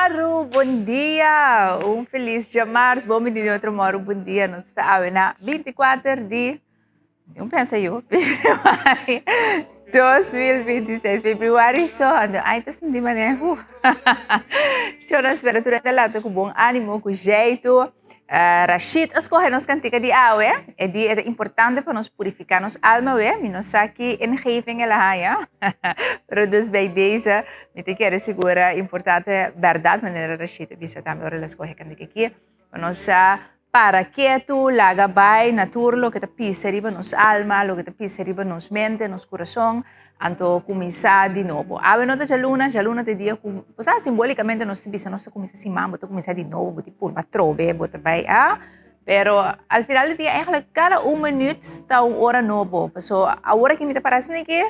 Mòru bon dia! Un felis djamars, bon bini di otro mòru bon dia. Nos ta awe na 24 di, un pensa yo, februari 2026. Februari so, anto ai ta sinti manera, uh. Yo no spera tur hende lanta ku bon animo, ku jeitu. Rashid a skohe nos kantika di awe. E di e ta importante pa nos purifiká nos alma we. Mi no sa ki ingeving el a haña. Pero dus bij deze mi ta kere sigura importante bèrdat manera Rashid a bisa tambe ora el a skohe e kantika aki. Pa nos sa para ketu, laga bai na tur loke ta pisa riba nos alma, loke ta pisa riba nos mente, nos kurason. Anto kuminsá di nobo. Awe no ta djaluna, djaluna ta e dia ku, bo sa, simbolikamente nos ta bisa nos ta kuminsá siman, bo ta kuminsá di nobo, bo ta purba atrobe, bo ta bai a. Pero al final di dia eigenlijk kada un minuut ta un ora nobo. Paso awor aki mi ta para asina aki,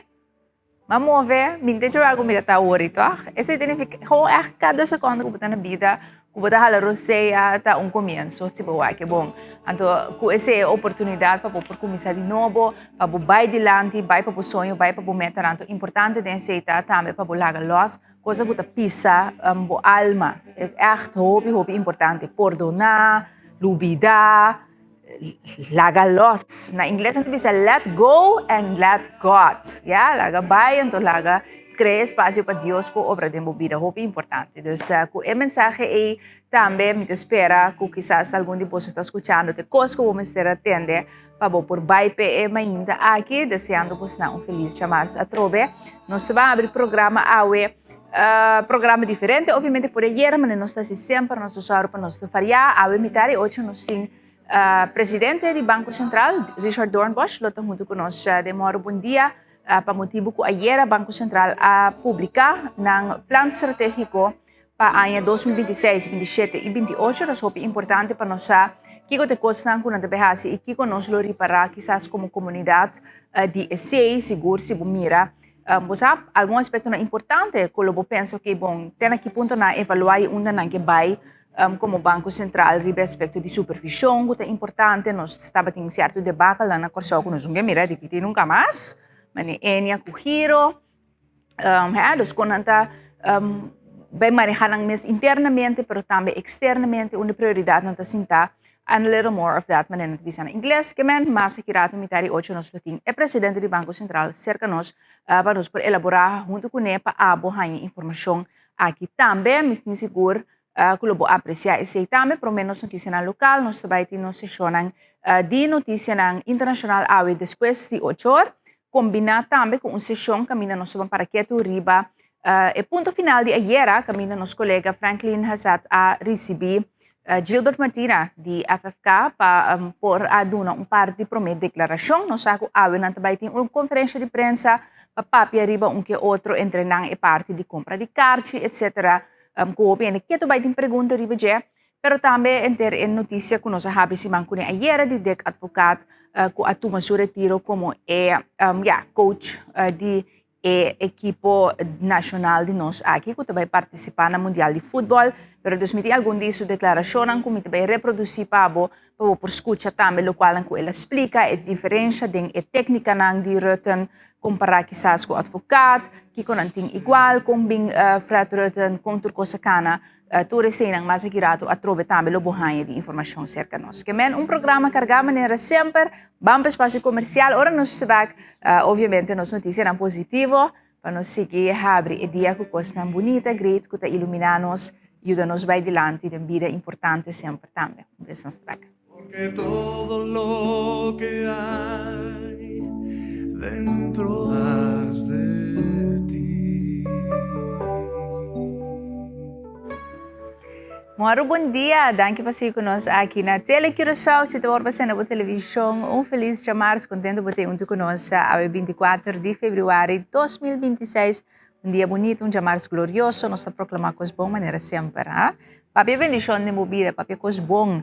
m'a move, mi no ta djobe ku mi ta ta awor tòg. Esei ta nifiká, gewoon ègt kada sekonde ku bo ta na bida, Ku bo ta hala rosea ta un komienso si bo wak e bon. Anto ku esei e oportunidat pa bo por kuminsá di nobo, pa bo bai dilanti, bai pa bo soño, bai pa bo metanan. Anto importante den esei ta tambe pa bo laga lòs kosa ku ta pisa bo alma. E ègt hopi hopi importante. Pordoná, lubidá, laga lòs. Na ingles nan ta bisa let go and let God. Ya, laga bai anto laga krea espasio pa Dios por obra den bo bida. Hopi importante. Dus ku e mensahe ei tambe mi ta spera ku kisas algun di boso ta skuchando te kos ku bo mester a tende pa bo por bai p'e e mainta aki. Deseando bosnan un felis djamars atrobe. Nos ta ban abri programa awe. Programa diferente obviamente for di ayera manera nos ta hasi semper nos ta sòru pa nos ta variá. Awe mitar di ocho nos tin presidente di Banko Sentral Richard Doornbosch lo ta huntu ku nos den Mòru Bon Dia pa motibu ku ayera Banko Sentral a publiká nan plan stratégiko pa aña 2026, 27 i 28. Ta hopi importante pa nos sa kiko ta e kosnan ku nan ta bai hasi i kiko nos lo ripará kisas komo komunidat di esei sigur si bo mira Bo sa algun aspektonan importante ku lo bo pensa oke bon te na ki punto nan a evaluá i unda nan ke bai komo Banko Sentral riba e aspekto di supervishon ku ta importante. Nos tabatin sierto debakelnan na Kòrsou ku nos no ke mira ripití nunka mas, manera Enia ku Giro. Dus kon nan ta bai manehá nan mes internamente pero tambe eksternamente unda e prioridatnan ta sintá. And a little more of that manera nan ta bisa na ingles. Ke men mas aki rato mitad di ocho nos lo tin e presidente di Banco Central serka nos pa nos por elabora hunto kuné pa abo haña informashon aki tambe. Mi tin sigur ku lo bo apresia esei tambe. Promé nos notisianan lokal nos ta bai tin nos seshonnan di notisianan internashonal awe despues di ocho or. Kombiná tambe ku un seshon kaminda nos ta ban para ketu riba e punto final di ayera kaminda nos kolega Franklin Hazat a risibí Gilbert Martina di FFK pa por a duna un par di promé deklarashon. Nos sa ku awe nan ta bai tin un konferensha di prensa pa papia riba un ke otro entre nan e parti di kompra di karchi etsetera ku hopi hende ke ta bai tin pregunta riba dje. Pero tambe enter e notisia ku nos a habri siman kuné ayera di Dick Advocaat ku a tuma su retiro komo e ya coach di e ekipo nashonal di nos aki ku ta bai partisipá na mundial di futbòl. Pero dus mi tin algun di su deklarashonnan ku mi ta bai reprodusí pa bo, pa bo por skucha tambe lokualnan ku el a splika, e diferensha den e téknikanan di Rutten kompará kisas ku Advocaat, kiko nan tin igual, kon bin Fred Rutten, kon tur kos a kana. Tur eseinan mas aki rato atrobe tambe lo bo haña di informashon serka nos. Ke men un programa kargá manera semper, ban pa espasio komersial ora nos ta bak, obviamente nos notisianan positivo pa nos sigui habri e dia ku kosnan bunita, great ku ta iluminá nos, yuda nos bai dilanti den bida importante semper tambe. Un bes nos ta bak. Porque todo lo que hay dentro más de ti. Moro bon dia, danki pa sigui ku nos aki na Tele Curaçao. Si ta wòrdu pasá na bo televishon, un felis djamars, kontentu bo ta huntu ku nos awe 24 di febrüari 2026. Un dia bunita, un djamars glorioso, nos ta proklamá kos bon manera semper, ha? Papia bendishon den bo bida, papia kos bon.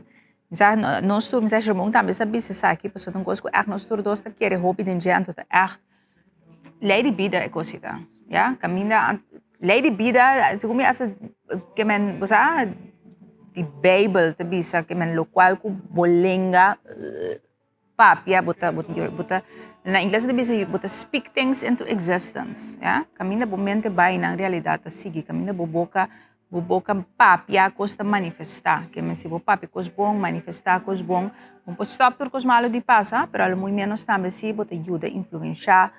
Mi sa nos tur, mi sa Jermon tambe sa bisa esaki, pasobra ta un kos ku ègt nos tur dos ta kere hopi den dje, anto ta ègt lei di bida e kos ei ta, ya. Kaminda lei di bida, segun mi hasta ke men, bo sa, di beibel ta bisa ke men lokual ku bo lenga Papia, bo ta, bo ta, bo ta, na ingles ta bisa bo ta speak things into existence, ya. Kaminda bo mente bai nan realidat ta sigui, kaminda bo boka Bo boka papia kos ta manifestá. Ke men si bo papia kos bon, manifestá kos bon, bo por stòp tur kos malu di pasa, pero alo muy ménos tambe si bo ta yuda influenshá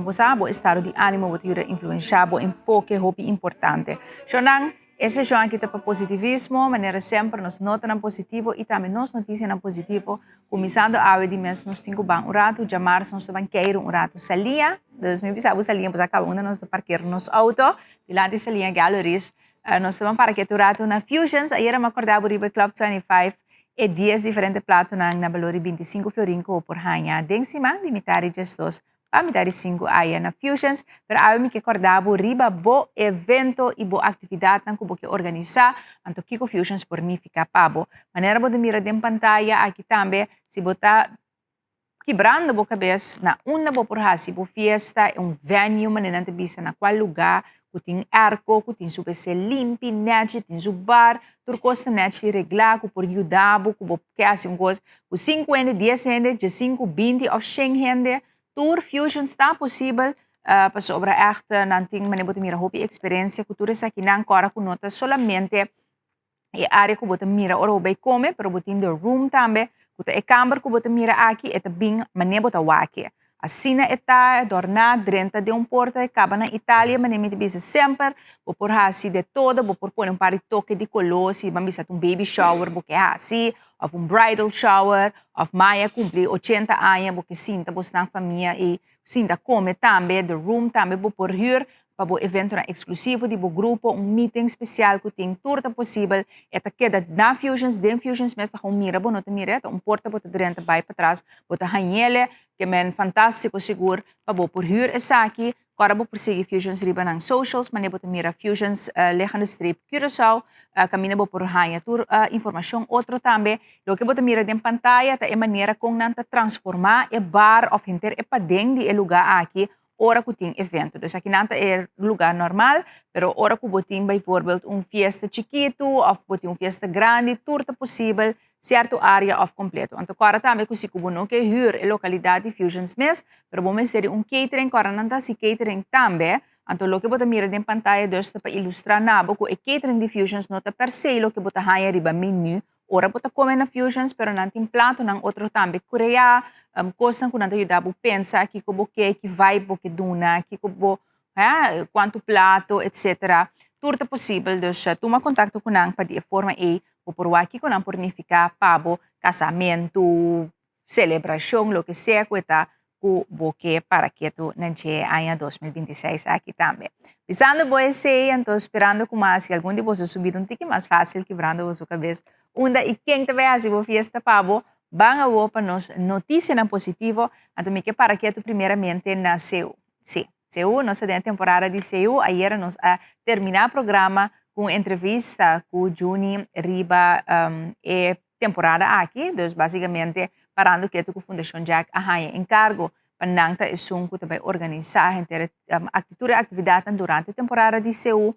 bo sa, bo estado di ánimo, bo ta yuda influenshá bo enfoke, hopi importante. Shownan, e seshon aki ta pa positivismo, manera semper nos notanan positivo i tambe nos notisianan positivo. Kuminsando awe di mes nos tin ku ban un ratu, djamars nos ta ban keiru un ratu Salia, dus mi bisa bo Salia bo sa kaba unda nos ta parker nos outo, dilanti Salia Galleries. Nos ta ban para ketu ratu na Fusions, ayera mi a korda bo riba e Club 25 e dies diferente platonan na balor di 25 florin ku bo por haña den siman di mitad di diesdos pa mitad di sinku aya na Fusions, pero awe mi ke kòrda bo riba bo evento i bo aktividatnan ku bo ke organisá, anto kiko Fusions por nifiká pa bo. Manera bo ta mira den pantaya aki tambe, si bo ta kibrando bo kabes na unda bo por hasi bo fiesta, un venue manera nan ta bisa, na kual lugá ku tin airco, ku tin su wc limpi, nèchi, tin su bar, tur kos ta nèchi reglá ku por yuda bo ku bo ke hasi un kos ku sinku hende, dies hende, diesinku, binti òf shen hende, tur fusions ta posibel pasobra ègt nan tin manera bo ta mira hopi eksperensia ku tur esakinan kòrda ku no ta solamente e área ku bo ta mira ora bo bai kome, pero bo tin the room tambe, ku ta e kamber ku bo ta mira aki, e ta bin manera bo ta wak e. Asina e ta dòrná, drenta den un porta, e kaba na Italia, manera mi ta bisa semper, bo por hasi de todo, bo por pone un par di toke di koló, si ban bisa ta un baby shower bo ke hasi, òf un bridal shower, òf maya kumpli ochenta aña bo ke sinta bosnan famia i sinta kome tambe, the room tambe bo por hür, pa bo eventonan eksklusivo di bo grupo, un meeting spesial ku tin tur ta posibel, e ta keda na Fusions, den Fusions mes ta gewoon mira bo no ta mira, ta un porta bo ta drenta bai patras, bo ta hañ'ele, ke men fantástiko sigur pa bo por hür esaki, kòrda bo por sigui Fusions riba nan socials, manera bo ta mira Fusions liggende streep Curaçao, kaminda bo por haña tur informashon otro tambe, loke bo ta mira den pantaya ta e manera kon nan ta transformá e bar òf henter e paden di e lugá aki ora ku tin evento. Dus akinan ta e lugá normal, pero ora ku bo tin bijvoorbeeld un fiesta chikitu òf bo tin un fiesta grandi, tur ta posibel, sierto área òf kompleto. Anto kòrda tambe ku si ku bo no ke hür e lokalidat di Fusions mes, pero bo mester di un catering, kòrda nan ta hasi catering tambe, anto loke bo ta mira den pantaya dus ta pa ilustrá na bo ku e catering di Fusions no ta per se loke bo ta haña riba menú Ora bo ta come na Fusions, pero nan tin platonan otro tambe crea, cosnan cu nan ta yuda bo pensa kico bo ke, ki vibe bo ke duna, kico bo, hè, cuanto plato, etcetera. Tur ta posibel, dus tuma contacto cu nan pa di e forma ey bo por wak kico nan por nifica pa bo casamento, celebracion, loke sea cu e ta cu bo ke para ketu na dje aña 2026 aki tambe. Bisando bo esey, anto sperando cu mas y algun di boso subida un tiki mas facil kibrando boso cabes unda y ken ta bay haci bo fiesta pa bo, ban awo pa nos noticianan positivo, anto mi ke para ketu primeramente na Seú. Sí, Seú, nos ta den e temporada di Seú, ayera nos a termina programa cu un entrevista cu Juni riba e temporada aki, dus basicamente parando ketu ku Fundashon Jack a haña enkargo pa nan ta esun ku ta bai organisá henter e tur e aktividatnan durante e temporada di seú.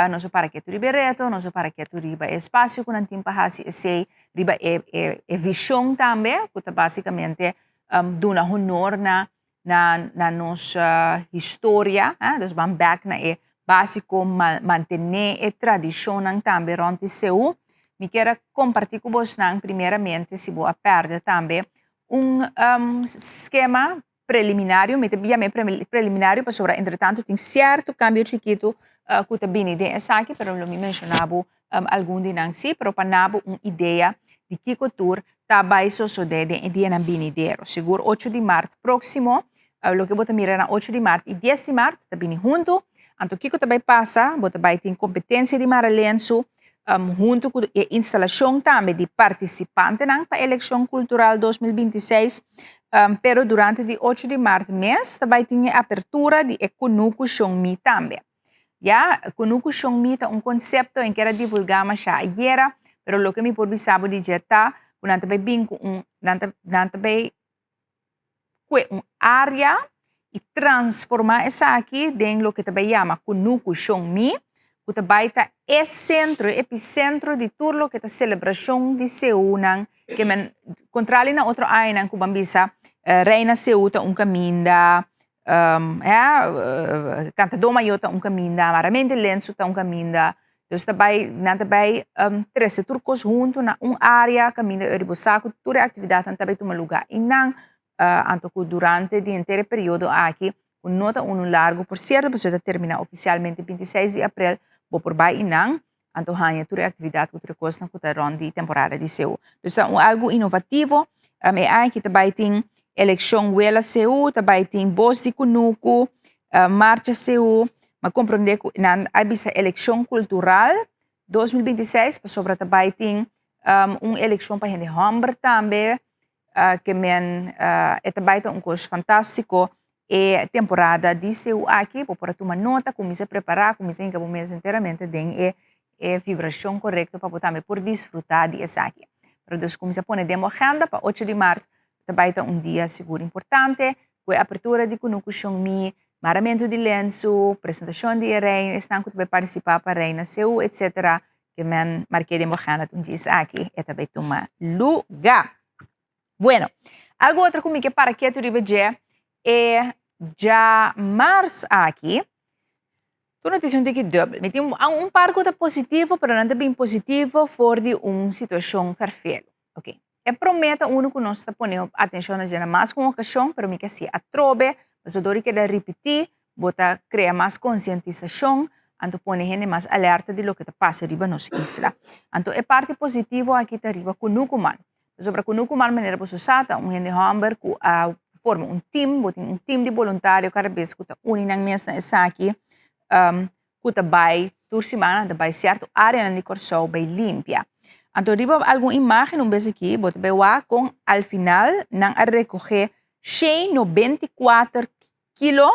Nos a para ketu riba e reto, nos a para ketu riba e espasio ku nan tin pa hasi esei, riba e e vishon tambe ku ta basikamente duna honor na na nos historia, dus ban bèk na e básiko, mantené e tradishonnan tambe rònt di seú. Mi kier a kompartí ku bosnan primeramente si bo a pèrdè tambe un skema preliminario, mi ta yam'é preliminario pasobra entretantu tin sierto kambio chikitu ku ta bini den esaki, pero lo mi menshoná bo algun di nan sí, pero pa na bo un idea di kiko tur ta bai sosodé den e dianan binidero. Sigur ocho di mart próksimo, loke bo ta mira na ocho di mart i dies di mart ta bini huntu. Anto kiko ta bai pasa? Bo ta bai tin kompetensia di mara lensu huntu ku e instalashon tambe di partisipantenan pa elekshon kultural 2026. Pero durante di ocho di mart mes ta bai tin e apertura di e kunuku shon mi tambe. Ya, kunuku shon mi ta un konsepto en kier a divulgá mashá ayera, pero loke mi por bisa bo di dje ta ku nan ta bai bin ku un, nan ta nan ta bai kue un área i transformá esaki den loke ta bai yama kunuku shon mi, ku ta bai ta e sentro, e episentro di tur loke ta selebrashon di seúnan ke men, kontrali na otro añanan ku ban bisa Reina Seú ta un kaminda, Kantadó Mayó ta un kaminda, Maramente Lensu ta un kaminda. Dus ta bai, nan ta bai trese tur kos huntu na un área kaminda ora bo sa ku tur e aktividatnan ta bai tuma lugá einan. Anto ku durante di henter e periodo aki, ku no ta unu largu por sierto, pasobra ta terminá ofisialmente 26 di aprel, bo por bai einan anto haña tur e aktividat ku tur e kosnan ku ta rònt di temporada di seú. Dus ta un algu inovativo. E aña aki ta bai tin elekshon Wela Seú, ta bai tin Bos di Kunuku, Marcha Seú. Mi a komprondé ku nan a bisa elekshon kultural 2026 pasobra ta bai tin un elekshon pa hende hòmber tambe. Ke men e ta bai ta un kos fantástiko e temporada di seú aki. Bo por a tuma nota, kuminsá prepará, kuminsá hinka bo mes enteramente den e e vibrashon korekto pa bo tambe por disfrutá di esaki. Pero dus kuminsá pone den bo agenda pa ocho di mart ta bai ta un dia sigur importante ku e apertura di Kunuku Shon Mi, maramentu di lensu, presentashon di e reina, esnan ku ta bai partisipá pa Reina Seú etsetera. Ke men mark'é den bo agenda ta un djis aki e ta bai tuma lugá. Bueno, algu otro ku mi ke para ketu riba dje e djamars aki. Tur notisia un tiki dubbel. Mi tin un par ku ta positivo, pero nan ta bin positivo for di un situashon ferfelu. Ok. E promé ta unu ku nos ta pone atenshon na dje na mas ku un okashon, pero mi ke hasi atrobe, pasobra dor di keda ripití, bo ta krea mas konsientisashon, anto pone hende mas alerta di loke ta pasa riba nos isla. Anto e parti positivo aki ta riba Kunukuman. Pasobra Kunukuman manera boso sa ta un hende hòmber ku a forma un tim, bo tin un tim di boluntario kada bes ku ta uni nan mes na esaki, ku ta bai tur siman nan ta bai sierto áreanan di Kòrsou bai limpia. Anto riba algun imágen un bes aki bo ta bai wak kon al final nan a rekohé 194 kilo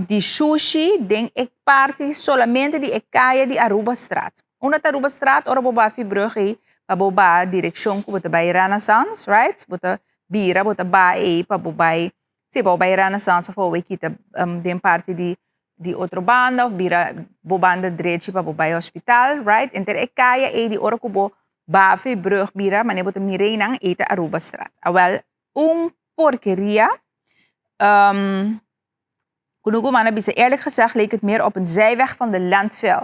di shushi den e parti solamente di e kaya di Arubastraat. Unda ta Arubastraat? Ora bo bai Vibrug ei pa bo bai direkshon ku bo ta bai Renaissance, right? Bo ta bira bo ta bai ei pa bo bai, si pa bo bai Renaissance of pa bo bai kita den parti di di otro banda of bira bo banda drechi pa bo bai hospital, right? Enter e kaya ei di ora ku bo bai Vibrug bira manera bo ta mira einan ei ta Arubastraat. Awel un porkeria. Um, Kunukuman a bisa, eerlijk gezegd leek het meer op een zijweg van de landfill.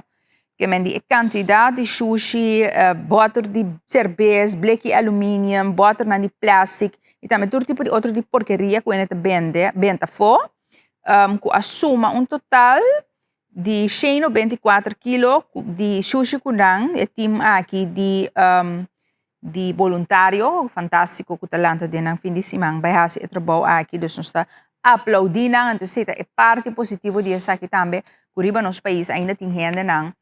Ke men di e kantidat di shushi, uh, bòter di serbes, bleki aluminium, bòternan di plastic i tambe tur tipo di otro di porkeria ku ene ta bende, benta afó, um, ku a suma un total di 194 kilo di shushi ku nan, e team aki di um, di boluntario fantástiko ku ta lanta den nan fin di siman bai hasi e trabou aki. Dus nos ta aplaudí nan. Anto esei ta e parti positivo di esaki tambe, ku riba nos pais ainda tin hendenan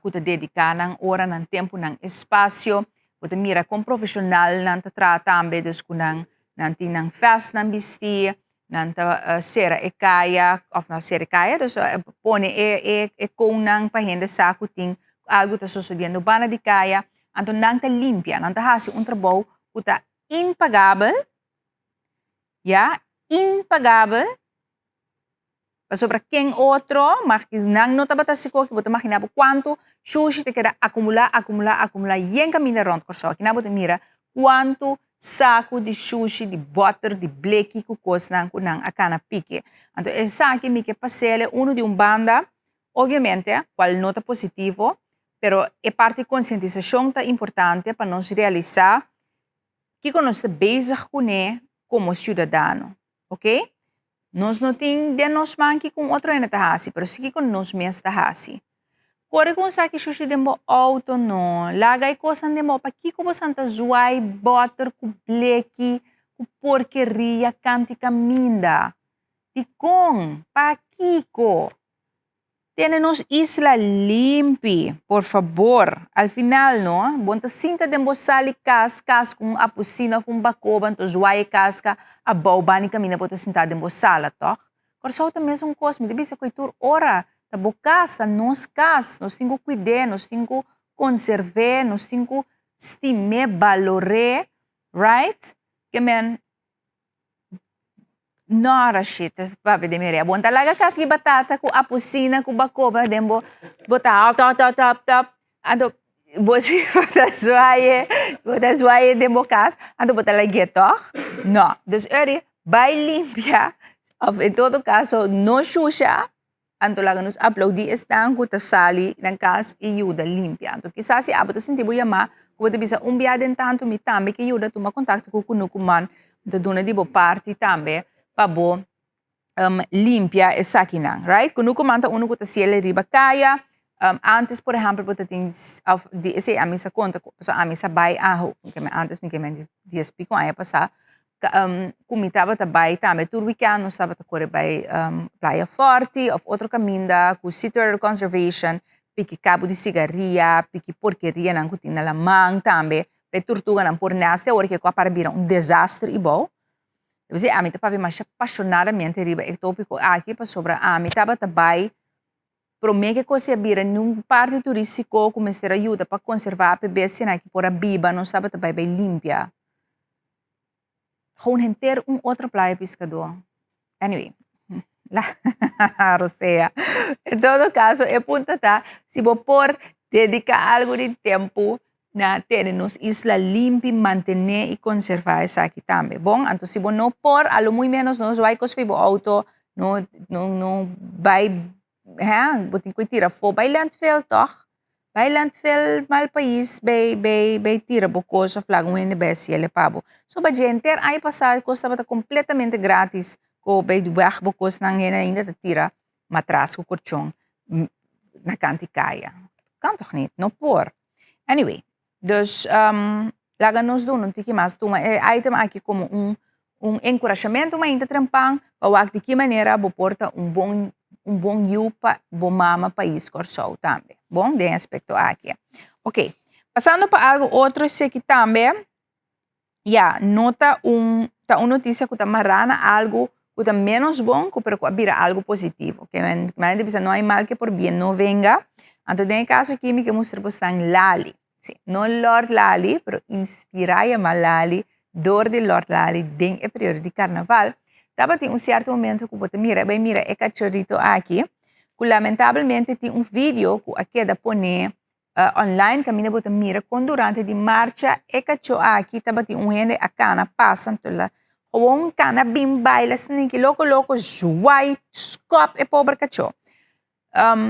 ku ta dediká nan ora, nan tempu, nan espasio. Bo ta mira kon profeshonal nan ta traha tambe, dus ku nan nan tin nan vèstnan bistí, nan ta sera e kaya, òf no sera e kaya, dus pone e e e konnan pa hende sa ku tin algu ta sosodiendo banda di kaya. Anto nan ta limpia, nan ta hasi un trabou ku ta impagabel, ya, impagabel, pasobra ken otro, nan no tabata hasi koki, bo ta magina bo kuantu shushi ta keda akumulá, akumulá, akumulá yen kaminda rònt Kòrsou. Aki nan bo ta mira kuantu saku di shushi, di bòter, di bleki ku kosnan ku nan a kana piki. Anto esaki mi ke pas'el unu di un banda, obviamente, kual no ta positivo, pero e parti konsientisashon ta importante pa nos realisá kiko nos ta bezig kuné komo siudadano, oke? Nos no tin den nos man kiko un otro hende ta hasi, pero si kiko nos mes ta hasi. Kore ku un saki shushi den bo outo no, laga e kosnan den bo, pakiko bo san ta zwai bòter ku bleki, ku porkeria kanti kaminda? Dikon? Pakiko? Tene nos isla limpi, por fabor. Al final no, bo ta sinta den bo sali kas, kas ku un apusina of un bakoba, anto zwai e kaska abou bani kaminda bo ta sinta den bo sala, tòg? Kòrsou ta mesun kos, mi ta bisa ku e tur ora ta bo kas, ta nos kas, nos tin ku kuid'é, nos tin ku konserv'é, nos tin ku stim'é, balor'é, right? Ke men No, Rashid, ta papia den mi orea. Bo no ta laga kaski batata ku apusina ku bakoba den bo bo ta hap tap tap tap tap. Anto bo si bo ta zwaai bo ta zwaai den bo kas, anto bo ta lag'é tòg? No. Dus eri bai limpia òf en todo kaso no shusha. Anto laga nos aplaudí esnan ku ta sali nan kas i yuda limpia. Anto kisas si abo ta sinti bo yamá ku bo ta bisa un bia den tantu mi tambe ke yuda tuma kontakto ku Kunuku Man anto duna di bo parti tambe pa bo limpia esakinan, right? Kunuku Man ta unu ku ta siel riba kaya. Antes por ehèmpel bo ta tin òf di esei ami sa konta ku pasobra ami sa bai aho antes mi ke men dies piko aña pasá ku mi tabata bai tambe tur wikènt nos tabata kore bai Playa Forti òf otro kaminda ku Sea Turtle Conservation piki kabu di sigaria, piki porkerianan ku tin na laman tambe pa e turtuganan por nèst te ora ke ku a para bira un desaster ibou. Debes di ami ta papia masha pashonadamente riba e tópiko aki pasobra ami tabata bai promé ke kos a bira niun parti turístiko ku mester a yuda pa konservá pa e bestianan aki por a biba nos tabata bai bai limpia. Gewoon henter un otro playa piskadó. Anyway, la rosea. En todo caso, e punto ta, si bo por dedica algo di tempo na tene nos isla limpi, mantene y conserva esaki tambe. Bon, anto si bo no por, a lo muy menos no zwaai cos fi bo auto, no, no, no bai, hè, bo tin cu tira afo, bai landfill toch? Bai landfill mal pais bai bai bai tira bo kos of laga un hende bai hasiel e pa bo. So ba dje henter aña pasa e kos tabata kompletamente gratis ku bai wèg bo kosnan hende ainda ta tira matras ku korchon na kant di kaya. Kan tòg nit? No por. Anyway, dus laga nos duna un tiki mas tuma e item aki komo un un enkurashamentu mainta trempan pa wak di ki manera bo por ta un bon un bon yu pa bo mama pais Kòrsou tambe. Bon, den e aspekto aki. Ok, pasando pa algu otro eseki tambe, ya, no ta un ta un notisia ku ta mará na algu ku ta ménos bon ku pero ku a bira algu positivo. Ke men men ta bisa no hay mal que por bien no venga. Anto den e kaso aki mi ke mustra bo stan Lali. Sí, no Lord Lali, pero inspirá yamá Lali dor di Lord Lali den e periodo di karnaval. Tabatin un sierto momento ku bo ta mira, bai mira e kachorito aki, ku lamentablemente tin un video ku a keda poné online kaminda bo ta mira kon durante di marcha e kachó aki tabatin un hende a kana pasa, anto el a gewoon kana bin baila sninki loko loko zwai skòp e pober kachó.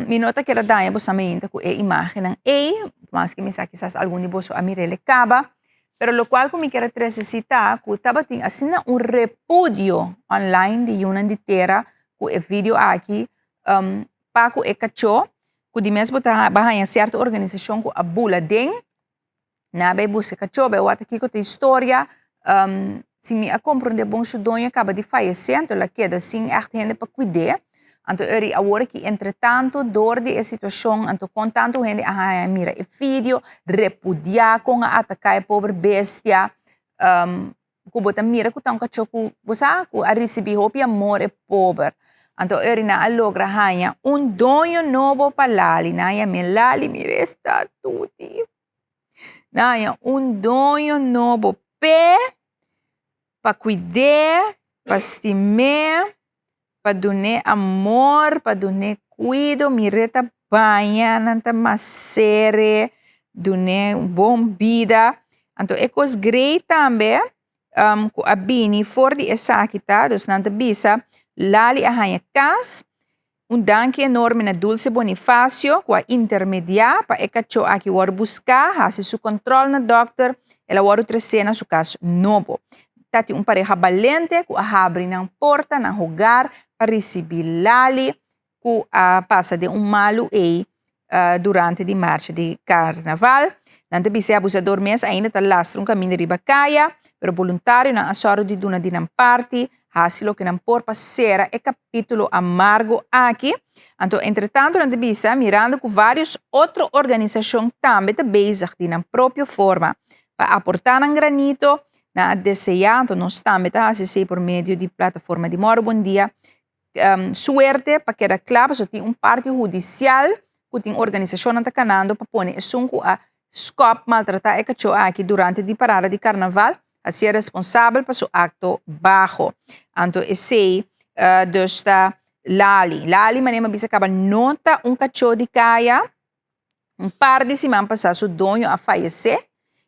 Mi no ta kere daña boso mente ku e imágennan ei, maske mi sa kisas algun di boso a mir'el e kaba, pero lokual ku mi kier a trese si ta ku tabatin asina un repudio online di yunan di tera ku e video aki pa ku e kachó ku di mes bo ta haña sierto organisashon ku a bula den Nan a bai buska kachó, bai wak kiko ta historia. Si mi a komprondé bon su doño a kaba di fayesé, anto el a keda sin ègt hende pa kuid'é. Anto eri awor aki entretanto dor di e situashon, anto kon tantu hende a haña mira e video, repudiá kon a ataká e pober bestia. Ku bo ta mira ku ta un kachó ku bo sa ku a risibí hopi amor e pober. Anto eri nan a logra haña un doño nobo pa Lali. Nan a yam'é Lali, mira e sta tuti. Nan a haña un doño nobo p'e, pa kuid'é, pa stim'é, pa dun'é amor, pa dun'é kuido. Mir'é ta baña, nan ta maser'é, dun'é un bon bida. Anto e kos grei tambe ku a bini for di esaki ta, dus nan ta bisa, Lali a haña kas. Un danki enorme na Dulce Bonifacio ku a intermediá pa e kachó aki wòrdu buská, hasi su kòntròl na dòkter, el a wòrdu tresé na su kas nobo. Ta tin un pareha balente ku a habri nan porta, nan hogar, pa risibí Lali ku a pasa den un malu ei durante di marcha di karnaval. Nan ta bisa e abusador mes ainda ta lastra un kaminda riba kaya, pero boluntarionan a sòru di duna di nan parti, hasi loke nan por pa sera e kapítulo amargo aki. Anto entretanto nan ta bisa, mirando ku vários otro organisashon tambe ta bezig di nan propio forma pa aportá nan granito, nan a deseá, anto nos tambe ta hasi esei por medio di plataforma di Mòru Bon Dia, suerte pa keda kla pasobra tin un parti hudisial ku tin organisashonnan ta kanando pa pone esun ku a skòp maltratá e kachó aki durante di parada di karnaval hasié responsabel pa su akto baho. Anto esei dus ta Lali. Lali manera mi a bisa kaba no ta un kachó di kaya. Un par di siman pasá su doño a fayesé,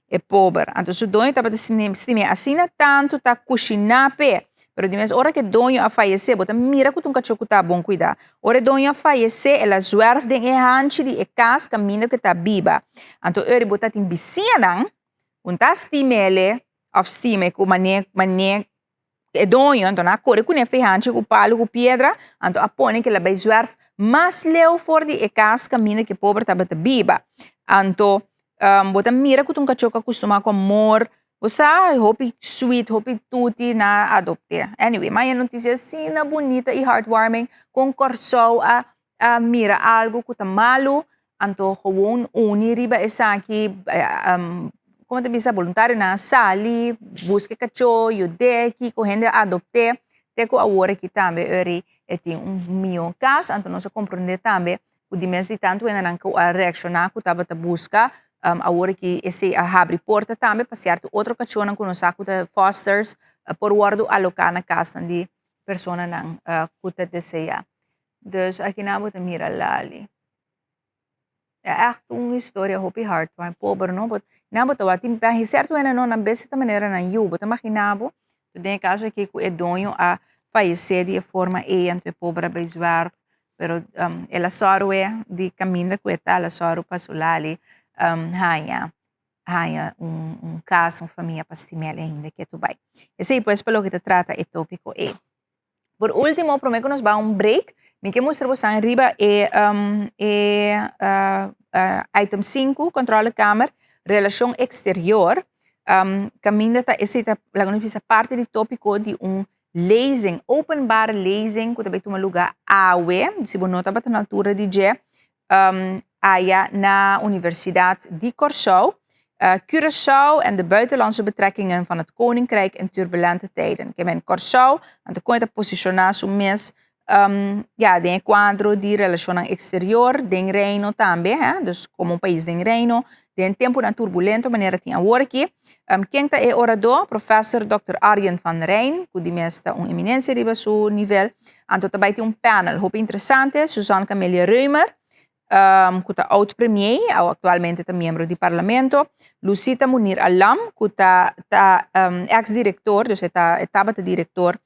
e pober. Anto su doño tabata stim'é asina tantu ta kushiná p'e. Pero di mes ora ku e doño a fayesé, bo ta mira ku ta un kachó ku ta bon kuidá. Ora e doño a fayesé, el a zwerf den e hanchi di e kas kaminda ku e ta biba. Anto ora bo ta tin bisiñanan ku no ta stim'é òf stim'é ku manera manera e doño, anto nan a kore kuné for e hanchi ku palu ku piedra, anto a pone ku el a bai zwerf mas leu for di e kas kaminda ku e pober tabata biba. Anto bo ta mira ku ta un kachó ku a kustumá ku amor, bo sa hopi sweet, hopi tuti nan a adopt'é. Anyway, mas e notisia asina bunita i heartwarming kon Kòrsou a a mira algu ku ta malu, anto gewoon uni riba esaki, komo ta bisa, boluntarionan a sali buska e kachó, yud'é, kiko hende a adopt'é, te ku awor aki tambe ori e tin un mihó kas, anto nos a komprondé tambe ku di mes di tantu hendenan ku a reakshoná ku tabata buska, awor aki esei a habri porta tambe pa sierto otro kachónan ku nos sa ku ta fosters por wòrdu aloká na kasnan di personanan ku ta deseá. Dus akinan bo ta mira Lali. Ta ègt un historia hopi heartwarming. Pober no, but nan bo ta wak tin biaha sierto hende no nan bes ta manera nan yu. Bo ta magina bo den e kaso aki ku e doño a fayesé di e forma ei anto e pober a bai zwerf pero el a sòru e di kaminda ku e ta el a sòru pa su Lali haña haña un kas un famia pa stim'el ainda ke tu bai. Esei pues pa loke ta trata e tópiko ei. Por último, promé ku nos bai un break, mi ke mustra bosan riba e e item sinku, Controlekamer, relashon eksterior, kaminda ta esei ta laga nos bisa parti di tópiko di un lezing, openbare lezing ku ta bai tuma lugá awe, si bo no tabata na altura di dje, aya na Universidat di Kòrsou, Curaçao en de buitenlandse betrekkingen van het Koninkrijk in turbulente tijden. Ke men Kòrsou, anto kon e ta posishoná su mes ya den e kuadro di relashonnan eksterior den Reino tambe, dus komo un pais den Reino, den tempunan turbulento manera tin awor aki. Ken ta e oradó? Professor Dòkter Arjen van Rijn, ku di mes ta un eminensia riba su nivel. Anto ta bai tin un panel hopi interesante, Suzanne Camelia Römer, ku ta oud premier, aktualmente ta miembro di parlamento, Lucita Munir Alam, ku ta ta eks direktor, dus e ta e tabata direktor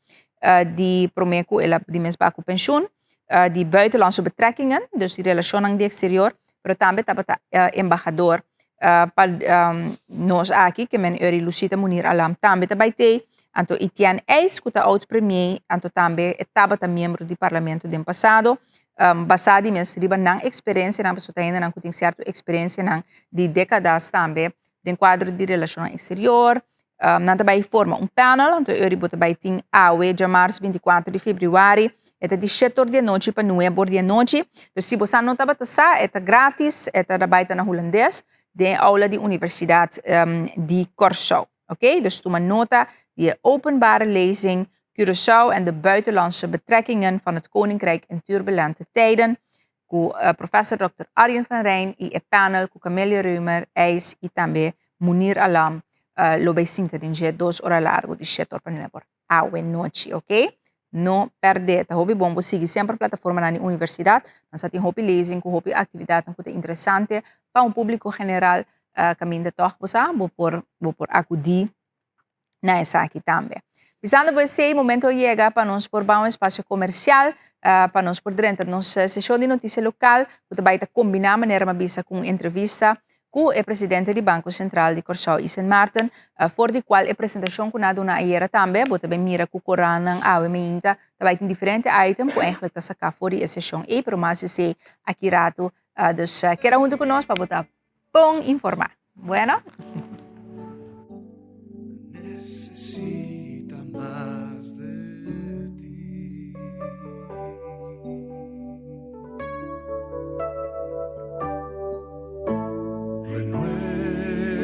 di promé ku el a di mes bai ku penshun, di buitenlandse betrekkingen, dus di relashonnan di eksterior, pero tambe tabata embahador pa nos aki ke men Uri Lucita Munir Alam tambe ta bai tei, anto Etienne Eis ku ta oud premier anto tambe e tabata miembro di parlamento den pasado, basá di mes riba nan eksperensianan pasobra ta hendenan ku tin sierto eksperensianan di dekadas tambe den kuadro di relashonnan eksterior, nan ta bai forma un panel, anto Uri bo ta bai tin awe djamars 24 di febrüari, e ta di shete or di anochi pa nuebe or di anochi, dus si bo sa no tabata sa e ta gratis, e ta bai ta na hulandes den e aula di Universidat di Kòrsou, ok, dus tuma nota di e openbare lezing Curaçao en de buitenlandse betrekkingen van het Koninkrijk in turbulente tijden ku Professor Dòkter Arjen van Rijn i e panel ku Camelia Römer, IJs i tambe Munir Alam lo bai sinta den dje dos ora largu di shete or pa nuebe or awe nochi, ok. No pèrdè, ta hopi bon bo sigui semper plataformanan di universidat, nan sa tin hopi lezing ku hopi aktividatnan ku ta interesante pa un públiko general kaminda tòg bo sa bo por bo por akudí na esaki tambe. Bisando bo esei, momento a yega pa nos por ba un espacio comercial, pa nos por drenta nos sesión di noticia local, cu ta bay ta combina manera mi a bisa cu un entrevista cu e presidente di Banco Central di Corsou y Sint Maarten, for di cual e presentacion cu nan a duna ayera tambe, bo ta bay mira cu corannan awe meinta ta bay tin diferente item cu eigenlijk ta saca for di e sesión ey, pero mas esey aki rato. Dus keda hunto cu nos pa bo ta Bon informá. Bueno. Necesita mas de ti. Renuévame.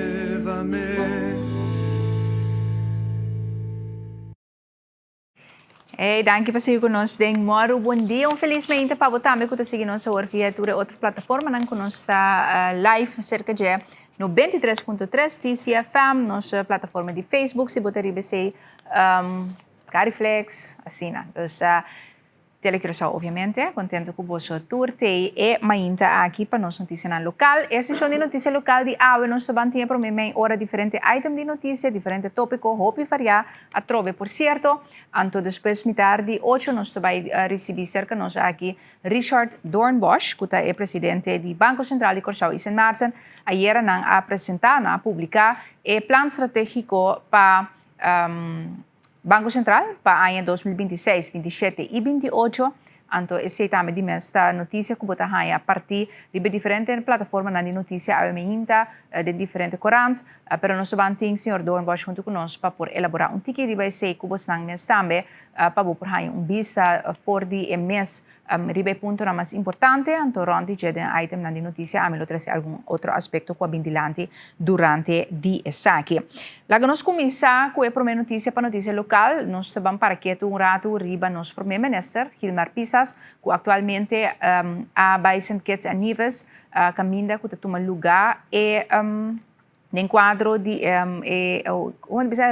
Hey, danki pa sigui ku nos den Mòru. Bon dia, un felis mainta pa bo tambe ku ta sigui nos awor via tur e otro plataformanan ku nos ta live serka dje. 93.3 TCFM, nos plataforma di Facebook, si bo ta riba esei, Cariflex, asina. Dus, Telecuraçao obviamente, contento cu boso tur t'ey e mainta aki pa nos noticianan local. E sesion di noticia local di awe nos ta ban tin e prome mei ora diferente item di noticia, diferente topico, hopi varia atrobe por cierto. Anto despues mitar di ocho nos ta bay ricibi cerca nos aki Richard Doornbosch cu ta e presidente di Banco Central di Corsou y Sint Maarten. Ayera nan a presenta, nan a publica e plan strategico pa Banco Central pa aña 2026, 27 y 28. Anto esey tambe di mes ta noticia cu bo ta haya parti riba diferente plataformanan di noticia awe meinta den diferente corant. Pero nos ta ban tin señor Doornbosch hunto cu nos pa por elabora un tiki riba esey cu bosnan mes tambe pa bo por haya un bista for di e mes Riba e puntonan mas importante, anto rond di dje den itemnan di noticia ami lo trece algun otro aspecto cu a bin dilanti durante di esaki. Laga nos cuminsa cu e prome noticia pa noticia local. Nos ta ban para ketu un ratu riba nos prome minister, Gilmar Pisas, cu actualmente a bay Sint Kitts en Nevis caminda cu ta tuma luga e den cuadro di e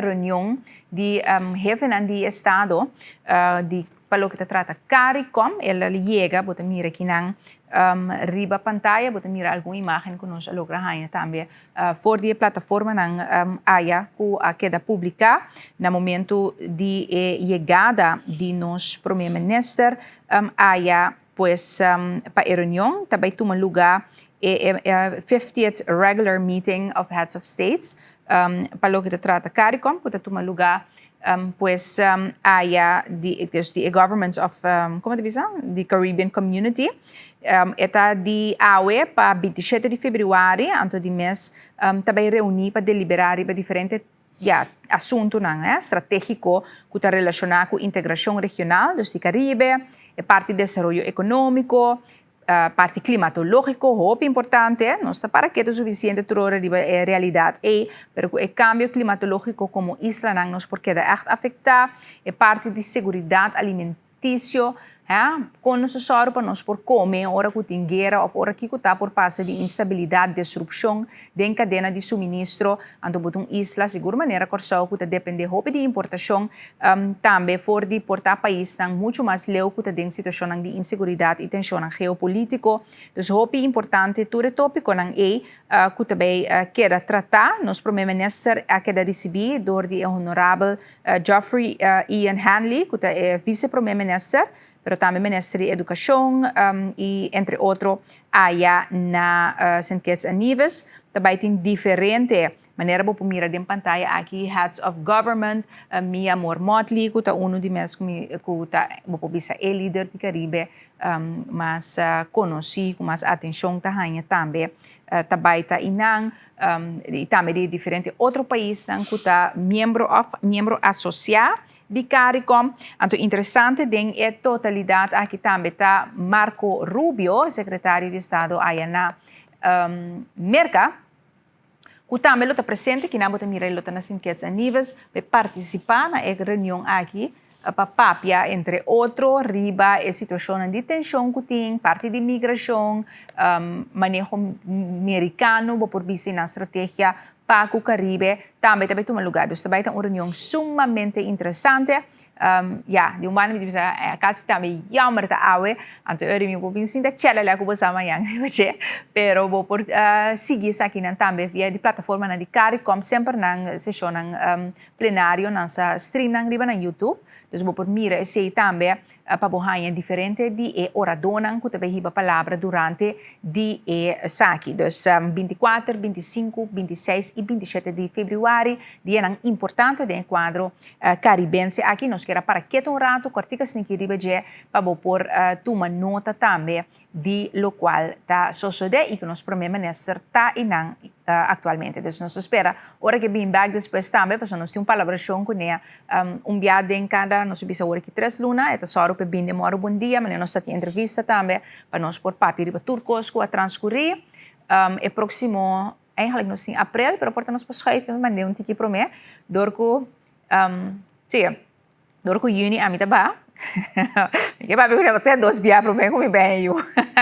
reunion di hefenan di estado di Pa loke ta trata Caricom, el a yega, bo ta mira kinan riba pantaya, bo ta mira algun imagen ku nos a logra haña tambe for di e plataformanan aya ku a keda publiká na momento di e yegada di nos Prome Minister aya. Pues pa e reunion ta bai tuma lugá e 50th Regular Meeting of Heads of States pa loke ta trata Caricom ku ta tuma lugá pues aya di dus di e governments of como ta bisa di Caribbean Community. E ta di awe pa 27 di februari anto di mes ta bai reuni pa delibera riba diferente ya asuntunan strategico cu ta relaciona cu integracion regional dus di Caribe, e parti desaroyo economico, Parti klimatológiko hopi importante, nos ta para ketu sufisiente tur ora riba e realidat ei, pero ku e kambio klimatológiko komo islanan nos por keda ègt afektá. E parti di seguridat alimentisio, hè, kon nos ta sòru pa nos por kome ora ku tin guera òf ora kiko ta por pasa di instabilidat, disrupshon den kadena di suministro. Anto bo ta un isla, sigur manera Kòrsou ku ta dependé hopi di importashon, Tambe for di por ta paisnan muchu mas leu ku ta den situashonnan di inseguridat i tenshonnan geopolítiko. Dus hopi importante tur e tópikonan ei ku ta bay keda tratá. Nos Prome Minister a keda risibí dor di e Honorabel Geoffrey Ian Hanley ku ta e Vise Prome Minister, pero tambe Minister di Edukashon i entre otro aya na Sint Kitts en Nevis. Ta bay tin diferente Manera bo por mira den pantaya aki Heads of Government, Mia Amor Mottley ku ta unu di mes ku mi ku ta bo por bisa e lider di Caribe mas konosí ku mas atenshon ta haña tambe ta bai ta einan i tambe di diferente otro paisnan ku ta miembro òf miembro asosiá di Caricom. Anto interesante den e totalidat aki tambe ta Marco Rubio, sekretario di estado aya na Merka. Ku tambe lo ta presente, kinan bo ta mira e lo ta na Sint Kitts en Nevis, pa e partisipá na e reunion aki pa papia entre otro riba e situashonnan di tenshon ku tin, parti di migrashon, maneho merikano, bo por bisa nan strategia pa ku Karibe tambe ta bai tuma lugá. Dus ta bai ta un reunion sumamente interesante. Ya, di un banda mi ta bisa casi tambe jammer ta awe, anto ora mi por bin sinta chelele cu bo sa mañan riba dje, pero bo por sigui esakinan tambe via di plataformanan di Caricom, semper nan sesionnan plenario nan sa stream nan riba nan YouTube, dus bo por mira esey tambe pa bo haña diferente di e oradónan ku ta bai hiba palabra durante di e esaki. Dus 24, 25, 26 i 27 di febrüari, dianan importante den e kuadro karibense aki. Nos kier a para ketu un ratu, kòrtika sniki riba dje pa bo por tuma nota tambe di lokual ta sosodé i ku nos prome minister ta einan aktualmente. Dus nos ta spera ora ke bin bèk despues tambe pasobra nos tin un palabrashon kuné un bia den kada nos a bisa ora ki tres luna e ta sòru pa e bin den Mòru Bon Dia manera nos ta tin entrevista tambe pa nos por papia riba tur kos ku a transkurí e próksimo eigenlijk nos tin aprel pero por ta nos por schuif mand'é un tiki promé dor ku sí. Dor ku yüni ami ta ba, Mi ke papia ku nan pasobra dos bia promé ku mi bèn yu.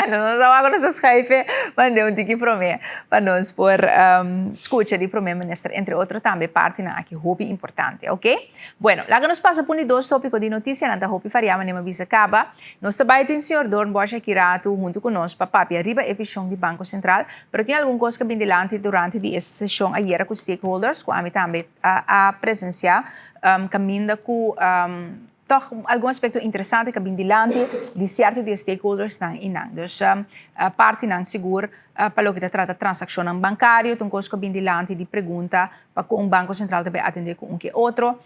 Nos no sa wak ku nos ta schuife mand'é un tiki promé pa nos por skucha di promé minister entre otro tambe partinan aki hopi importante, oke. Bueno, laga nos pasa pa un di dos tópiko di notisianan ta hopi variá manera mi a bisa kaba. Nos ta bai tin señor Doornbosch aki ratu huntu ku nos pa papia riba e vishon di Banko Sentral, pero tin algun kos ku a bin dilanti durante di e seshon ayera ku stakeholders ku ami tambe a presensiá kaminda ku tòg algun aspekto interesante ku a bin dilanti di sierto di e stakeholdersnan i nan. Dus partinan sigur pa loke ta trata transakshonnan bankario ta un kos ku a bin dilanti di pregunta pa kon Banko Sentral ta bai atendé ku un ke otro.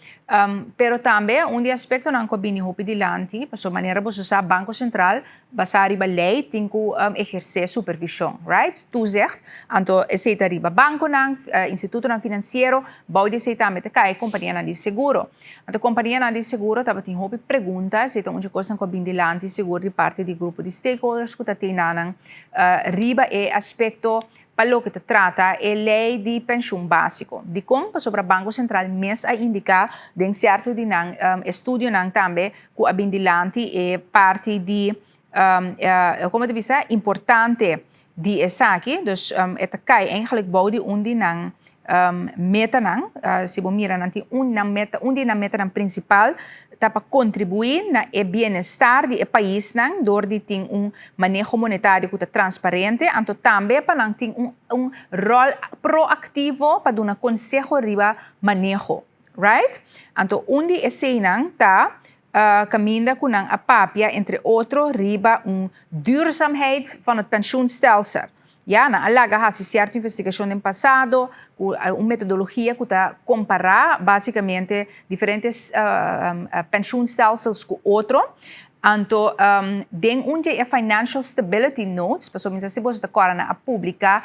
Pero tambe un di e aspektonan ku a bini hopi dilanti, pasobra manera boso sa Banko Sentral basá riba lei tin ku ehersé supervishon, right? Toezicht. Anto esei ta riba bankonan, institutonan finansiero, bou di esei tambe ta kai kompanianan di seguro. Anto kompanianan di seguro tabatin hopi pregunta, esei ta un dje kosnan ku a bini dilanti sigur di parti di grupo di stakeholders ku ta tena nan riba e aspekto Pa loke ta trata e lei di penshun básiko. Dikon? Pasobra Banko Sentral mes a indiká den sierto di nan estudionan tambe ku a bin dilanti e parti di komo ta bisa importante di esaki. Dus e ta kai eigenlijk bou di un di nan metanan. Si bo mira nan tin un nan meta un di nan metanan prinsipal ta pa kontribuí na e bienestar di e paisnan dor di tin un maneho monetario ku ta transparente, anto tambe pa nan tin un un ròl proaktivo pa duna konseho riba maneho, right? Anto un di eseinan ta kaminda ku nan a papia entre otro riba un duurzaamheid van het pensioenstelsel. Ya, nan a laga hasi sierto investigashon den pasado ku un metodologia ku ta kompará básikamente diferente pensioenstelsels ku otro. Anto den un di e Financial Stability Notes, pasobra mi sa si boso ta kòrda nan a publiká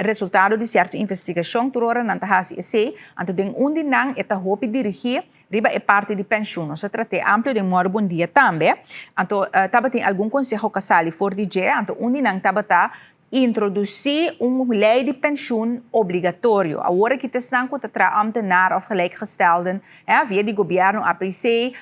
resultado di sierto investigashon, tur ora nan ta hasi esei, anto den un di nan e ta hopi dirigí Riba e parti di penshun nos a trat'é amplio den Mòru Bon Dia tambe. Anto tabatin algun konseho ku a sali for di dje, anto un di nan tabata introdusí un lei di penshun obligatorio. Awor aki ta esnan ku ta traha ambtenaar òf gelijkgestelden, hè, via di gobièrnu, APC,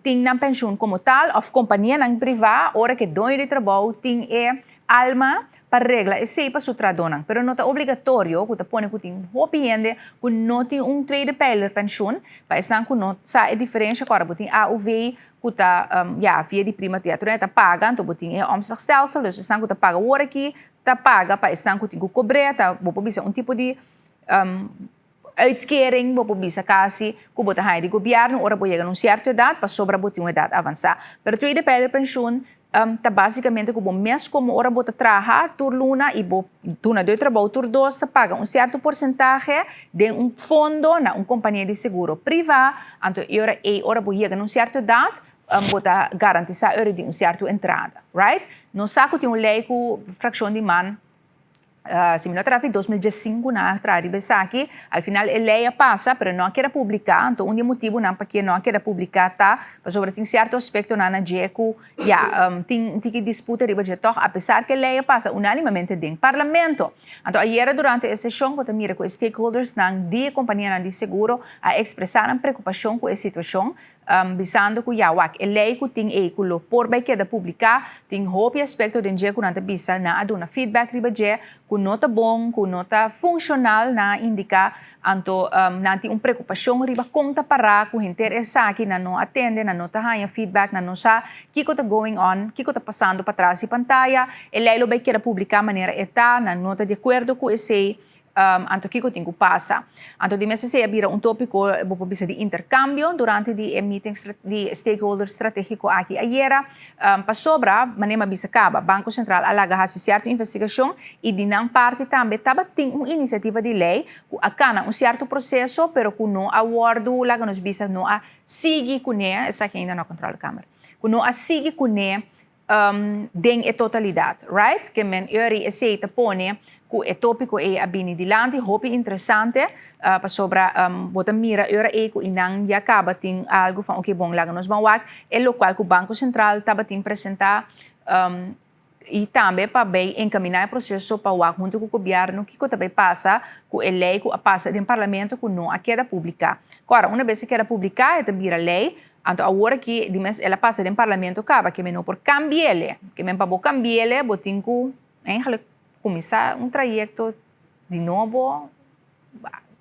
tin nan penshun komo tal òf kompanianan privá, ora ku e doño di trabou tin e alma pa regla esei pa su trahadónan, pero no ta obligatorio ku ta pone ku tin hopi hende ku no tin un tweede pijler pensioen, pa esnan ku no sa e diferensha ku ora bo tin AOV ku ta ya via di prima ya tur hende ta paga anto bo tin e omslagstelsel dus esnan ku ta paga awor aki ta paga pa esnan ku tin ku kobr'é ta bo por bisa un tipo di uitkering bo por bisa kasi ku bo ta haña di gobièrnu ora bo yega na un sierto edat pasobra bo tin un edat avansá. Pero tweede pijler pensioen ta básikamente ku bo mes komo ora bo ta traha tur luna i bo duna dor trabou tur dos ta paga un sierto porsentahe den un fondo na un kompania di seguro privá anto e ora ei ora bo yega na un sierto edat bo ta garantisá ora di un sierto entrada, right? Nos sa ku tin un lei ku frakshon di man. Si mi no ta rafi 2015 nan a traha riba esaki, al final e lei a pasa pero no a keda publiká, anto un di e motibunan pakie no a keda publiká ta pasobra tin sierto aspektonan na dje ku ya tin un tiki disputa riba dje tòg apesar ku e lei a pasa unánimamente den parlamento. Anto ayera durante e seshon bo ta mira ku e stakeholdersnan di e kompanianan di seguro a ekspresá nan preokupashon ku e situashon Bisando ku ya wak e lei ku tin ei ku lo por bai keda publiká, tin hopi aspekto den dje ku nan ta bisa nan a duna feedback riba dje ku no ta bon, ku no ta funshonal, nan a indiká. Anto nan tin un preokupashon riba kon ta pará ku henter esaki, nan no a tende, nan no ta haña feedback, nan no sa kiko ta going on, kiko ta pasando patras di pantaya. E lei lo bai keda publiká manera e ta, nan no ta di akuerdo ku esei. Anto kiko tin ku pasa? Anto di mes esei a bira un tópiko, bo por bisa di interkambio durante di e meeting di stakeholder stratégiko aki ayera. Pasobra, manera mi a bisa kaba, Banko Sentral a laga hasi sierto investigashon i di nan parti tambe tabatin un inisiativa di lei ku a kana un sierto proseso pero ku no a wòrdu, laga nos bisa, no a sigui kuné, esaki ainda no a kontrola kamer, ku no a sigui kuné den e totalidat, right? Ke men eri esei ta pone ku e tópiko ei a bini dilanti, hopi interesante, pasobra bo ta mira ora ei ku inan ya kaba tin algu van oke bon laga nos ban wak e lokual ku Banko Sentral tabatin presentá i tambe pa bay enkaminá e proseso pa wak huntu ku gobièrnu kiko ta bay pasa ku e lei ku a pasa den parlamento ku no a keda publiká. Kòrda, una bes e keda publiká e ta bira lei. Anto awor aki di mes el a pasa den parlamento kaba ke men no por kambi'ele. Ke men pa bo kambi'ele bo tin ku eigenlijk kuminsá un trayekto di nobo,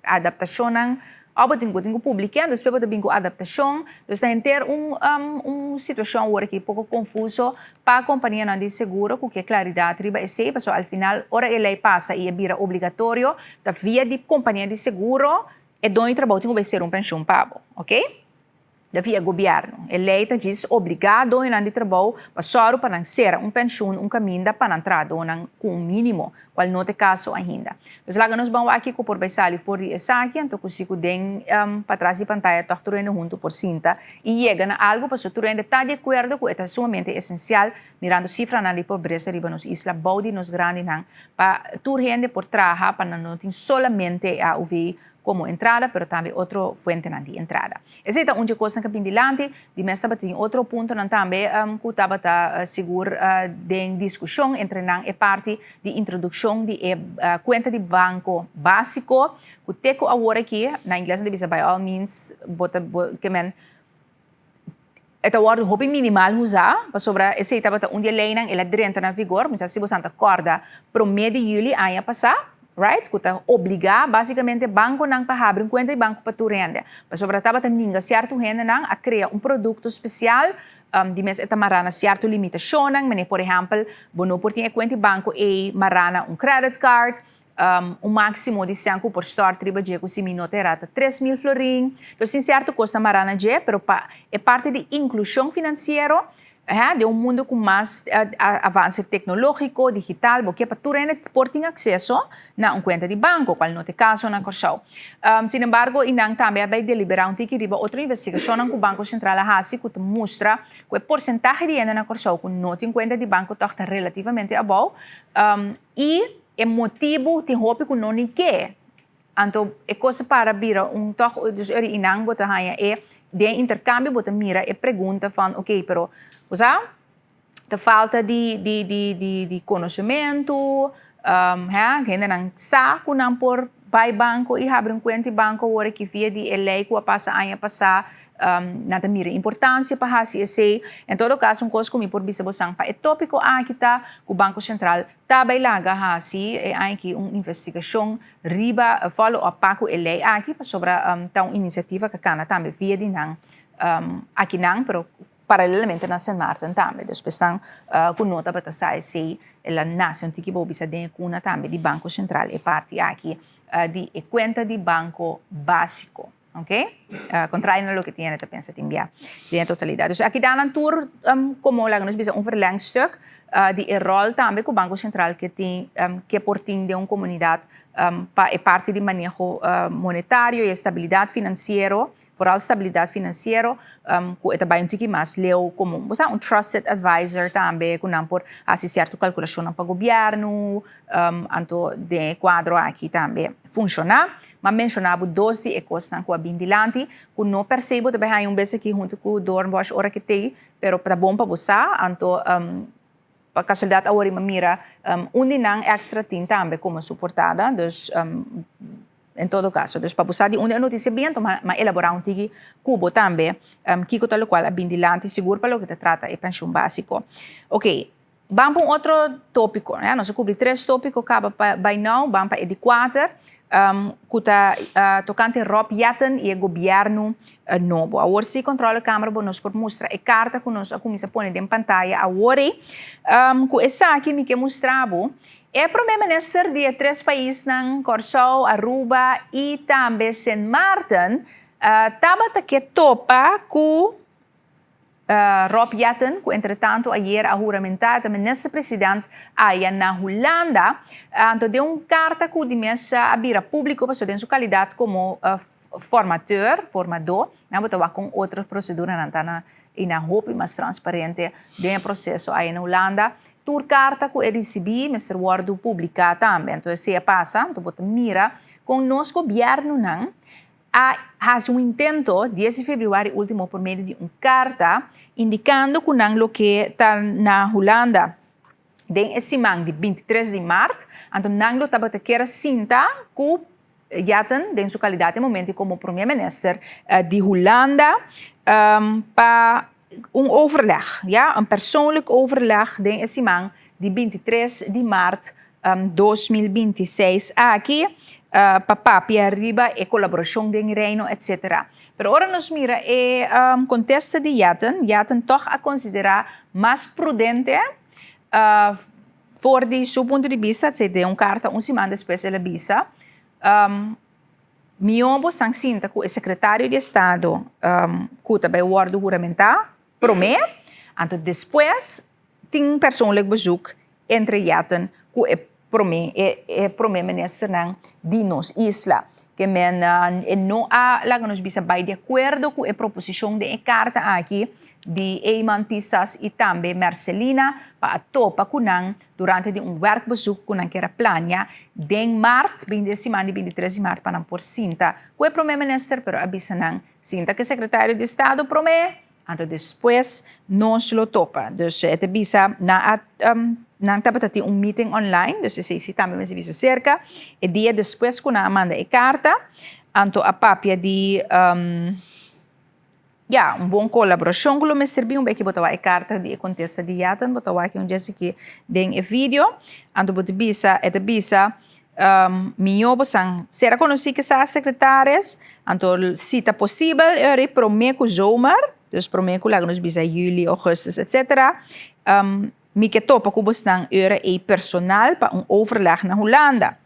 adaptashonnan òf bo tin bo tin ku publik'é anto despues bo ta bin ku adaptashon. Dus ta henter un un situashon awor aki poko konfuso pa kompanianan di seguro ku ke klaridat riba esei pasobra al final ora e lei pasa i e bira obligatorio ta via di kompania di seguro e doño di trabou tin ku bai sera un penshun pa bo, oke. Ta via gobièrnu. E lei ta djis obligá doñonan di trabou pa sòru pa nan sera un penshun un kaminda pa nan trahadónan ku un mínimo, kual no ta e kaso ainda. Dus laga nos ban wak kiko por bai sali for di esaki, anto ku si ku den patras di pantaya tòg tur hende huntu por sinta i yega na algu pasobra tur hende ta di akuerdo ku e ta sumamente esensial mirando sifranan di pobresa riba nos isla bou di nos grandinan pa tur hende por traha pa nan no tin solamente e AOV komo entrada pero tambe otro fuentenan di entrada. Esei ta un dje kosnan ku a bin dilanti. Di mes tabatin otro puntonan tambe ku tabata sigur den diskushon, entre nan e parti di introdukshon di e kuenta di banko básiko ku te ku awor aki, na ingles nan ta bisa by all means bo ta bo ke men e ta wòrdu hopi minimal usá pasobra esei tabata un di e leinan el a drenta na vigor, mi sa si boso ta kòrda promé di yüli aña pasá. Right, ku ta obligá básikamente bankonan pa habri un kuenta di banko pa tur hende. Pasobra tabata ninga sierto hendenan a krea un produkto spesial, di mes e ta mará na sierto limitashonnan, manera por ehèmpel bo no por tin e kuenta di banko ei mará na un credit card, un máksimo di sèn ku por stòrt riba dje ku si mi no ta erá ta 3000 florin. Entonces tin sierto kos ta mará na dje, pero pa e parti di inklushon finansiero, Den un mundu ku mas avanse teknológiko, digital, bo ke pa tur hende por tin akseso na un kuenta di banko, kual no ta e kaso na Kòrsou. Sin embargo, i nan tambe a bai deliberá un tiki riba otro investigashonnan ku Banko Sentral a hasi ku ta mustra ku e porsentahe di hende na Kòrsou ku no tin kuenta di banko tòg ta relativamente abou i e motibu tin hopi ku no ni ke. Anto e kos a para bira un tòg, dus ora einan bo ta haña e, den interkambio bo ta mira e pregunta van oké, pero bo sa ta falta di di di di di konosementu, hè, hendenan sa ku nan por bai banko i habri un kuenta di banko awor aki via di e lei ku a pasa aña pasá. Nan ta mira e importancia pa haci esey. En todo caso un cos cu mi por bisa bosan pa e topico aki ta cu Banco Central ta bay laga haci e aña aki un investigacion riba follow up pa cu e ley aki pasobra ta un iniciativa cu a cana tambe via di nan akinan pero paralelamente na Sint Maarten tambe. Dus pesnan cu no tabata sa esey el a nace un tiki bo bisa den e cuna tambe di Banco Central e parti aki di e cuenta di banco basico. Ok, contrario na loke tin hende ta pensa tin bia den e totalidad. Dus aki dan nan tur como laga nos bisa un verlengstuk di e rol tambe cu Banco Central ke tin ke por tin den un comunidad pa e parti di maneho monetario y e stabilidad financiero, vooral stabilidad financiero cu e ta bay un tiki mas leu como bo sa un trusted advisor tambe cu nan por haci cierto calculacionnan pa gobierno anto den e cuadro aki tambe funciona. M'a menshoná bo dos di e kosnan ku a bin dilanti, ku no per se bo ta bai haña un bes aki huntu ku Doornbosch ora ke t'ei, pero ta bon pa bo sa. Anto pa kasualidat awor i m'a mira un di nan èkstra tin tambe komo su portada, dus en todo kaso. Dus pa bo sa di unda e notisia bin, anto m'a elaborá un tiki ku bo tambe kiko ta lokual a bin dilanti, sigur pa loke ta trata e penshun básiko. Oke. Ban pa un otro tópiko. Ya, nos a kubri tres tópiko kaba pa by now, ban pa e di kuater, ku ta tokante Rob Jetten i e gobièrnu nobo. Awor si Controlekamer bo nos por mustra e karta ku nos a kuminsá pone den pantaya awor ei. Ku esaki mi ke mustra bo e promé minister di e tres paisnan, Kòrsou, Aruba i tambe Sint Maarten, tabata ke topa ku Rob Jetten, ku entretantu ayer a huramentá ta minister-president aya na Hulanda, anto den un karta ku di mes a bira públiko pasobra den su kalidat komo formateur, formadó, nan bo ta wak kon otro proseduranan ta na i nan hopi mas transparente den e proseso aya na Hulanda. Tur karta ku e risibí mester wòrdu publiká tambe. Anto esei a pasa, anto bo ta mira kon nos gobièrnunan a hasi un intento dies di februari ultimo por medio di un karta indikando ku nan lo ke ta na Hulanda den e siman di 23 di mart, anto nan lo tabata kier a sinta ku Jetten den su kalidat e momento komo prome minister di Hulanda. Pa un overleg, ja, un persoonlijk overleg den e siman di 23 di maart 2026 aki pa papia riba e colaboracion den Reino, etc. Pero ora nos mira e contesta di Jetten, Jetten toch a considera mas prudente for di su punto di bista, den un carta un siman despues el a bisa, Mihó bosan sinta ku e sekretario di estado ku ta bai wòrdu huramentá promé, anto despues tin persoonlijk bezoek entre Jetten ku e promé e promé ministernan di nos isla. Ke men e no a laga nos bisa bai di akuerdo ku e proposishon den e karta aki di Eman Pisas i tambe Mercelina pa a topa ku nan durante di un werkbezoek ku nan kier a plania den mart, bini e siman di 23 di mart pa nan por sinta ku e prome minister, pero a bisa nan sinta ku e sekretario di estado prome, anto despues nos lo topa. Dus e ta bisa nan a nan tabata tin un meeting online, dus esei si tambe mester bisa serka e dia despues ku nan a manda e karta, anto a papia di Ya, un bon kolaborashon ku lo mester bin. Un beki bo ta wak e karta di e kontesta di Jetten, bo ta wak un djesi ki den e video. Anto bo ta bisa, e ta bisa, mihó bo san sera konosí ku sa sekretaris, anto si ta posibel e ora promé ku zomer, dus promé ku laga nos bisa yüli, ougùstus, etsetera, mi ke topa ku bosnan e ora ei personal pa un overleg na Hulanda.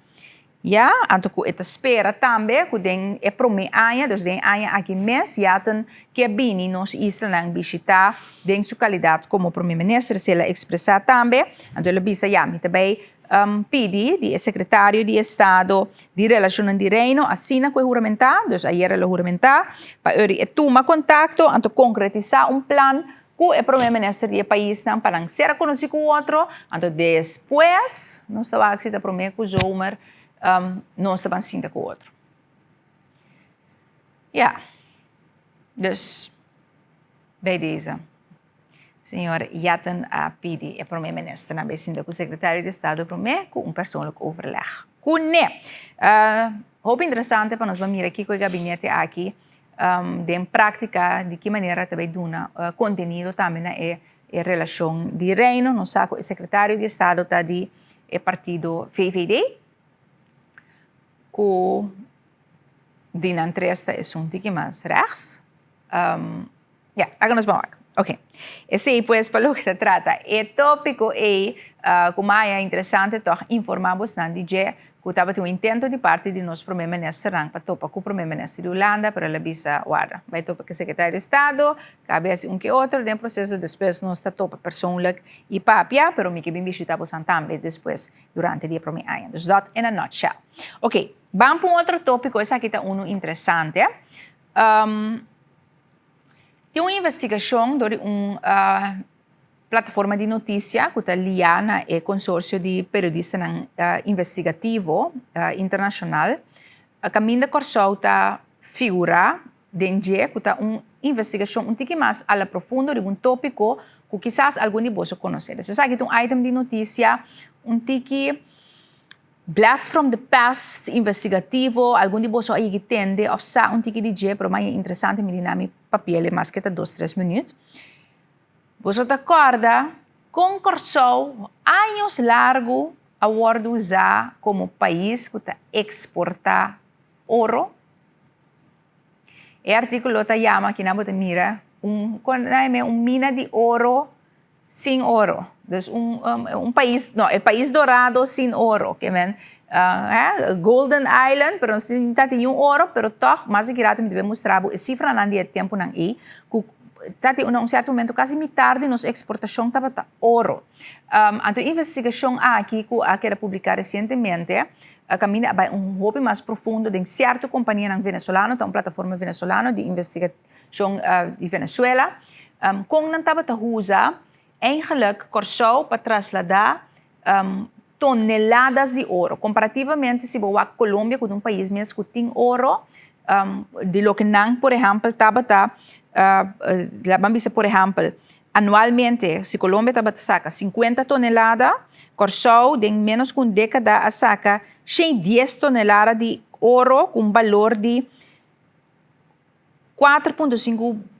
Ya, anto ku e ta spera tambe ku den e promé aña, dus den e aña aki mes, Yaten ke bini nos islanan bishitá den su kalidat komo promé minister, si el a ekspresá tambe. Anto el a bisa, ya, mi ta bai pidi di e sekretario di estado di Relashonnan di Reino asina ku e huramentá, dus ayer el a huramentá, pa ori e tuma kontakto, anto konkretisá un plan Ku e prome minister di e paisnan pa nan sera konosí ku otro, anto despues nos ta wak si ta prome ku zomer nos ta ban sinta ku otro. Ya, dus bij deze señor Jetten a pidi e prome ministernan bai sinta ku sekretario di estado prome ku un persoonlijk overleg kuné. Hopi interesante pa nos ban mira kiko e gabinete aki Den práktika di ki manera ta bai duna kontenido tambe na e relashon di Reino. Nos sa ku e sekretario di estado ta di e partido VVD, ku di nan tres ta esun tiki mas rechts. Ya, laga nos ban wak. Oke. Esei pues pa loke ta trata e tópiko ei ku maya interesante tòg informá bosnan di dje ku tabatin un intento di parti di nos promé ministernan pa topa ku promé minister di Hulanda, pero el a bisa warda bai topa ku e sekretario di estado, kabe hasi un ke otro den proseso, despues nos ta topa persoonlijk i papia, pero mi ke bin bishita bosan tambe despues durante di e promé aña. Dus dat in a nutshell. Oke, ban pa un otro tópiko, esaki ta unu interesante. Tin un investigashon dor di un plataforma di notisia ku ta liá na e konsorsio di periodistanan investigativo internashonal kaminda Kòrsou ta figurá den dje ku ta un investigashon un tiki mas a la profundo riba un tópiko ku kisas algun di boso konosé. Esaki ta un item di notisia un tiki. Blast from the past, investigativo, algun di boso a yegi tende of sa un tiki di dje, pero maña interesante mi di na mi papiel e maske ta dos tres minuut. Boso ta kòrda kon Kòrsou años largu a wòrdu usá komo pais ku ta eksportá oro? E artíkulo ta yama, kinan bo ta mira, un un mina di oro Sin oro. Dus un un pais, no, e pais dorado sin oro. Ke men, eh, Golden Island, pero nos tin ta tin un oro, pero tòg, mas di ki rato mi ta bin mustra bo e sifranan di e tempunan ei, ku ta tin un sierto momento kasi mitar di nos eksportashon tabata oro. Anto e investigashon aki ku a keda publiká resientemente, a kaminda a bai un hopi mas profundo den sierto kompanianan venezolano, ta un plataforma venezolano di investigashon di Venezuela, Kon nan tabata usa eigenlijk Kòrsou pa trasladá toneladas di oro. Komparativamente si bo wak Colombia ku ta un pais mes ku tin oro, di loke nan por ehèmpel tabata, laban bisa por ehèmpel, anualmente si Colombia tabata saka 50 tonelada, Kòrsou den ménos ku un dékada a saka 110 tonelada di oro ku un balor di 4.5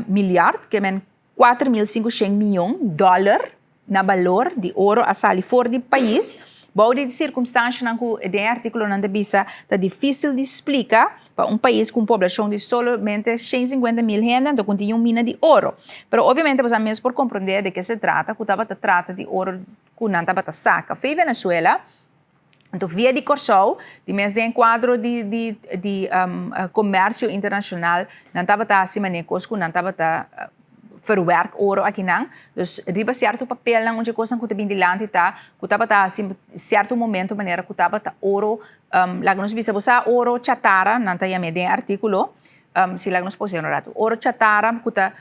miljard, ke men 4.500 mion dòler na balor di oro a sali for di pais, bou di sirkunstanshanan ku den e artíkulonan ta bisa ta difísil di splika pa un pais ku un poblashon di solamente 150 mil hende anto ku tin un mina di oro. Pero obviamente boso mes por komprondé de ke se trata, ku tabata trata di oro ku nan tabata saka fei Venezuela. Anto via di Kòrsou, di mes den kuadro di di di komersio internashonal, nan tabata hasi manera kos ku nan tabata verwerk oro akinan. Dus riba sierto papelnan un dje kosnan ku ta bin dilanti ta ku tabata hasi sierto momento manera ku tabata oro, laga nos bisa bo sa oro chatara, nan ta yam'é den e artíkulo, si laga nos pose un ratu, oro chatara ku ta.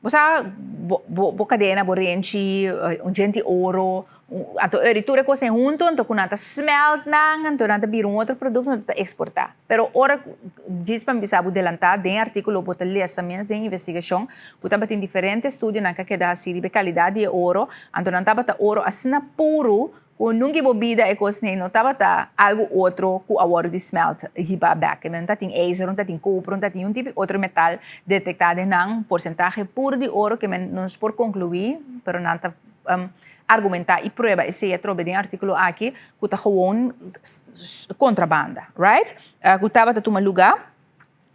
Bo sa bo bo bo kadena, bo renchi, un djenti oro, anto eri tur e kosnan huntu anto ku nan ta smelt nan anto nan ta bira un otro produkto anto ta eksportá. Pero ora ku djis pa mi bisa bo delantá den e artíkulo bo ta lesa mes den investigashon ku tabatin diferente estudionan ku a keda hasi riba e kalidat di e oro anto nan tabata oro asina puru Ku nunca bo bida e kosnan no tabata algu otro ku a wòrdu di smelt hiba bèk. No ta tin ijzer, no ta tin koper, no ta tin niun tipo di otro metal detektá den nan. Porsentahe puru di oro ke men nos por konkluí, pero nan ta argumentá i prueba esei atrobe den e artíkulo aki ku ta gewoon kontrabanda, right? Ku tabata tuma lugá.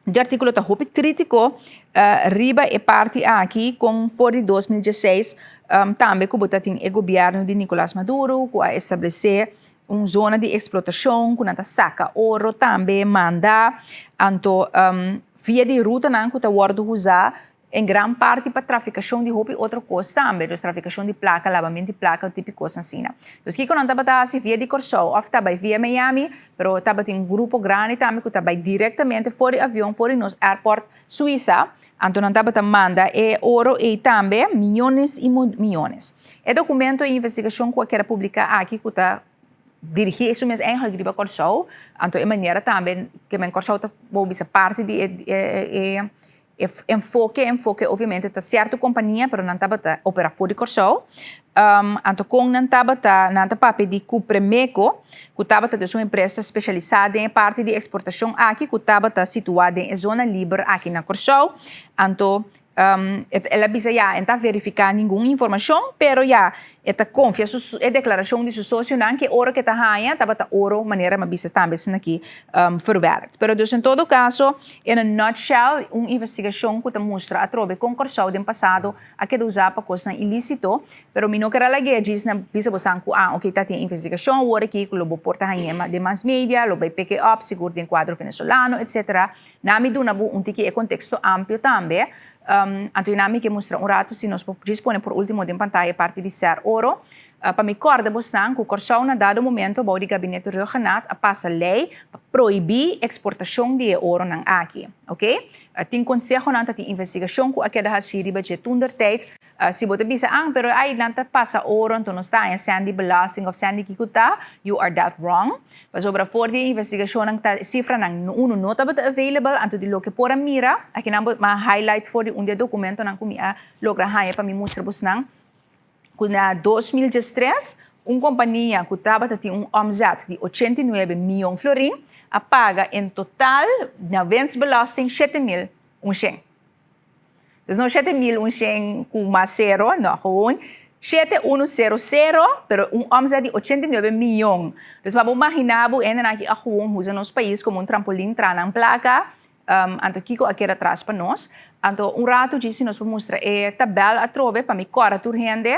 Di artíkulo ta hopi krítiko riba e parti aki kon for di 2016 tambe ku bo ta tin e gobièrnu di Nicolas Maduro ku a establesé un zona di eksplotashon ku nan ta saka oro tambe manda anto via di rutanan ku ta wòrdu usá En gran parti pa trafikashon di hopi otro kos tambe, dus trafikashon di plaka, labament di plaka, tipi kos asina. Dus kiko nan tabata hasi via di Kòrsou òf ta bai via Miami, pero tabatin un grupo grandi tambe ku ta bai direktamente for di avion for di nos airport Suisa, anto nan tabata manda e oro ei tambe, miyones i miyones. E dokumento i investigashon ku a keda publiká aki ku ta dirigí su mes eigenlijk riba Kòrsou, anto e manera tambe ke men Kòrsou ta bo bisa parti di e E enfoke, enfoke obviamente ta sierto kompania, pero nan tabata opera for di Kòrsou. Anto kon nan tabata, nan ta papia di Cupremeco, ku tabata dus un empresa spesialisá den e parti di eksportashon aki, ku tabata situá den e zona liber aki na Kòrsou. Anto el a bisa ya, e no ta verifiká ningun informashon, pero ya E ta konfia su e deklarashon di su sosionan ku e oro ku e ta haña tabata oro manera mi a bisa tambe esnan aki verwerkt. Pero dus en todo kaso, in a nutshell, un investigashon ku ta mustra atrobe kon Kòrsou den pasado a keda usá pa kosnan ilísito, pero mi no ker a lag'é djis na bisa bosan ku ah oke ta tin investigashon awor aki ku lo bo por ta hañ'é den mas media, lo bai pick e up sigur den kuadro venezolano etcetera. Na mi duna bo un tiki e konteksto amplio tambe. Anto i nan mi ke mustra un ratu si nos por djis pone por ultimo den pantaya e parti di Ser Oro. Pa mi kòrda bosnan ku Kòrsou na dado momento bou di gabinete Rhuggenaath a pasa lei pa prohibí eksportashon di e oronan aki. Oke. Tin konsehonan ta tin investigashon ku a keda hasí riba dje toendertijd. Si bo ta bisa, ah, pero ay nan ta pasa oro anto nos ta haña sèn di belasting òf sèn di kiko ta, you are that wrong. Pasobra for di e investigashonnan ta sifranan unu no tabata available, anto di loke por a mira, akinan bo a highlight for di un di e dokumentonan ku mi a logra haña pa mi mustra bosnan, ku na 2013 un kompania ku tabata tin un omzet di 89 mion florin a paga en total na winstbelasting 7100. Dus no 7100 ku mas sero, no, gewoon 7100, pero un omzet di 89 miyon. Dus pa bo magina bo hendenan aki a gewoon usa nos pais komo un trampolin traha nan plaka, anto kiko a keda tras pa nos. Anto un ratu djis si nos por mustra e tabel atrobe pa mi kòrda tur hende.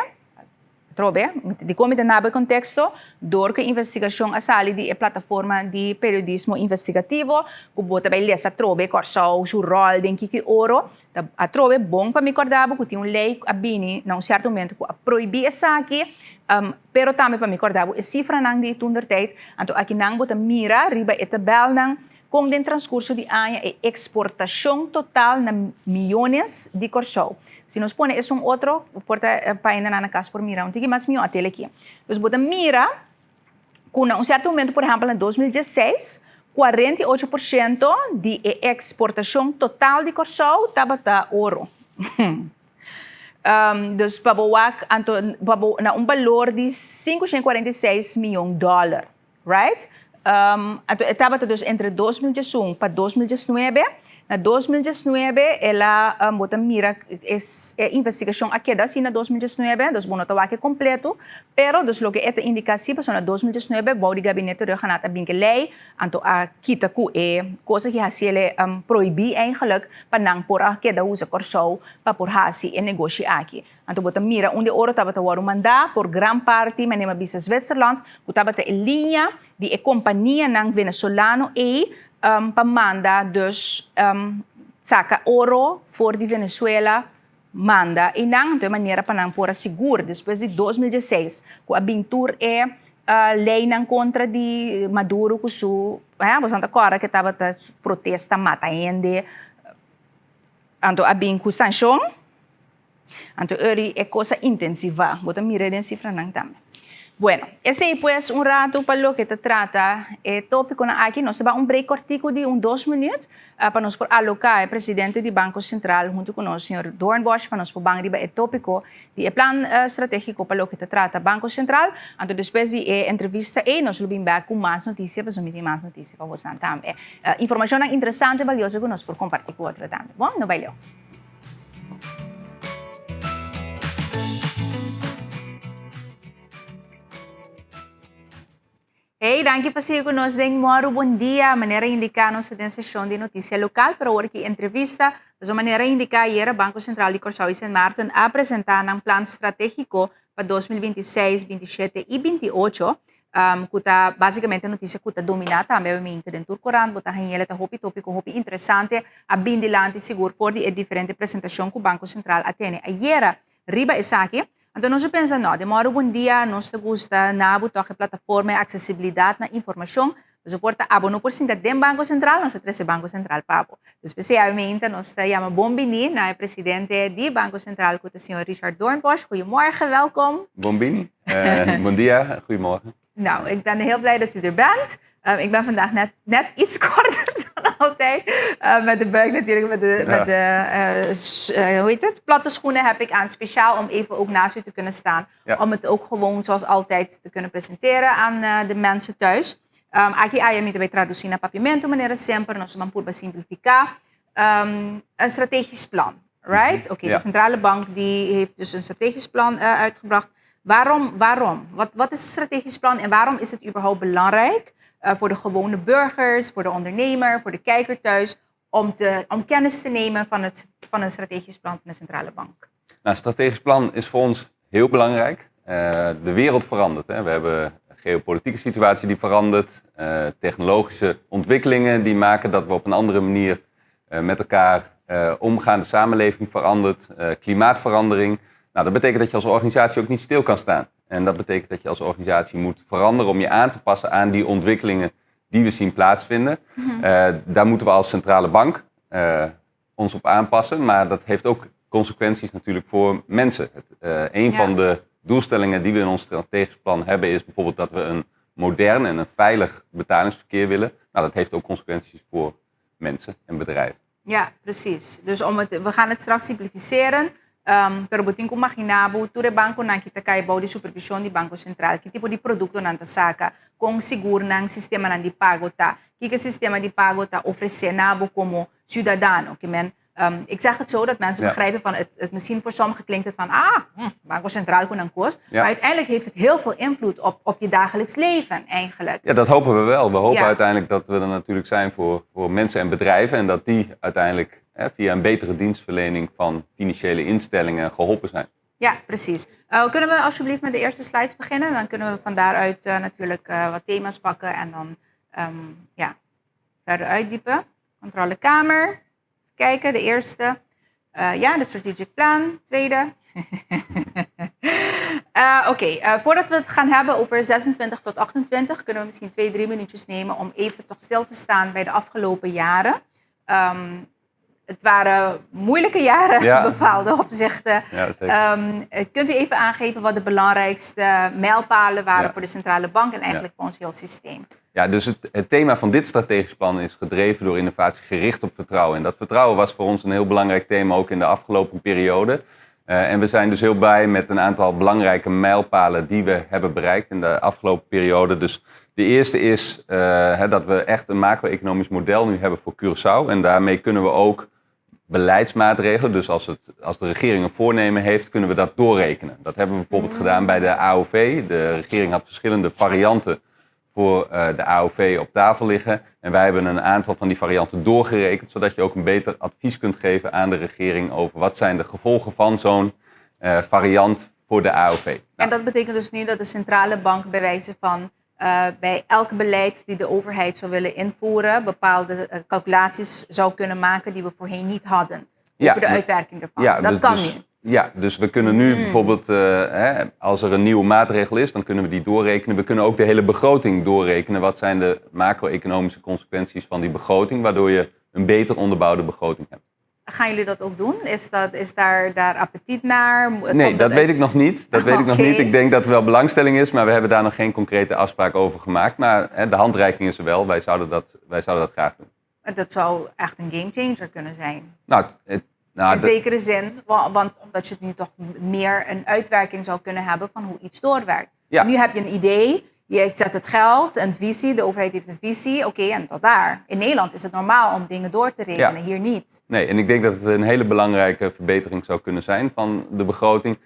Atrobe, dikon mi ta naba e konteksto? Dor ku e investigashon a sali di e plataforma di periodismo investigativo, ku bo ta bai lesa atrobe Kòrsou su ròl den kiko i oro, ta atrobe bon pa mi kòrda bo ku tin un lei ku a bini na un sierto momento ku a prohibí esaki, pero tambe pa mi kòrda bo e sifranan di toentertijd. Anto akinan bo ta mira riba e tabèlnan Kon den transkurso di aña e eksportashon total na miyones di Kòrsou. Si nos pone esun otro, por ta pa hendenan na kas por mira un tiki mas mihó a tele aki. Dus bo ta mira ku na un sierto momento, por ehèmpel na 2016, 48% di e eksportashon total di Kòrsou tabata oro. Dus pa bo wak anto pa bo na un balor di 546 miyon dòler. Right? Anto e tabata dus entre 2011 pa 2019. Na 2019 el a, bo ta mira e investigashon a keda asina na 2019, dus bo no ta wak e kompleto, pero dus loke e ta indiká si pasobra na 2019 bou di gabinete Rhuggenaath a bin ku e lei, anto a kita ku e kos aki hasi el prohibí eigenlijk pa nan por a keda usa Kòrsou pa por hasi e negoshi aki. Anto bo ta mira unda e oro tabata wòrdu mandá por gran parti, manera mi a bisa Zwitserland, ku tabata e liña di e kompanianan venezolano ei pa manda dus saka oro for di Venezuela manda einan. Anto e manera pa nan por a sigur despues di 2016 ku a bin tur e leinan kontra di Maduro ku su, boso ta kòrda ke tabata protesta mata hende, anto a bin ku sanshon. Anto ori e kos a intensivá. Bo ta mira den sifranan tambe. Bueno, esei pues un ratu pa loke ta trata e tópikonan aki. Nos ta bai un break kòrtiku di un dos minüt pa nos por aloká e presidente di Banko Sentral huntu ku nos, señor Doornbosch, pa nos por ban riba e tópiko di e plan stratégiko pa loke ta trata Banko Sentral. Anto despues di e entrevista ei nos lo bin bèk ku mas notisia pasobra mi tin mas notisia pa bosnan tambe. Informashonnan interesante, balioso ku nos por kompartí ku otro tambe. Bon, no bai leu. Hey, danki pa sigui ku nos den Mòru Bon Dia. Manera indiká nos ta den seshon di notisia lokal, pero awor ki entrevista. Paso manera indiká ayera Banko Sentral di Kòrsou i Sint Maarten a presentá nan plan stratégiko pa 2026, 27 i 28. Ku ta básikamente notisia ku ta dominá tambe obviamente den tur korant. Bo ta hañ'el e ta hopi tópiko, hopi interesante. A bin dilanti sigur for di e diferente presentashon ku Banko Sentral a tene ayera riba esaki. Anto nos a pensa, no, den Mòru Bon Dia nos ta gusta na bo tòg e plataforma e aksesibilidat na informashon. Pasobra por ta abo no por sinta den Banko Sentral, nos ta trese Banko Sentral pa bo. Dus p'esei obviamente nos ta yama bon bini na e presidente di Banko Sentral ku ta señor Richard Doornbosch. Goeiemorgen, welkom. Bon bini. Bon dia, goeiemorgen. Nou, ik ben heel blij dat u er bent. Ik ben vandaag net, net iets korter dan altijd. Met de buik natuurlijk, met de, ja. met de uh, hoe heet het? Platte schoenen heb ik aan. Speciaal om even ook naast u te kunnen staan. Ja. Om het ook gewoon zoals altijd te kunnen presenteren aan de mensen thuis. Aki aya mi ta bay traduci na papiamento manera semper. Nos ta purba simplifica. Een strategisch plan, right? Oké, okay, de centrale bank die heeft dus een strategisch plan uitgebracht. Waarom? Waarom? Wat, wat is een strategisch plan en waarom is het überhaupt belangrijk voor de gewone burgers, voor de ondernemer, voor de kijker thuis, om, te, om kennis te nemen van, het, van een strategisch plan van de centrale bank? Nou, een strategisch plan is voor ons heel belangrijk. De wereld verandert. Hè. We hebben een geopolitieke situatie die verandert, technologische ontwikkelingen die maken dat we op een andere manier met elkaar omgaan. De samenleving verandert, klimaatverandering. Nou, dat betekent dat je als organisatie ook niet stil kan staan. En dat betekent dat je als organisatie moet veranderen om je aan te passen aan die ontwikkelingen die we zien plaatsvinden. Daar moeten we als centrale bank ons op aanpassen, maar dat heeft ook consequenties natuurlijk voor mensen. Een van de doelstellingen die we in ons strategisch plan hebben is bijvoorbeeld dat we een modern en een veilig betalingsverkeer willen. Nou, dat heeft ook consequenties voor mensen en bedrijven. Ja, precies. Dus om het, we gaan het straks simplificeren. Pero bo tin ku imaginá bo tur e bankonan ki ta kai bou di supervishon di Banko Sentral, ki tipo di produkto nan ta saka, kon sigur nan sistemanan di pago ta, kiko e sistema di pago ta ofresé na bo komo siudadano. Ke men, ik zeg het zo dat mensen begrijpen van het, het misschien voor sommigen klinkt het van ah, Banko Sentral ku nan kos. Maar uiteindelijk heeft het heel veel invloed op, op je dagelijks leven eigenlijk. Ja, dat hopen we wel. We hopen uiteindelijk dat we er natuurlijk zijn voor, voor mensen en bedrijven en dat die uiteindelijk hè, via een betere dienstverlening van financiële instellingen geholpen zijn. Ja, precies. Kunnen we alsjeblieft met de eerste slides beginnen? Dan kunnen we van daaruit natuurlijk wat thema's pakken en dan ja, verder uitdiepen. Controlekamer. Even kijken, de eerste. Ja, de strategic plan. Tweede. Oké, okay. Voordat we het gaan hebben over 26 tot 28, kunnen we misschien 2, 3 minuutjes nemen om even toch stil te staan bij de afgelopen jaren. Het waren moeilijke jaren in bepaalde opzichten. Ja, zeker. Kunt u even aangeven wat de belangrijkste mijlpalen waren voor de centrale bank en eigenlijk voor ons heel systeem? Ja, dus het thema van dit strategisch plan is gedreven door innovatie, gericht op vertrouwen. En dat vertrouwen was voor ons een heel belangrijk thema ook in de afgelopen periode. En we zijn dus heel blij met een aantal belangrijke mijlpalen die we hebben bereikt in de afgelopen periode. Dus de eerste is hè, dat we echt een macro-economisch model nu hebben voor Curaçao. En daarmee kunnen we ook beleidsmaatregelen, dus als de regering een voornemen heeft, kunnen we dat doorrekenen. Dat hebben we bijvoorbeeld gedaan bij de AOV. De regering had verschillende varianten voor de AOV op tafel liggen. En wij hebben een aantal van die varianten doorgerekend, zodat je ook een beter advies kunt geven aan de regering over wat zijn de gevolgen van zo'n variant voor de AOV. En Nou, dat betekent dus nu dat de centrale bank bij wijze van bij elk beleid die de overheid zou willen invoeren, bepaalde calculaties zou kunnen maken die we voorheen niet hadden Ja, over de uitwerking ervan. Ja, Dat dus, kan dus, nu. Ja, dus we kunnen nu bijvoorbeeld, hè, als er een nieuwe maatregel is, dan kunnen we die doorrekenen. We kunnen ook de hele begroting doorrekenen. Wat zijn de macro-economische consequenties van die begroting, waardoor je een beter onderbouwde begroting hebt. Gaan jullie dat ook doen? Is daar appetiet naar? Komt Nee, dat weet uit- ik nog niet. Dat weet ik nog niet. Ik denk dat er wel belangstelling is, maar we hebben daar nog geen concrete afspraak over gemaakt. Maar hè, de handreiking is er wel. Wij zouden dat graag doen. Dat zou echt een gamechanger kunnen zijn. Nou, nou, In zekere zin, want omdat je het nu toch meer een uitwerking zou kunnen hebben van hoe iets doorwerkt. Nu heb je een idee, je zet het geld, een visie, de overheid heeft een visie, oké, en tot daar. In Nederland is het normaal om dingen door te rekenen, hier niet. Nee, en ik denk dat het een hele belangrijke verbetering zou kunnen zijn van de begroting.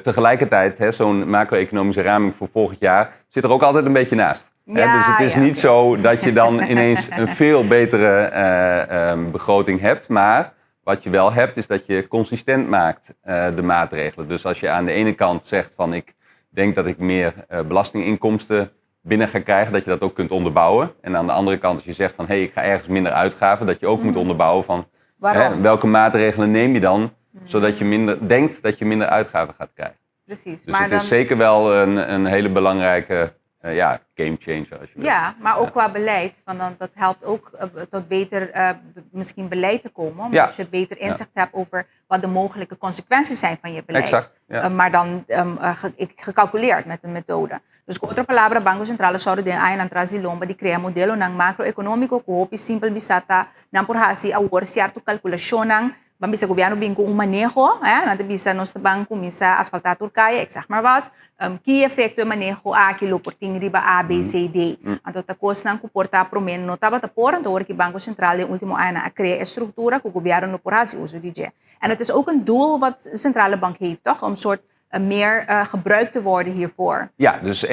Tegelijkertijd, hè, zo'n macro-economische raming voor volgend jaar zit er ook altijd een beetje naast. Hè, dus het is niet zo dat je dan ineens een veel betere begroting hebt. Maar wat je wel hebt, is dat je consistent maakt de maatregelen. Dus als je aan de ene kant zegt van: ik denk dat ik meer belastinginkomsten binnen ga krijgen, dat je dat ook kunt onderbouwen. En aan de andere kant, als je zegt van: hé, hey, ik ga ergens minder uitgaven, dat je ook moet onderbouwen van Waarom? hè, welke maatregelen neem je dan, zodat je minder denkt dat je minder uitgaven gaat krijgen. Dus maar het dan, is zeker wel een hele belangrijke ja, game changer, als je wil. Ja, maar ook qua beleid, want dan, dat helpt ook tot beter misschien beleid te komen, omdat je beter inzicht hebt over wat de mogelijke consequenties zijn van je beleid. Exact, ja. Maar dan gecalculeerd met een methode. Dus ku otro palabra, Banko Sentral a sòru den añanan tras di lomba di krea modelonan makroekonómiko ku hopi simpel bisá ta nan por hasi awor sierto kalkulashonnan. Ban bisa gobièrnu bin ku un maneho, eh, nan ta bisa: nos ta ban kuminsá asfaltá tur kaya, ik zeg maar wat. Ki efekto e maneho aki lo por tin riba A, B, C, D? Anto ta kosnan ku por ta promé no tabata por, anto ora ku Banko Sentral den último añanan a krea e struktura ku gobièrnu no por hasi uso di dje. En het is ook een doel wat de centrale bank heeft, toch? Om soort meer gebruikt te worden hiervoor. Ja, dus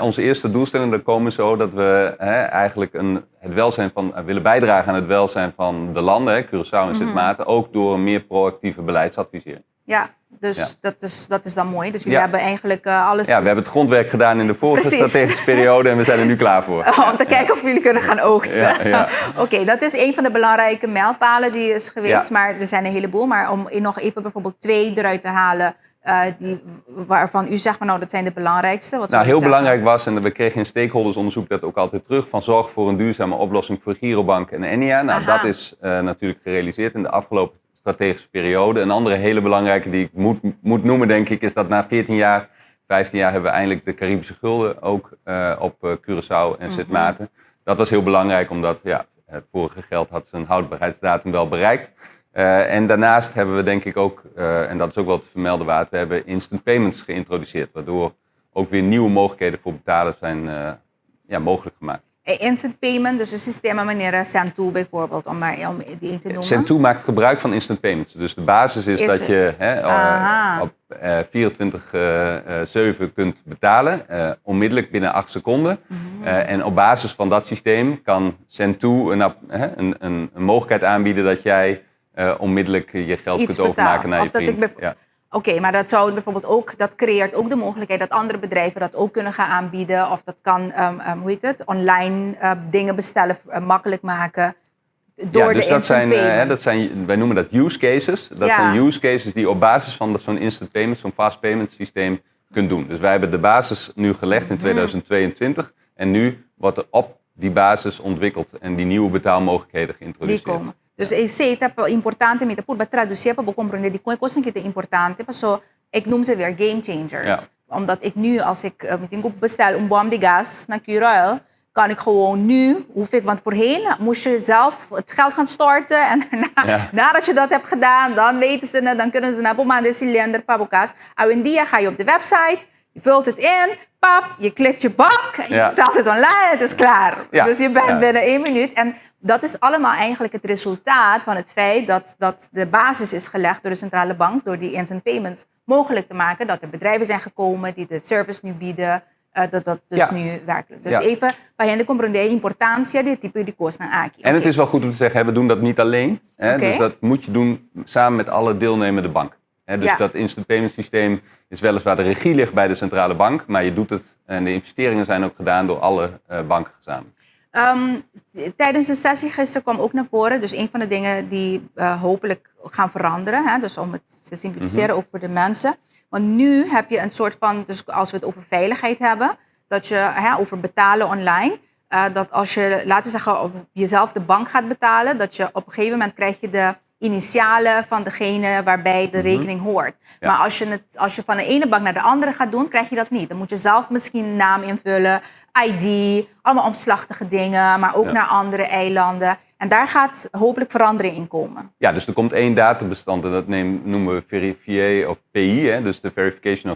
onze eerste doelstelling, daar komen zo dat we, hè, eigenlijk het welzijn van, willen bijdragen aan het welzijn van de landen, hè, Curaçao en Sint Maarten, ook door een meer proactieve beleidsadvisering. Ja, dus dat is dan mooi. Dus jullie hebben eigenlijk alles. Ja, we hebben het grondwerk gedaan in de vorige strategische periode en we zijn er nu klaar voor. Om te kijken of jullie kunnen gaan oogsten. Ja. Oké, dat is een van de belangrijke mijlpalen die is geweest. Maar er zijn een heleboel. Maar om nog even bijvoorbeeld twee eruit te halen, waarvan u zegt van: nou, dat zijn de belangrijkste. Wat zou Nou, u heel zeggen? belangrijk was, en we kregen in stakeholdersonderzoek dat ook altijd terug, van zorg voor een duurzame oplossing voor Girobank en Ennia. Nou, dat is natuurlijk gerealiseerd in de afgelopen strategische periode. Een andere hele belangrijke die ik moet noemen, denk ik, is dat na 14 jaar, 15 jaar hebben we eindelijk de Caribische gulden ook op Curaçao en Sint Maarten. Dat was heel belangrijk, omdat, ja, het vorige geld had zijn houdbaarheidsdatum wel bereikt. En daarnaast hebben we denk ik ook, en dat is ook wel te vermelden waard, we hebben instant payments geïntroduceerd, waardoor ook weer nieuwe mogelijkheden voor betalen zijn ja, mogelijk gemaakt. Instant payment, dus een systeem manera Sentoo bijvoorbeeld, om die een te noemen. Sentoo maakt gebruik van instant payments. Dus de basis is dat je, hè, op 24/7 kunt betalen, onmiddellijk binnen 8 seconden. En op basis van dat systeem kan Sentoo een mogelijkheid aanbieden dat jij onmiddellijk je geld Iets kunt overmaken naar je Of dat vriend. Ik Oké, maar dat zou bijvoorbeeld ook, dat creëert ook de mogelijkheid dat andere bedrijven dat ook kunnen gaan aanbieden. Of dat kan, hoe heet het, online dingen bestellen, makkelijk maken. Door Ja, dus de dat zijn, hè, dat zijn, wij noemen dat use cases. Dat zijn use cases die op basis van zo'n instant payment, zo'n fast payment systeem kunt doen. Dus wij hebben de basis nu gelegd in 2022 en nu wordt er op die basis ontwikkeld en die nieuwe betaalmogelijkheden geïntroduceerd. Die komen. Dus esei ta importante, mi ta purba tradusí pa komprondé di kon kos ta importante, so ik noem ze weer game changers. Omdat ik nu, als ik bestel un bòm di gas na Curoil, Kan ik gewoon nu, hoef ik, want voorheen moest je zelf het geld gaan storten en daarna, nadat je dat hebt gedaan, dan weten ze het, dan kunnen ze naar manda e cilinder pa bo cas. Awendia ga je op de website, je vult het in, pap, je klikt je bank, en je betaalt het online, het is klaar. Dus je bent binnen 1 minuut. En dat is allemaal eigenlijk het resultaat van het feit dat de basis is gelegd door de centrale bank, door die instant payments mogelijk te maken, dat er bedrijven zijn gekomen die de service nu bieden, dat dat dus nu werkelijk. Dus even, pa hende comprende e importancia di tipo di cosnan aki. En het is wel goed om te zeggen, hè, we doen dat niet alleen. Hè, dus dat moet je doen samen met alle deelnemende banken. Hè, dus dat instant payment systeem is weliswaar de regie ligt bij de centrale bank, maar je doet het en de investeringen zijn ook gedaan door alle banken gezamenlijk. Tijdens de sessie gisteren kwam ook naar voren, dus een van de dingen die hopelijk gaan veranderen, hè, dus om het te simplificeren ook voor de mensen. Want nu heb je een soort van, dus als we het over veiligheid hebben, dat je, hè, over betalen online, dat als je, laten we zeggen, op jezelf de bank gaat betalen, dat je op een gegeven moment krijg je de initialen van degene waarbij de rekening hoort. Maar als je van de ene bank naar de andere gaat doen, krijg je dat niet. Dan moet je zelf misschien naam invullen, ID, allemaal omslachtige dingen, maar ook naar andere eilanden. En daar gaat hopelijk verandering in komen. Ja, dus er komt één databestand en dat noemen we Verifié of PI, hè, dus de Verification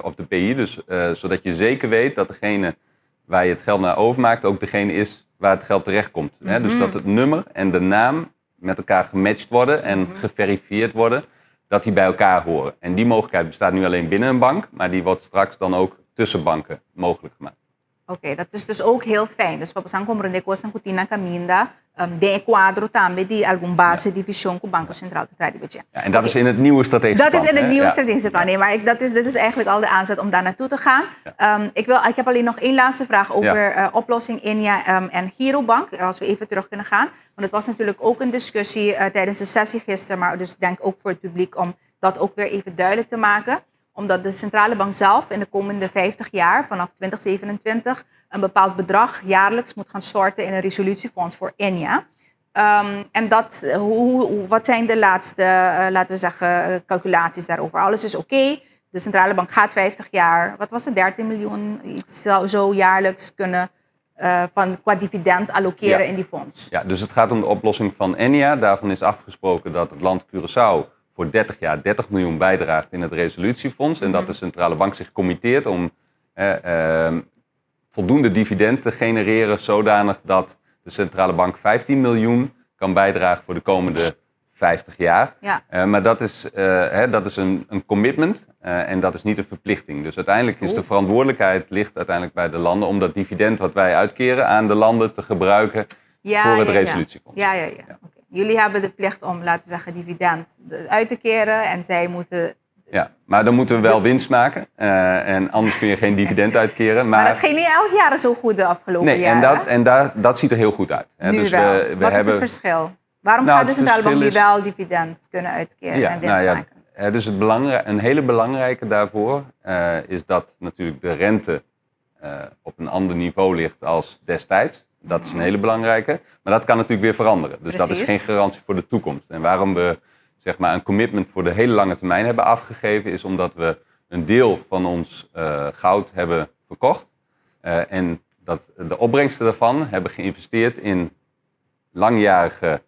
of the PI. Dus zodat je zeker weet dat degene waar je het geld naar overmaakt ook degene is waar het geld terechtkomt. Hè? Dus dat het nummer en de naam met elkaar gematcht worden en geverifieerd worden, dat die bij elkaar horen. En die mogelijkheid bestaat nu alleen binnen een bank, maar die wordt straks dan ook tussen banken mogelijk gemaakt. Oké, dat is dus ook heel fijn. Dus pa bo comprende cosnan cu tin na caminda, den cuadro tambe di algun base di vision cu Banco Central ta traha. Ja, en dat is in het nieuwe strategische Dat plan. Is in het hè? nieuwe strategische plan. Nee, maar dit is eigenlijk al de aanzet om daar naartoe te gaan. Ik heb alleen nog één laatste vraag over oplossing Ennia en Girobank. Als we even terug kunnen gaan. Want het was natuurlijk ook een discussie tijdens de sessie gisteren. Maar dus ik denk ook voor het publiek om dat ook weer even duidelijk te maken. Omdat de centrale bank zelf in de komende 50 jaar, vanaf 2027, een bepaald bedrag jaarlijks moet gaan storten in een resolutiefonds voor Ennia. En wat zijn de laatste, laten we zeggen, calculaties daarover? Alles is oké. De centrale bank gaat 50 jaar, wat was het, 13 miljoen, iets zo jaarlijks kunnen qua dividend allokeren in die fonds. Ja, dus het gaat om de oplossing van Ennia. Daarvan is afgesproken dat het land Curaçao voor 30 jaar 30 miljoen bijdraagt in het resolutiefonds. En dat de centrale bank zich committeert om voldoende dividend te genereren, zodanig dat de centrale bank 15 miljoen kan bijdragen voor de komende 50 jaar. Maar dat is, hè, dat is een commitment en dat is niet een verplichting. Dus uiteindelijk is de verantwoordelijkheid ligt uiteindelijk bij de landen om dat dividend wat wij uitkeren aan de landen te gebruiken voor het resolutiefonds. Ja. Oké. Jullie hebben de plicht om, laten we zeggen, dividend uit te keren en zij moeten... Ja, maar dan moeten we wel winst maken en anders kun je geen dividend uitkeren. Maar dat ging niet elk jaar zo goed de afgelopen Nee, jaren. en dat ziet er heel goed uit. Hè. Nu Dus wel. we Wat is het hebben verschil? Waarom Nou, gaat de het centrale bank nu verschil is wel dividend kunnen uitkeren Ja, en winst nou ja, maken? hè, dus een hele belangrijke daarvoor is dat natuurlijk de rente op een ander niveau ligt als destijds. Dat is een hele belangrijke. Maar dat kan natuurlijk weer veranderen. Dus dat is geen garantie voor de toekomst. En waarom we, zeg maar, een commitment voor de hele lange termijn hebben afgegeven, is omdat we een deel van ons goud hebben verkocht. En dat de opbrengsten daarvan hebben geïnvesteerd in langjarige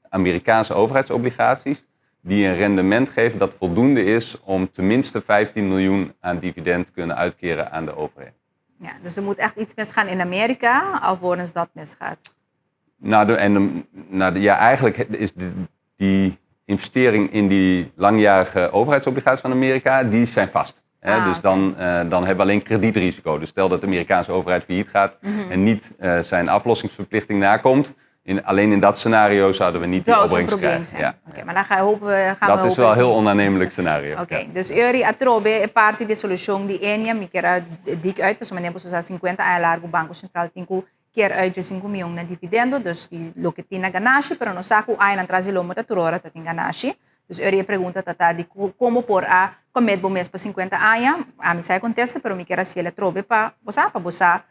Amerikaanse overheidsobligaties, die een rendement geven dat voldoende is om tenminste 15 miljoen aan dividend te kunnen uitkeren aan de overheid. Ja, dus er moet echt iets misgaan in Amerika, alvorens dat misgaat. Nou, de, en de, nou, de, ja, eigenlijk is die investering in die langjarige overheidsobligaties van Amerika, die zijn vast. Hè? Dus dan hebben we alleen kredietrisico. Dus stel dat de Amerikaanse overheid failliet gaat en niet zijn aflossingsverplichting nakomt. Alleen in dat scenario zouden we niet die Zou het een opbrengst probleem krijgen. zijn? Ja. Oké, maar dan gaan we Dat is wel een hopelijk heel niet. onaannemelijk scenario. Oké, Ja. dus ey atrobe e parti di solucion di Ennia, mi kier a dik uit, pasobra manera bo 50 aña largo Banco Central tin cu keer uit 5 miyon na dividendo, dus di loke tin na ganashi, pero nos sa cu añanan tras di lomba ta tur ora ta tin ganashi. Dus e pregunta ta di con por a commit bo mes pa 50 aña, ami sa e contesta, pero mi kier a atrobe pa bo sa, pa bo sa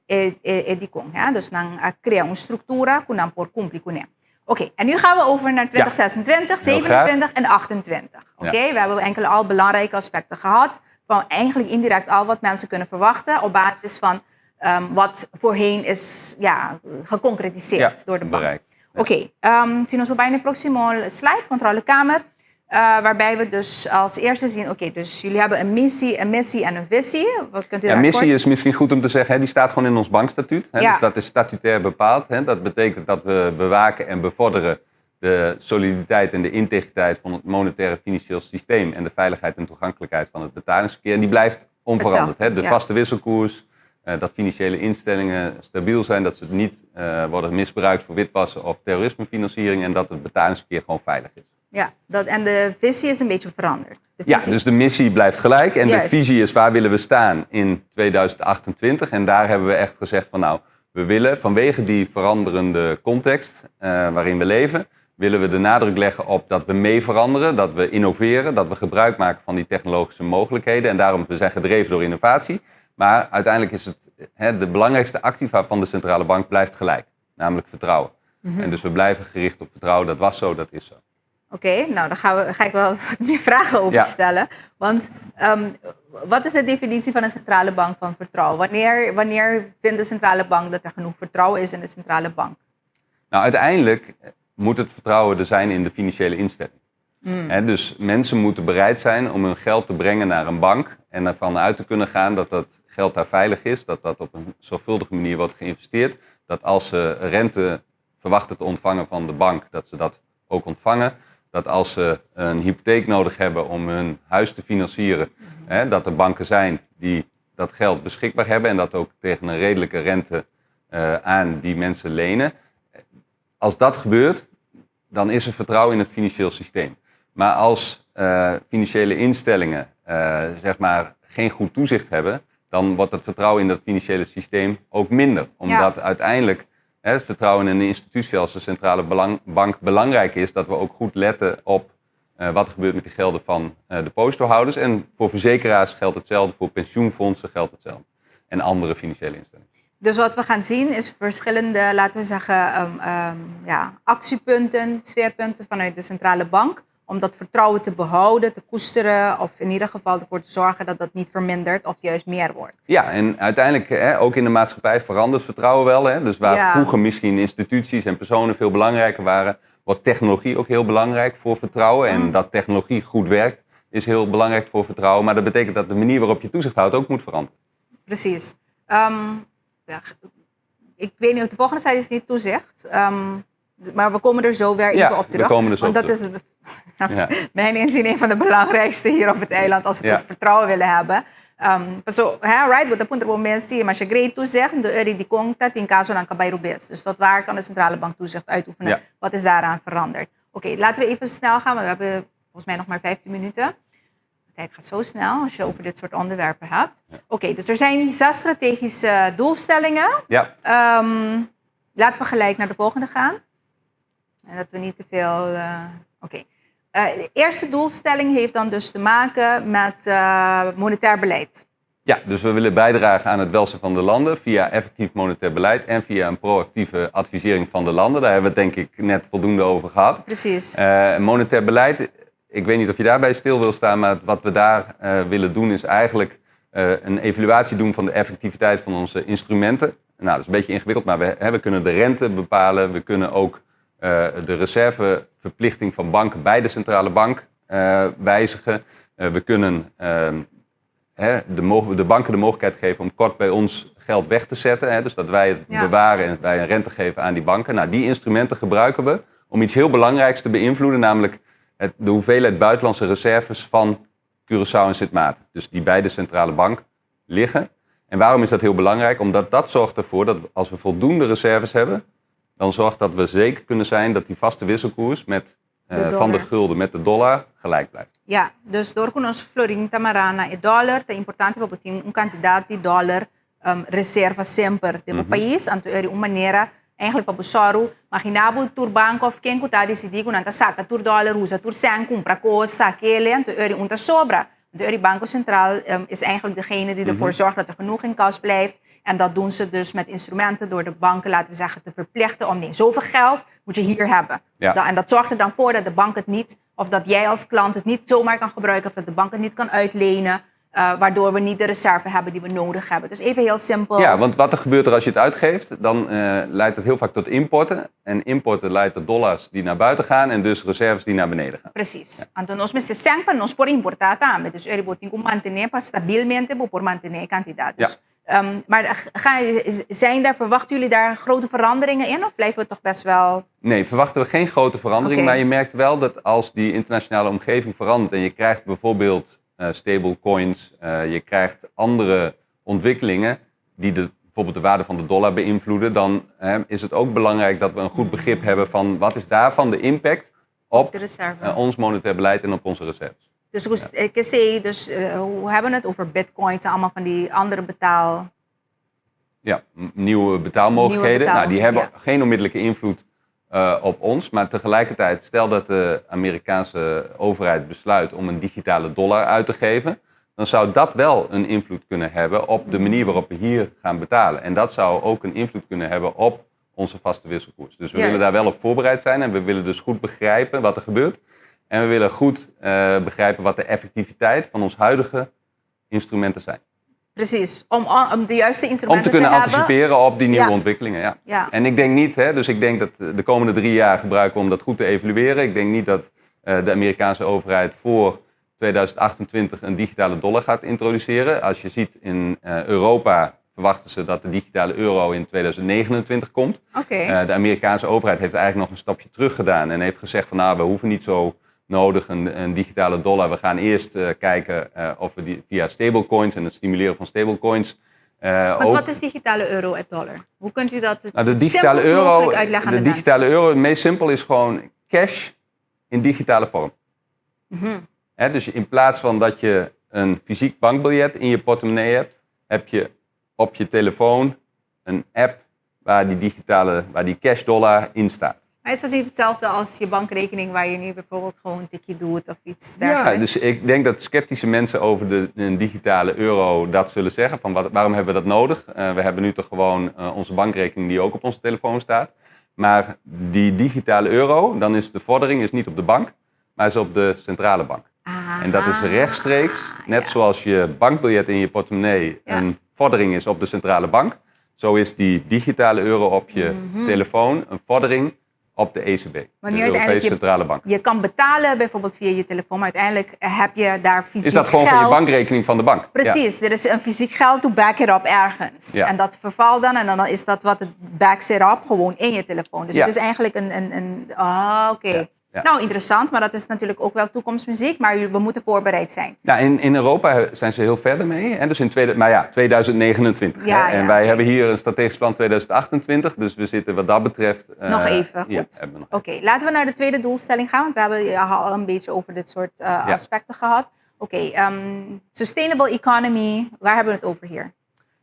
e di con, ja? Dus nan a crea un structura cu nan por cumpli cu ne. Oké, en nu gaan we over naar 2026, Heel graag. 27 en 28. Oké, we hebben enkele al belangrijke aspecten gehad. Van eigenlijk indirect al wat mensen kunnen verwachten op basis van Wat voorheen is, ja, geconcretiseerd door de bank. Bereikt. Ja. Oké, si nos bay na e proximo slide, controlekamer. Waarbij we dus als eerste zien, oké, dus jullie hebben een missie en een visie. Wat kunt u Ja, daar missie kort is misschien goed om te zeggen, hè, die staat gewoon in ons bankstatuut. Hè, dus dat is statutair bepaald. Hè. Dat betekent dat we bewaken en bevorderen de soliditeit en de integriteit van het monetaire financieel systeem en de veiligheid en toegankelijkheid van het betalingsverkeer. En die blijft onveranderd. Hetzelfde, hè. De ja. vaste wisselkoers, dat financiële instellingen stabiel zijn, dat ze niet worden misbruikt voor witwassen of terrorismefinanciering en dat het betalingsverkeer gewoon veilig is. Ja, en de visie is een beetje veranderd. De Ja, visie dus de missie blijft gelijk en de visie is: waar willen we staan in 2028? En daar hebben we echt gezegd van: nou, we willen vanwege die veranderende context waarin we leven, willen we de nadruk leggen op dat we mee veranderen, dat we innoveren, dat we gebruik maken van die technologische mogelijkheden. En daarom, we zijn gedreven door innovatie. Maar uiteindelijk is het, hè, de belangrijkste activa van de centrale bank blijft gelijk, namelijk vertrouwen. En dus we blijven gericht op vertrouwen. Dat was zo, dat is zo. Oké, nou, daar ga ik wel wat meer vragen over stellen. Want wat is de definitie van een centrale bank van vertrouwen? Wanneer vindt de centrale bank dat er genoeg vertrouwen is in de centrale bank? Nou, uiteindelijk moet het vertrouwen er zijn in de financiële instelling. Hè, dus mensen moeten bereid zijn om hun geld te brengen naar een bank en ervan uit te kunnen gaan dat dat geld daar veilig is, dat dat op een zorgvuldige manier wordt geïnvesteerd, dat als ze rente verwachten te ontvangen van de bank, dat ze dat ook ontvangen. Dat als ze een hypotheek nodig hebben om hun huis te financieren, hè, dat er banken zijn die dat geld beschikbaar hebben en dat ook tegen een redelijke rente aan die mensen lenen. Als dat gebeurt, dan is er vertrouwen in het financieel systeem. Maar als financiële instellingen geen goed toezicht hebben, dan wordt het vertrouwen in dat financiële systeem ook minder. Omdat uiteindelijk, hè, het vertrouwen in een institutie als de centrale bank belangrijk is, dat we ook goed letten op wat er gebeurt met die gelden van depositohouders. En voor verzekeraars geldt hetzelfde, voor pensioenfondsen geldt hetzelfde. En andere financiële instellingen. Dus wat we gaan zien is verschillende, laten we zeggen, ja, actiepunten, sfeerpunten vanuit de centrale bank. Om dat vertrouwen te behouden, te koesteren of in ieder geval ervoor te zorgen dat dat niet vermindert of juist meer wordt. Ja, en uiteindelijk, hè, ook in de maatschappij verandert vertrouwen wel. Hè? Dus waar vroeger misschien instituties en personen veel belangrijker waren, wordt technologie ook heel belangrijk voor vertrouwen. En dat technologie goed werkt is heel belangrijk voor vertrouwen. Maar dat betekent dat de manier waarop je toezicht houdt ook moet veranderen. Precies. Ja, ik weet niet, de volgende slide is niet toezicht. Maar we komen er zo weer Ja, even op we terug. komen er zo Want op dat terug. is, mijn inzien een van de belangrijkste hier op het eiland als we het over vertrouwen willen hebben. So, hè, right, wat de punt erop mensen, maar je great toezicht, de euro die komt dat in caso dan kan bij Rubis. Dus tot waar kan de centrale bank toezicht uitoefenen? Wat is daaraan veranderd? Oké, laten we even snel gaan, want we hebben volgens mij nog maar 15 minuten. De tijd gaat zo snel als je over dit soort onderwerpen hebt. Oké, dus er zijn 6 strategische doelstellingen. Laten we gelijk naar de volgende gaan. En dat we niet te veel... Oké. De eerste doelstelling heeft dan dus te maken met monetair beleid. Ja, dus we willen bijdragen aan het welzijn van de landen via effectief monetair beleid en via een proactieve advisering van de landen. Daar hebben we het denk ik net voldoende over gehad. Monetair beleid, ik weet niet of je daarbij stil wil staan, maar wat we daar willen doen is eigenlijk een evaluatie doen van de effectiviteit van onze instrumenten. Dat is een beetje ingewikkeld, maar we kunnen de rente bepalen. We kunnen ook de reserveverplichting van banken bij de centrale bank wijzigen. We kunnen de banken de mogelijkheid geven om kort bij ons geld weg te zetten. Hè, dus dat wij het bewaren en wij een rente geven aan die banken. Die instrumenten gebruiken we om iets heel belangrijks te beïnvloeden, namelijk de hoeveelheid buitenlandse reserves van Curaçao en Sint Maarten. Dus die bij de centrale bank liggen. En waarom is dat heel belangrijk? Omdat dat zorgt ervoor dat als we voldoende reserves hebben, dan zorgt dat we zeker kunnen zijn dat die vaste wisselkoers De van de dollar. gulden met de dollar gelijk blijft. Ja, dus door ku nos florin ta mará na e dollar, ta importante pa tin un kantidat di dollar reserva semper den pais, anto e un manera eigenlijk pa bo sòru, imaginá bo tur banko of ken ku ta disidí ku nan ta saka tur dollar, usa tur sen, kumpra kos, saka ele, anto e un ta sobra. De Banco Centraal is eigenlijk degene die ervoor zorgt dat er genoeg in kas blijft. En dat doen ze dus met instrumenten door de banken, laten we zeggen, te verplichten om: nee, zoveel geld moet je hier hebben. En dat zorgt er dan voor dat de bank het niet, of dat jij als klant het niet zomaar kan gebruiken, of dat de bank het niet kan uitlenen. Waardoor we niet de reserve hebben die we nodig hebben. Dus even heel simpel. Ja, want wat er gebeurt er als je het uitgeeft, dan leidt het heel vaak tot importen. En importen leidt tot dollars die naar buiten gaan en dus reserves die naar beneden gaan. Precies. Anto nos mester sèn pa nos por importá tambe. Dus eri bo tin ku mantené pa stabielmente bo por mantené e kantidat. Dus, maar zijn daar, verwachten jullie daar grote veranderingen in of blijven we toch best wel... Nee, verwachten we geen grote verandering. Maar je merkt wel dat als die internationale omgeving verandert en je krijgt bijvoorbeeld stablecoins, je krijgt andere ontwikkelingen die bijvoorbeeld de waarde van de dollar beïnvloeden, dan is het ook belangrijk dat we een goed begrip hebben van wat is daarvan de impact op de reserve. Ons monetair beleid en op onze reserves. Dus hoe ik zei, dus, we hebben het over bitcoins en allemaal van die andere betaal... Ja, nieuwe betaalmogelijkheden. Nieuwe betaal, Nou, die hebben ja. geen onmiddellijke invloed op ons. Maar tegelijkertijd, stel dat de Amerikaanse overheid besluit om een digitale dollar uit te geven, dan zou dat wel een invloed kunnen hebben op de manier waarop we hier gaan betalen. En dat zou ook een invloed kunnen hebben op onze vaste wisselkoers. Dus we willen daar wel op voorbereid zijn en we willen dus goed begrijpen wat er gebeurt. En we willen goed begrijpen wat de effectiviteit van ons huidige instrumenten zijn. Precies, om de juiste Om instrumenten te kunnen hebben. anticiperen op die nieuwe ontwikkelingen. Ja. En ik denk niet, hè, dus ik denk dat de komende 3 jaar gebruiken we om dat goed te evalueren. Ik denk niet dat de Amerikaanse overheid voor 2028 een digitale dollar gaat introduceren. Als je ziet, in Europa verwachten ze dat de digitale euro in 2029 komt. De Amerikaanse overheid heeft eigenlijk nog een stapje terug gedaan en heeft gezegd van: nou, we hoeven niet zo nodig een digitale dollar. We gaan eerst kijken of we die via stablecoins en het stimuleren van stablecoins Want ook wat is digitale euro en dollar? Hoe kunt u dat het Nou, de digitale simpelst euro, mogelijk uitleggen aan de de digitale euro, het meest simpel is gewoon cash in digitale vorm. Hè, dus in plaats van dat je een fysiek bankbiljet in je portemonnee hebt, heb je op je telefoon een app waar die cash dollar in staat. Maar is dat niet hetzelfde als je bankrekening waar je nu bijvoorbeeld gewoon een tikje doet of iets dergelijks? Ja, dus ik denk dat sceptische mensen over een digitale euro dat zullen zeggen. Van wat, waarom hebben we dat nodig? We hebben nu toch gewoon onze bankrekening die ook op onze telefoon staat. Maar die digitale euro, dan is de vordering is niet op de bank, maar is op de centrale bank. En dat is rechtstreeks, net zoals je bankbiljet in je portemonnee een vordering is op de centrale bank. Zo is die digitale euro op je telefoon een vordering op de ECB, Maar de nu uiteindelijk Europese Centrale Bank. Je kan betalen bijvoorbeeld via je telefoon, maar uiteindelijk heb je daar fysiek Is dat gewoon geld. van je bankrekening van de bank? Ja. Precies, er is een fysiek geld to back it up ergens. En dat vervalt dan en dan is dat wat het backs it up gewoon in je telefoon. Dus het is eigenlijk een, ah, oké. Ja. Nou, interessant, maar dat is natuurlijk ook wel toekomstmuziek, maar we moeten voorbereid zijn. Nou, in Europa zijn ze heel verder mee. Hè? Dus in tweede, maar ja, 2029. Hè? En wij hebben hier een strategisch plan 2028. Dus we zitten wat dat betreft... Nog even, goed. Ja, hebben we nog. Oké, laten we naar de tweede doelstelling gaan, want we hebben al een beetje over dit soort aspecten gehad. Oké, sustainable economy, waar hebben we het over hier?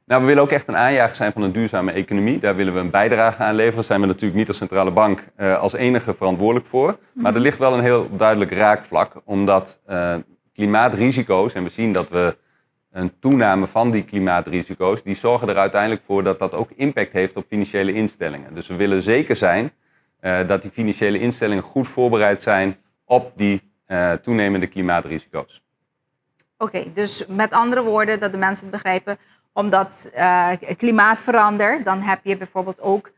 Nou, we willen ook echt een aanjager zijn van een duurzame economie. Daar willen we een bijdrage aan leveren. Daar zijn we natuurlijk niet als centrale bank als enige verantwoordelijk voor. Maar er ligt wel een heel duidelijk raakvlak, omdat klimaatrisico's, en we zien dat we een toename van die klimaatrisico's, die zorgen er uiteindelijk voor dat dat ook impact heeft op financiële instellingen. Dus we willen zeker zijn dat die financiële instellingen goed voorbereid zijn op die toenemende klimaatrisico's. Oké, dus met andere woorden, dat de mensen het begrijpen, omdat het klimaat verandert, dan heb je bijvoorbeeld ook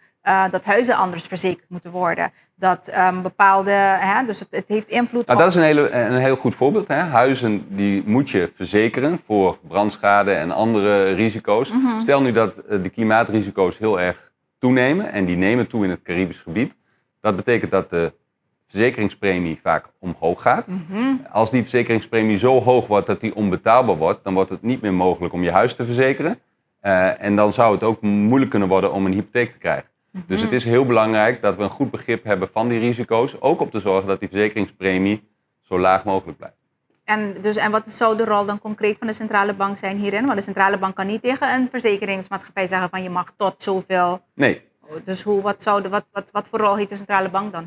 dat huizen anders verzekerd moeten worden. Dat bepaalde, hè, dus het heeft invloed Nou, op... dat is een heel goed voorbeeld. Hè? Huizen die moet je verzekeren voor brandschade en andere risico's. Stel nu dat de klimaatrisico's heel erg toenemen en die nemen toe in het Caribisch gebied. Dat betekent dat de verzekeringspremie vaak omhoog gaat. Als die verzekeringspremie zo hoog wordt dat die onbetaalbaar wordt, dan wordt het niet meer mogelijk om je huis te verzekeren. En dan zou het ook moeilijk kunnen worden om een hypotheek te krijgen. Dus het is heel belangrijk dat we een goed begrip hebben van die risico's. Ook om te zorgen dat die verzekeringspremie zo laag mogelijk blijft. En wat zou de rol dan concreet van de centrale bank zijn hierin? Want de centrale bank kan niet tegen een verzekeringsmaatschappij zeggen van: je mag tot zoveel. Nee. Dus hoe, wat, zou de, wat, wat, wat voor rol heeft de centrale bank dan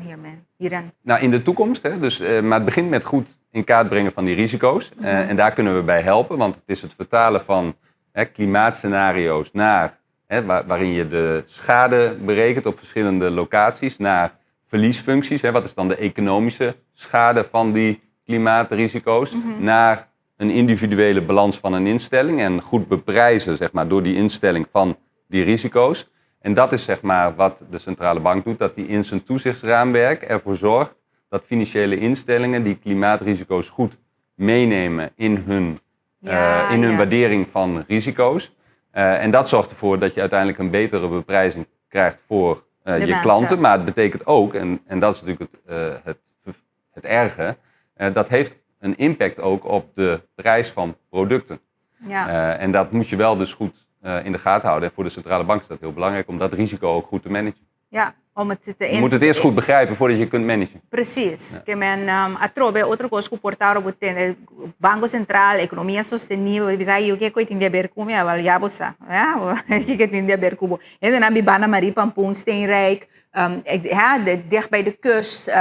hierin? Nou, in de toekomst, hè, dus, maar het begint met goed in kaart brengen van die risico's. En daar kunnen we bij helpen, want het is het vertalen van, hè, klimaatscenario's naar, hè, waarin je de schade berekent op verschillende locaties, naar verliesfuncties. Hè, wat is dan de economische schade van die klimaatrisico's, naar een individuele balans van een instelling en goed beprijzen, zeg maar, door die instelling van die risico's. En dat is, zeg maar, wat de centrale bank doet, dat die in zijn toezichtsraamwerk ervoor zorgt dat financiële instellingen die klimaatrisico's goed meenemen in hun waardering van risico's. En dat zorgt ervoor dat je uiteindelijk een betere beprijzing krijgt voor De je mensen. klanten. Maar het betekent ook, en dat is natuurlijk het erge, dat heeft een impact ook op de prijs van producten. En dat moet je wel dus goed in de gaten houden. En voor de centrale bank is dat heel belangrijk om dat risico ook goed te managen. Ja, om het te Je moet het eerst goed begrijpen voordat je kunt managen. Precies. Ke men atrobe otro kos ku por ta bo tende Banko Sentral, ekonomia sostenibel, bisa yo ke kos tin di haber ku mi, wel ya bo sa. Ja, ke tin di haber ku bo. En dan biba na Marie Pampoen, Steenrijk, ja, dicht bij de kust,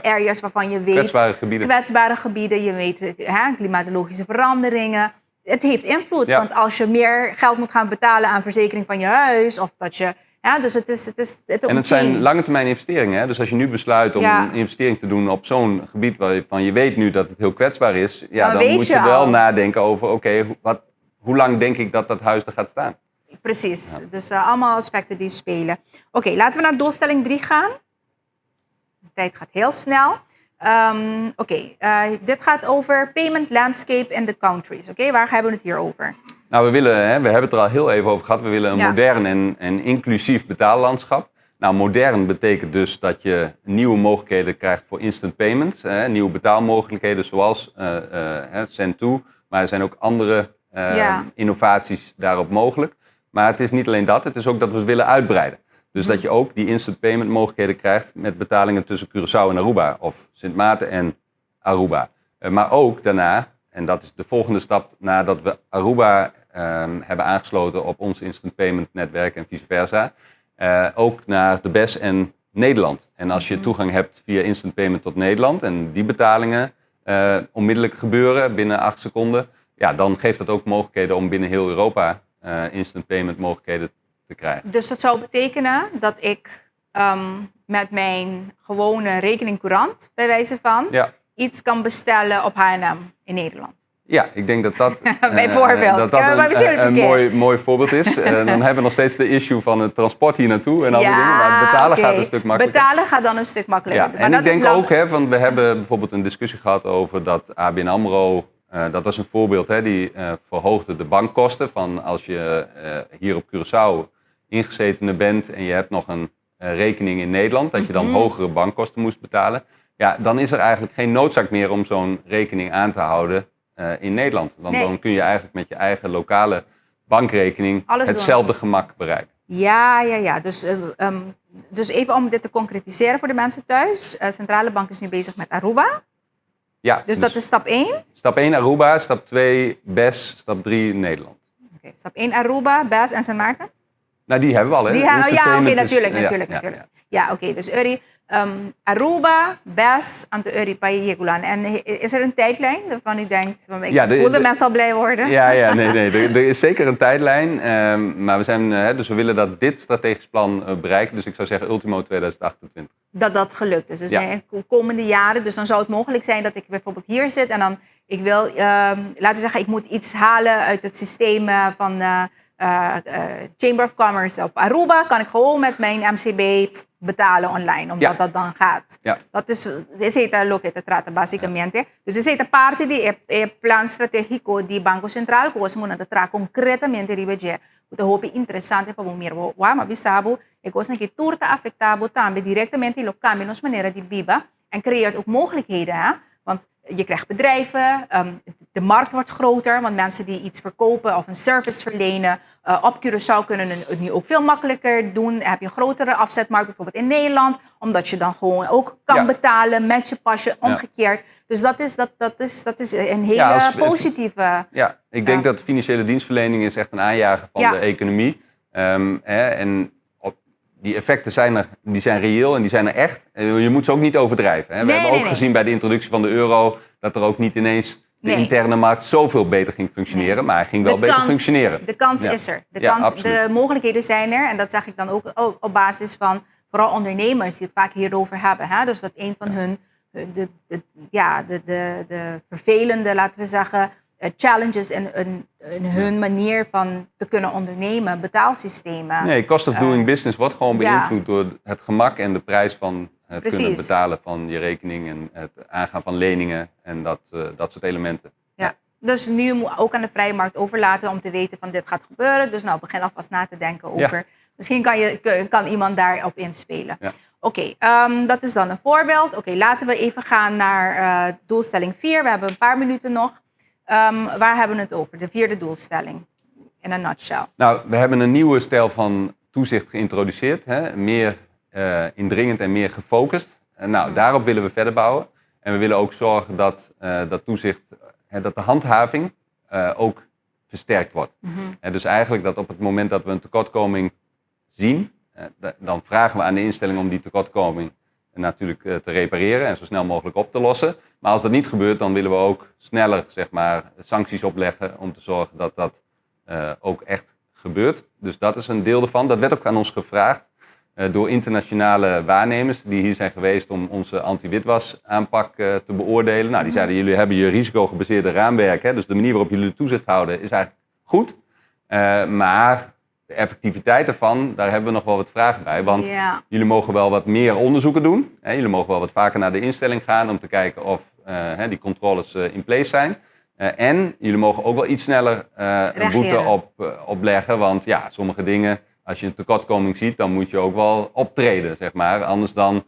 areas waarvan je weet Kwetsbare gebieden. Kwetsbare gebieden, je weet, hè, klimatologische veranderingen. Het heeft invloed, want als je meer geld moet gaan betalen aan verzekering van je huis, of dat je, ja, dus het is En het zijn lange termijn investeringen. Hè? Dus als je nu besluit om een investering te doen op zo'n gebied waarvan je weet nu dat het heel kwetsbaar is, ja, Dan dan weet moet je je wel al. Nadenken over, oké, hoe lang denk ik dat dat huis er gaat staan? Precies, dus allemaal aspecten die spelen. Oké, laten we naar doelstelling 3 gaan. De tijd gaat heel snel. Oké, dit gaat over payment landscape in the countries. Oké, waar hebben we het hier over? Nou, we willen, hè, we hebben het er al heel even over gehad. We willen een modern en inclusief betaallandschap. Nou, modern betekent dus dat je nieuwe mogelijkheden krijgt voor instant payments. Hè, nieuwe betaalmogelijkheden zoals Send2. Maar er zijn ook andere innovaties daarop mogelijk. Maar het is niet alleen dat, het is ook dat we het willen uitbreiden. Dus dat je ook die instant payment mogelijkheden krijgt met betalingen tussen Curaçao en Aruba. Of Sint Maarten en Aruba. Maar ook daarna, en dat is de volgende stap nadat we Aruba hebben aangesloten op ons instant payment netwerk en vice versa, ook naar de BES en Nederland. En als je toegang hebt via instant payment tot Nederland en die betalingen onmiddellijk gebeuren binnen 8 seconden, ja, dan geeft dat ook mogelijkheden om binnen heel Europa instant payment mogelijkheden te krijgen. Dus dat zou betekenen dat ik met mijn gewone rekening courant, bij wijze van, iets kan bestellen op H&M in Nederland. Ja, ik denk dat dat, Bijvoorbeeld. dat, dat Ja, maar misschien een verkeerd. mooi voorbeeld is. Dan hebben we nog steeds de issue van het transport hier naartoe en al die dingen. Maar het betalen gaat een stuk makkelijker. Betalen gaat dan een stuk makkelijker. Ja, Maar en dat ik is denk ook, hè, want we hebben bijvoorbeeld een discussie gehad over dat ABN AMRO, dat was een voorbeeld, hè, die verhoogde de bankkosten van als je hier op Curaçao ingezetene bent en je hebt nog een rekening in Nederland, dat je dan hogere bankkosten moest betalen. Ja, dan is er eigenlijk geen noodzaak meer om zo'n rekening aan te houden in Nederland. Want Nee. dan kun je eigenlijk met je eigen lokale bankrekening Alles doen. Hetzelfde gemak bereiken. Ja. Dus even om dit te concretiseren voor de mensen thuis. Centrale Bank is nu bezig met Aruba. Ja, Dus dat is stap 1. Stap 1 Aruba, stap 2 BES, stap 3 Nederland. Oké, stap 1 Aruba, BES en Sint Maarten. Nou, die hebben we al, hè? Die hebben, Instant ja, oké, payment is- natuurlijk, natuurlijk, natuurlijk. Ja, oké, dus Uri, Aruba, BES, anto ori pa yega einan. En is er een tijdlijn waarvan u denkt, van, ik voel de mensen al blij worden? Ja, nee. Er is zeker een tijdlijn. Maar we zijn, dus we willen dat dit strategisch plan bereiken. Dus ik zou zeggen ultimo 2028. Dat dat gelukt is. Dus Ja. in de komende jaren. Dus dan zou het mogelijk zijn dat ik bijvoorbeeld hier zit en dan ik wil, laten we zeggen, ik moet iets halen uit het systeem van Chamber of Commerce op Aruba. Kan ik gewoon met mijn MCB betalen online, omdat dat dan gaat. Dat is, esei ta loke ta trata básikamente. Dus esei ta parti di e plan stratégiko di Banko Sentral, ku nos ta traha konkretamente riba dje. Ta hopi interesante pa mira. Wa, ma bisa bo, e kos ku tur ta afektá bo tambe direktamente lo kambia nos manera di biba en creëert ook mogelijkheden. Hè? Want je krijgt bedrijven, de markt wordt groter, want mensen die iets verkopen of een service verlenen op Curaçao kunnen het nu ook veel makkelijker doen. Dan heb je een grotere afzetmarkt, bijvoorbeeld in Nederland, omdat je dan gewoon ook kan betalen met je pasje, omgekeerd. Dus dat is een hele Ja, positieve. Ja, ik denk dat financiële dienstverlening is echt een aanjager van de economie. Hè, en die effecten zijn er, die zijn reëel en die zijn er echt. En je moet ze ook niet overdrijven. Hè. We Nee, hebben nee, ook nee. gezien bij de introductie van de euro dat er ook niet ineens de Nee. interne markt zoveel beter ging functioneren, maar hij ging wel De beter functioneren. De kans is er. De, Ja, kans, absoluut. de mogelijkheden zijn er. En dat zeg ik dan ook op basis van vooral ondernemers die het vaak hierover hebben. Hè? Dus dat een van hun, de, ja, de vervelende, laten we zeggen, Challenges in hun manier van te kunnen ondernemen, betaalsystemen. Nee, cost of doing business wordt gewoon beïnvloed door het gemak en de prijs van het kunnen betalen van je rekening en het aangaan van leningen en dat soort elementen. Ja. Dus nu moet ook aan de vrije markt overlaten om te weten van: dit gaat gebeuren. Dus nou, begin alvast na te denken over. Misschien kan iemand daarop inspelen. Oké, dat is dan een voorbeeld. Oké, laten we even gaan naar doelstelling 4. We hebben een paar minuten nog. Waar hebben we het over? De vierde doelstelling. In a nutshell. Nou, we hebben een nieuwe stijl van toezicht geïntroduceerd. Hè? Meer indringend en meer gefocust. En nou, daarop willen we verder bouwen. En we willen ook zorgen dat dat toezicht, hè, dat de handhaving ook versterkt wordt. En dus eigenlijk dat op het moment dat we een tekortkoming zien, dan vragen we aan de instelling om die tekortkoming natuurlijk te repareren en zo snel mogelijk op te lossen. Maar als dat niet gebeurt, dan willen we ook sneller, zeg maar, sancties opleggen om te zorgen dat dat ook echt gebeurt. Dus dat is een deel ervan. Dat werd ook aan ons gevraagd door internationale waarnemers die hier zijn geweest om onze anti-witwas aanpak te beoordelen. Nou, die zeiden: jullie hebben je risicogebaseerde raamwerk, hè, dus de manier waarop jullie toezicht houden is eigenlijk goed. Maar de effectiviteit ervan, daar hebben we nog wel wat vragen bij. Want jullie mogen wel wat meer onderzoeken doen. Hè, jullie mogen wel wat vaker naar de instelling gaan om te kijken of hè, die controles in place zijn. En jullie mogen ook wel iets sneller een boete Reageren. opleggen. Want ja, sommige dingen, als je een tekortkoming ziet, dan moet je ook wel optreden, zeg maar. Anders dan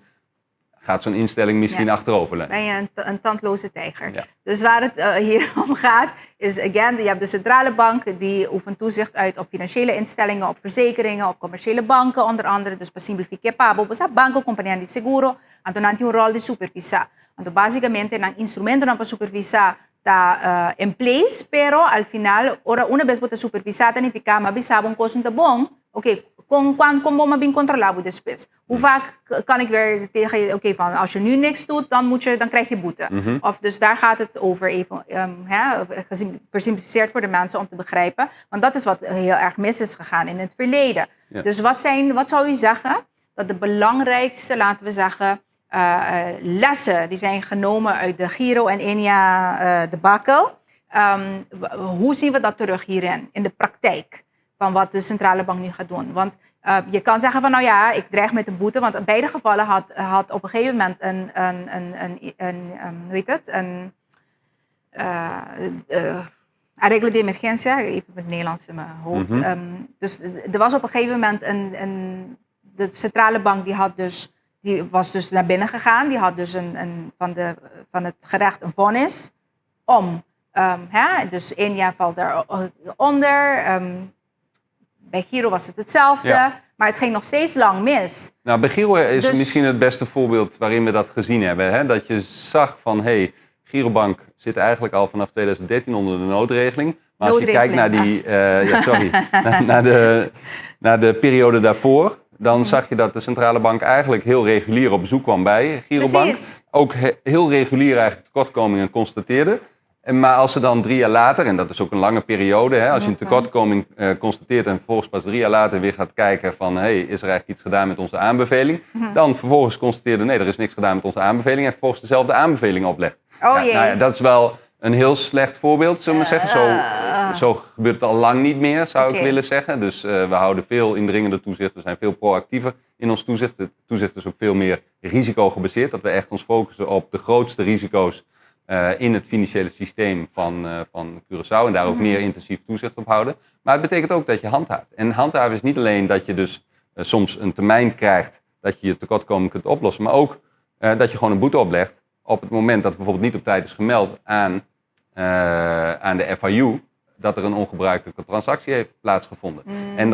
gaat zo'n instelling misschien achteroverleunen. Ben je een tandloze tijger. Ja. Dus waar het hier om gaat, is again, je hebt de centrale bank die oefent toezicht uit op financiële instellingen, op verzekeringen, op commerciële banken onder andere. Dus pa simplifica pa bo, banco, compania di seguro, anto nan tin un rol di supervisa. Anto basicamente nan instrumentonan pa supervisa ta in place, pero al final, ora una bes bo ta supervisa, ta nifica, m'a bisa bo un cos ta bon, oké, con bo m'a bin controla despues? Hoe vaak kan ik weer tegen je, oké, van als je nu niks doet, dan krijg je boete. Of dus daar gaat het over even, hè, versimplificeerd voor de mensen om te begrijpen. Want dat is wat heel erg mis is gegaan in het verleden. Dus wat zou u zeggen dat de belangrijkste, laten we zeggen, lessen die zijn genomen uit de Giro en Ennia debacle? Hoe zien we dat terug hierin, in de praktijk? Van wat de centrale bank nu gaat doen. Want je kan zeggen van: nou ja, ik dreig met een boete. Want in beide gevallen had op een gegeven moment een, hoe heet het? Een arreglo de emergencia, even met het Nederlands in mijn hoofd. Dus er was op een gegeven moment de centrale bank die was dus naar binnen gegaan. Die had dus van het gerecht een vonnis om. Hè, dus Ennia valt daaronder. Bij Giro was het hetzelfde. Maar het ging nog steeds lang mis. Nou, bij Giro is misschien het beste voorbeeld waarin we dat gezien hebben. Hè? Dat je zag van, hé, hey, Girobank zit eigenlijk al vanaf 2013 onder de noodregeling. Maar als je kijkt naar die, ja, sorry, naar de periode daarvoor, dan zag je dat de centrale bank eigenlijk heel regulier op bezoek kwam bij Girobank. Ook heel regulier eigenlijk tekortkomingen constateerde. Maar als ze dan 3 jaar later, en dat is ook een lange periode, hè, als je een tekortkoming constateert en vervolgens pas 3 jaar later weer gaat kijken van: hey, is er eigenlijk iets gedaan met onze aanbeveling? Dan vervolgens constateerde: nee, er is niks gedaan met onze aanbeveling en vervolgens dezelfde aanbeveling oplegt. Oh Ja, jee. nou ja, dat is wel een heel slecht voorbeeld, zullen we maar zeggen. Zo gebeurt het al lang niet meer, zou ik willen zeggen. Dus we houden veel indringender toezicht. We zijn veel proactiever in ons toezicht. Het toezicht is ook veel meer risicogebaseerd. Dat we echt ons focussen op de grootste risico's in het financiële systeem van Curaçao. En daar ook meer intensief toezicht op houden. Maar het betekent ook dat je handhaaft. En handhaven is niet alleen dat je dus soms een termijn krijgt dat je je tekortkoming kunt oplossen. Maar ook dat je gewoon een boete oplegt op het moment dat bijvoorbeeld niet op tijd is gemeld aan de FIU dat er een ongebruikelijke transactie heeft plaatsgevonden. En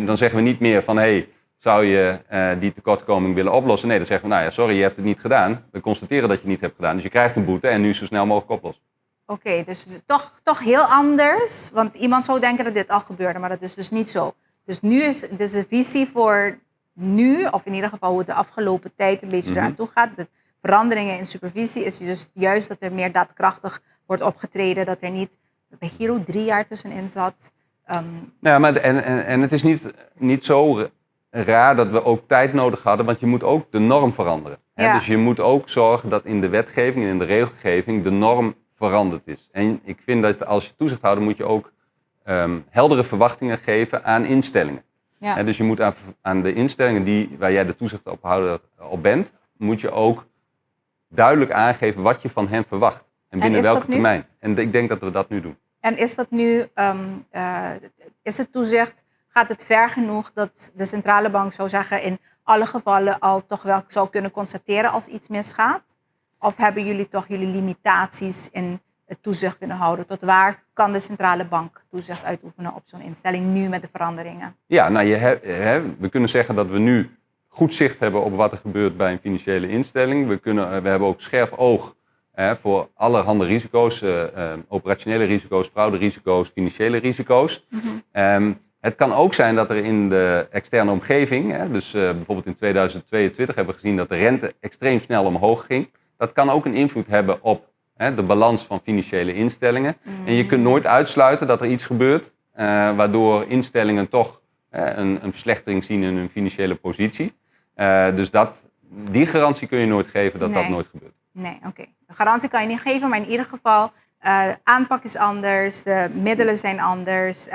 dan zeggen we niet meer van: hey, zou je die tekortkoming willen oplossen? Nee, dan zeggen we: nou ja, sorry, je hebt het niet gedaan. We constateren dat je het niet hebt gedaan. Dus je krijgt een boete en nu zo snel mogelijk oplossen. Oké, dus toch heel anders. Want iemand zou denken dat dit al gebeurde, maar dat is dus niet zo. Dus nu is dus de visie voor nu, of in ieder geval hoe het de afgelopen tijd een beetje eraan toe gaat, de veranderingen in supervisie, is dus juist dat er meer daadkrachtig wordt opgetreden, dat er niet bij Giro 3 jaar tussenin zat. Nou, maar en het is niet zo raar dat we ook tijd nodig hadden, want je moet ook de norm veranderen. Hè? Dus je moet ook zorgen dat in de wetgeving en in de regelgeving de norm verandert. veranderd is. En ik vind dat als je toezicht houdt, moet je ook heldere verwachtingen geven aan instellingen. Ja. Dus je moet aan de instellingen waar jij de toezichthouder op bent, moet je ook duidelijk aangeven wat je van hen verwacht. En binnen is dat welke nu? termijn. En ik denk dat we dat nu doen. En is dat nu, is het toezicht, gaat het ver genoeg dat de centrale bank zou zeggen in alle gevallen al toch wel zou kunnen constateren als iets misgaat? Of hebben jullie toch jullie limitaties in het toezicht kunnen houden? Tot waar kan de centrale bank toezicht uitoefenen op zo'n instelling nu met de veranderingen? Ja, nou, je he, hè, we kunnen zeggen dat we nu goed zicht hebben op wat er gebeurt bij een financiële instelling. We hebben ook scherp oog, hè, voor allerhande risico's, operationele risico's, frauderisico's, financiële risico's. Het kan ook zijn dat er in de externe omgeving, hè, dus bijvoorbeeld in 2022 hebben we gezien dat de rente extreem snel omhoog ging. Dat kan ook een invloed hebben op, hè, de balans van financiële instellingen. En je kunt nooit uitsluiten dat er iets gebeurt waardoor instellingen toch, hè, een verslechtering zien in hun financiële positie. Dus die garantie kun je nooit geven dat dat Nee. nooit gebeurt. Nee, oké. De garantie kan je niet geven, maar in ieder geval, aanpak is anders, de middelen zijn anders.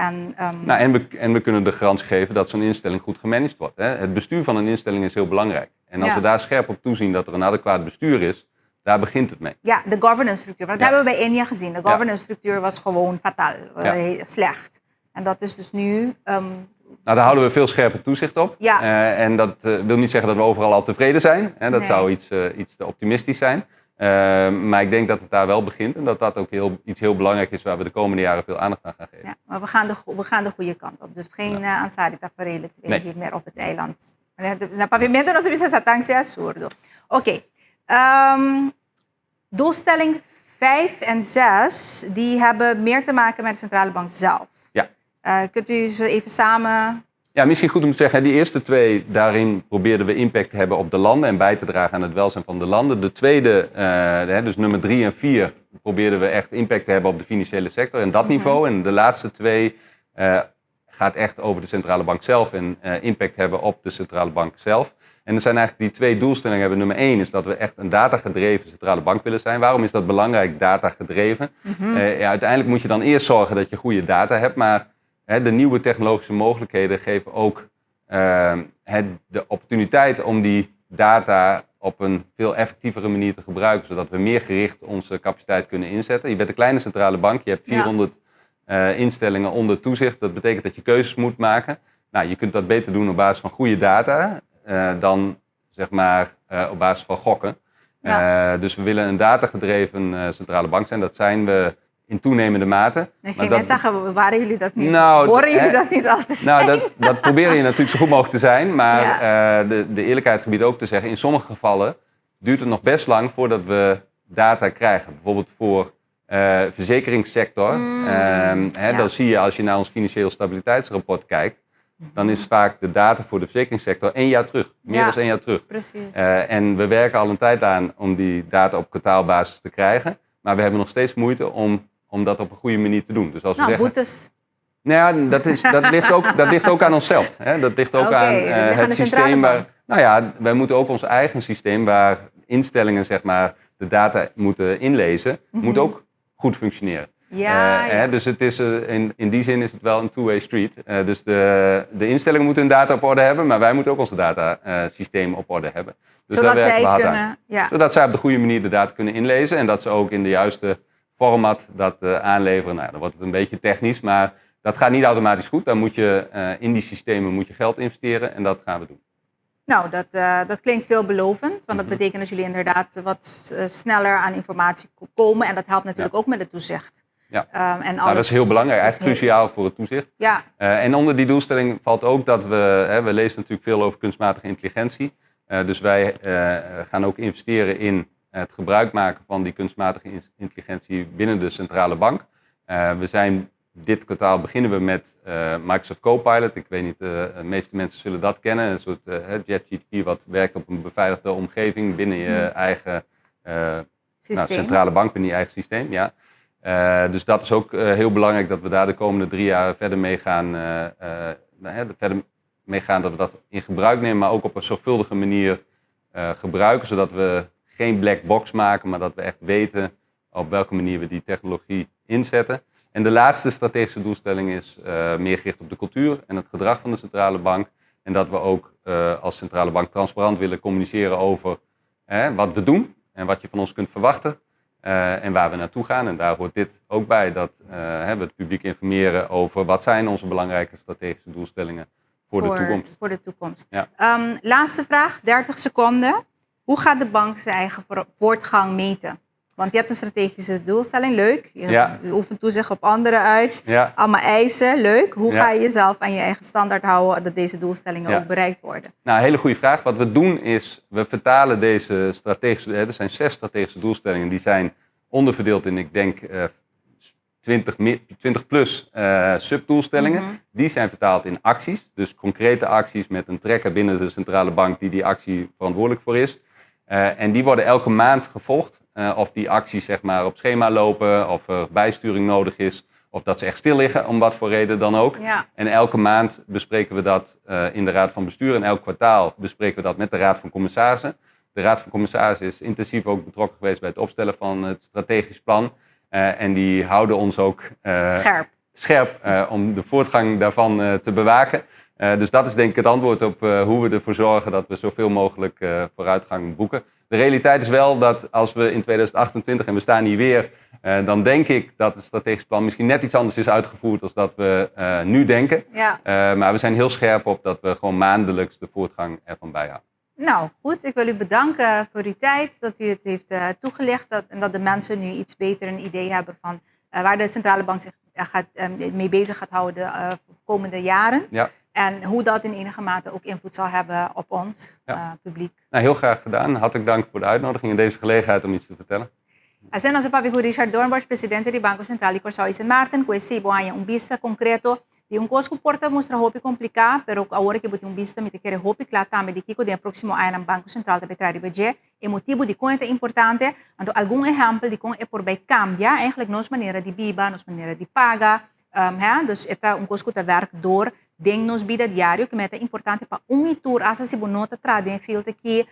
Nou, en we kunnen de garantie geven dat zo'n instelling goed gemanaged wordt. Hè. Het bestuur van een instelling is heel belangrijk. En als we daar scherp op toezien dat er een adequaat bestuur is, daar begint het mee. Ja, de governance structuur. Want dat hebben we bij Ennia gezien. De governance structuur was gewoon fataal, heel slecht. En dat is dus nu. Nou, daar houden we veel scherper toezicht op. En dat wil niet zeggen dat we overal al tevreden zijn. Hè. Dat zou iets te optimistisch zijn. Maar ik denk dat het daar wel begint en dat dat ook iets heel belangrijk is waar we de komende jaren veel aandacht aan gaan geven. Ja, maar we gaan de goede kant op. Dus geen ansari taferelen twee hier meer op het eiland. Na Papiamento nos bisa satang sea surdo. Oké. Doelstelling 5 en 6, die hebben meer te maken met de centrale bank zelf. Kunt u ze even samen... Ja, misschien goed om te zeggen, die eerste twee, daarin probeerden we impact te hebben op de landen en bij te dragen aan het welzijn van de landen. De tweede, hè, dus nummer 3 en 4, probeerden we echt impact te hebben op de financiële sector en dat niveau. En de laatste 2 gaat echt over de centrale bank zelf en impact hebben op de centrale bank zelf. En er zijn eigenlijk die 2 doelstellingen hebben. Nummer 1 is dat we echt een datagedreven centrale bank willen zijn. Waarom is dat belangrijk, datagedreven? Ja, uiteindelijk moet je dan eerst zorgen dat je goede data hebt, maar hè, de nieuwe technologische mogelijkheden geven ook de opportuniteit om die data op een veel effectievere manier te gebruiken, zodat we meer gericht onze capaciteit kunnen inzetten. Je bent een kleine centrale bank, je hebt 400 instellingen onder toezicht. Dat betekent dat je keuzes moet maken. Nou, je kunt dat beter doen op basis van goede data dan op basis van gokken. Dus we willen een datagedreven centrale bank zijn. Dat zijn we in toenemende mate. Ik Maar ging dat net zeggen, waren jullie dat niet? Nou, Horen jullie hè, dat niet altijd Nou, zijn? dat probeer je natuurlijk zo goed mogelijk te zijn. Maar de eerlijkheid gebiedt ook te zeggen, in sommige gevallen duurt het nog best lang voordat we data krijgen. Bijvoorbeeld voor verzekeringssector. Dan zie je, als je naar ons financieel stabiliteitsrapport kijkt, dan is vaak de data voor de verzekeringssector 1 jaar terug. Meer dan 1 jaar terug. En we werken al een tijd aan om die data op kwartaalbasis te krijgen. Maar we hebben nog steeds moeite om dat op een goede manier te doen. Dus als we Nou, zeggen, boetes. Nou ja, dat ligt ook aan onszelf. Hè? Dat ligt ook aan, Dat ligt aan het de centrale systeem waar, bank. nou ja, wij moeten ook ons eigen systeem waar instellingen, de data moeten inlezen, moet ook goed functioneren. Hè, dus in die zin is het wel een two-way street. Dus de instellingen moeten hun data op orde hebben, maar wij moeten ook onze datasysteem op orde hebben. Dus Zodat daar werken zij we hard aan. kunnen, ja. Zodat zij op de goede manier de data kunnen inlezen en dat ze ook in de juiste format dat aanleveren. Nou, dan wordt het een beetje technisch, maar dat gaat niet automatisch goed. Dan moet je in die systemen geld investeren en dat gaan we doen. Nou, dat klinkt veelbelovend, want dat betekent dat jullie inderdaad wat sneller aan informatie komen. En dat helpt natuurlijk ook met het toezicht. En Dat is alles heel belangrijk, is eigenlijk heel cruciaal voor het toezicht. En onder die doelstelling valt ook dat we, hè, we lezen natuurlijk veel over kunstmatige intelligentie. Dus wij gaan ook investeren in het gebruik maken van die kunstmatige intelligentie binnen de centrale bank. Dit kwartaal beginnen we met Microsoft Copilot. Ik weet niet, de meeste mensen zullen dat kennen. Een soort ChatGPT wat werkt op een beveiligde omgeving binnen je eigen Systeem. centrale bank, binnen je eigen systeem. Ja. Dus dat is ook heel belangrijk dat we daar de komende 3 jaar verder mee gaan, nou, hè, verder mee gaan, dat we dat in gebruik nemen, maar ook op een zorgvuldige manier gebruiken, zodat we geen black box maken, maar dat we echt weten Op welke manier we die technologie inzetten. En de laatste strategische doelstelling is meer gericht op de cultuur en het gedrag van de centrale bank. En dat we ook als centrale bank transparant willen communiceren over wat we doen en wat je van ons kunt verwachten en waar we naartoe gaan. En daar hoort dit ook bij, dat we het publiek informeren over wat zijn onze belangrijke strategische doelstellingen voor de toekomst. Voor de toekomst. Ja. Laatste vraag, 30 seconden. Hoe gaat de bank zijn eigen voortgang meten? Want je hebt een strategische doelstelling, leuk. Je oefent toezicht op anderen uit. Allemaal eisen, leuk. Hoe ga je jezelf aan je eigen standaard houden dat deze doelstellingen ook bereikt worden? Nou, hele goede vraag. Wat we doen is, we vertalen deze strategische... Hè, er zijn 6 strategische doelstellingen, die zijn onderverdeeld in, ik denk, 20 plus subdoelstellingen. Die zijn vertaald in acties. Dus concrete acties met een trekker binnen de centrale bank die die actie verantwoordelijk voor is. En die worden elke maand gevolgd. Of die acties op schema lopen, of er bijsturing nodig is, of dat ze echt stil liggen, om wat voor reden dan ook. En elke maand bespreken we dat in de Raad van Bestuur. En elk kwartaal bespreken we dat met de Raad van Commissarissen. De Raad van Commissarissen is intensief ook betrokken geweest bij het opstellen van het strategisch plan. En die houden ons ook Scherp. scherp om de voortgang daarvan te bewaken. Dus dat is denk ik het antwoord op hoe we ervoor zorgen dat we zoveel mogelijk vooruitgang boeken. De realiteit is wel dat als we in 2028, en we staan hier weer, dan denk ik dat het strategisch plan misschien net iets anders is uitgevoerd dan dat we nu denken. Maar we zijn heel scherp op dat we gewoon maandelijks de voortgang ervan bijhouden. Nou, goed. Ik wil u bedanken voor uw tijd, dat u het heeft toegelicht en dat de mensen nu iets beter een idee hebben van waar de centrale bank zich mee bezig gaat houden de komende jaren. En hoe dat in enige mate ook invloed zal hebben op ons, publiek. Heel graag gedaan. Hartelijk dank voor de uitnodiging en deze gelegenheid om iets te vertellen. Asina nos a papia ku Richard Doornbosch, presidente di Banko Sentral di Kòrsou i Sint Maarten, ku esei bo haña un bista konkreto di un kos ku por ta mustra hopi kompliká, pero ku awor ke bo tin un bista mi ta kere hopi kla tambe di kiko den e próksimo añanan Banko Sentral ta bai traha riba dje, e motibu di kon e ta importante, anto algun ehèmpel di kon e por bai kambia eigenlijk nos manera di biba, nos manera di paga, hè? Dus e ta un kos ku ta wèrk dor den nos bida diario, ku ta importante pa un i tur, hasta si bo no ta traha den e field aki,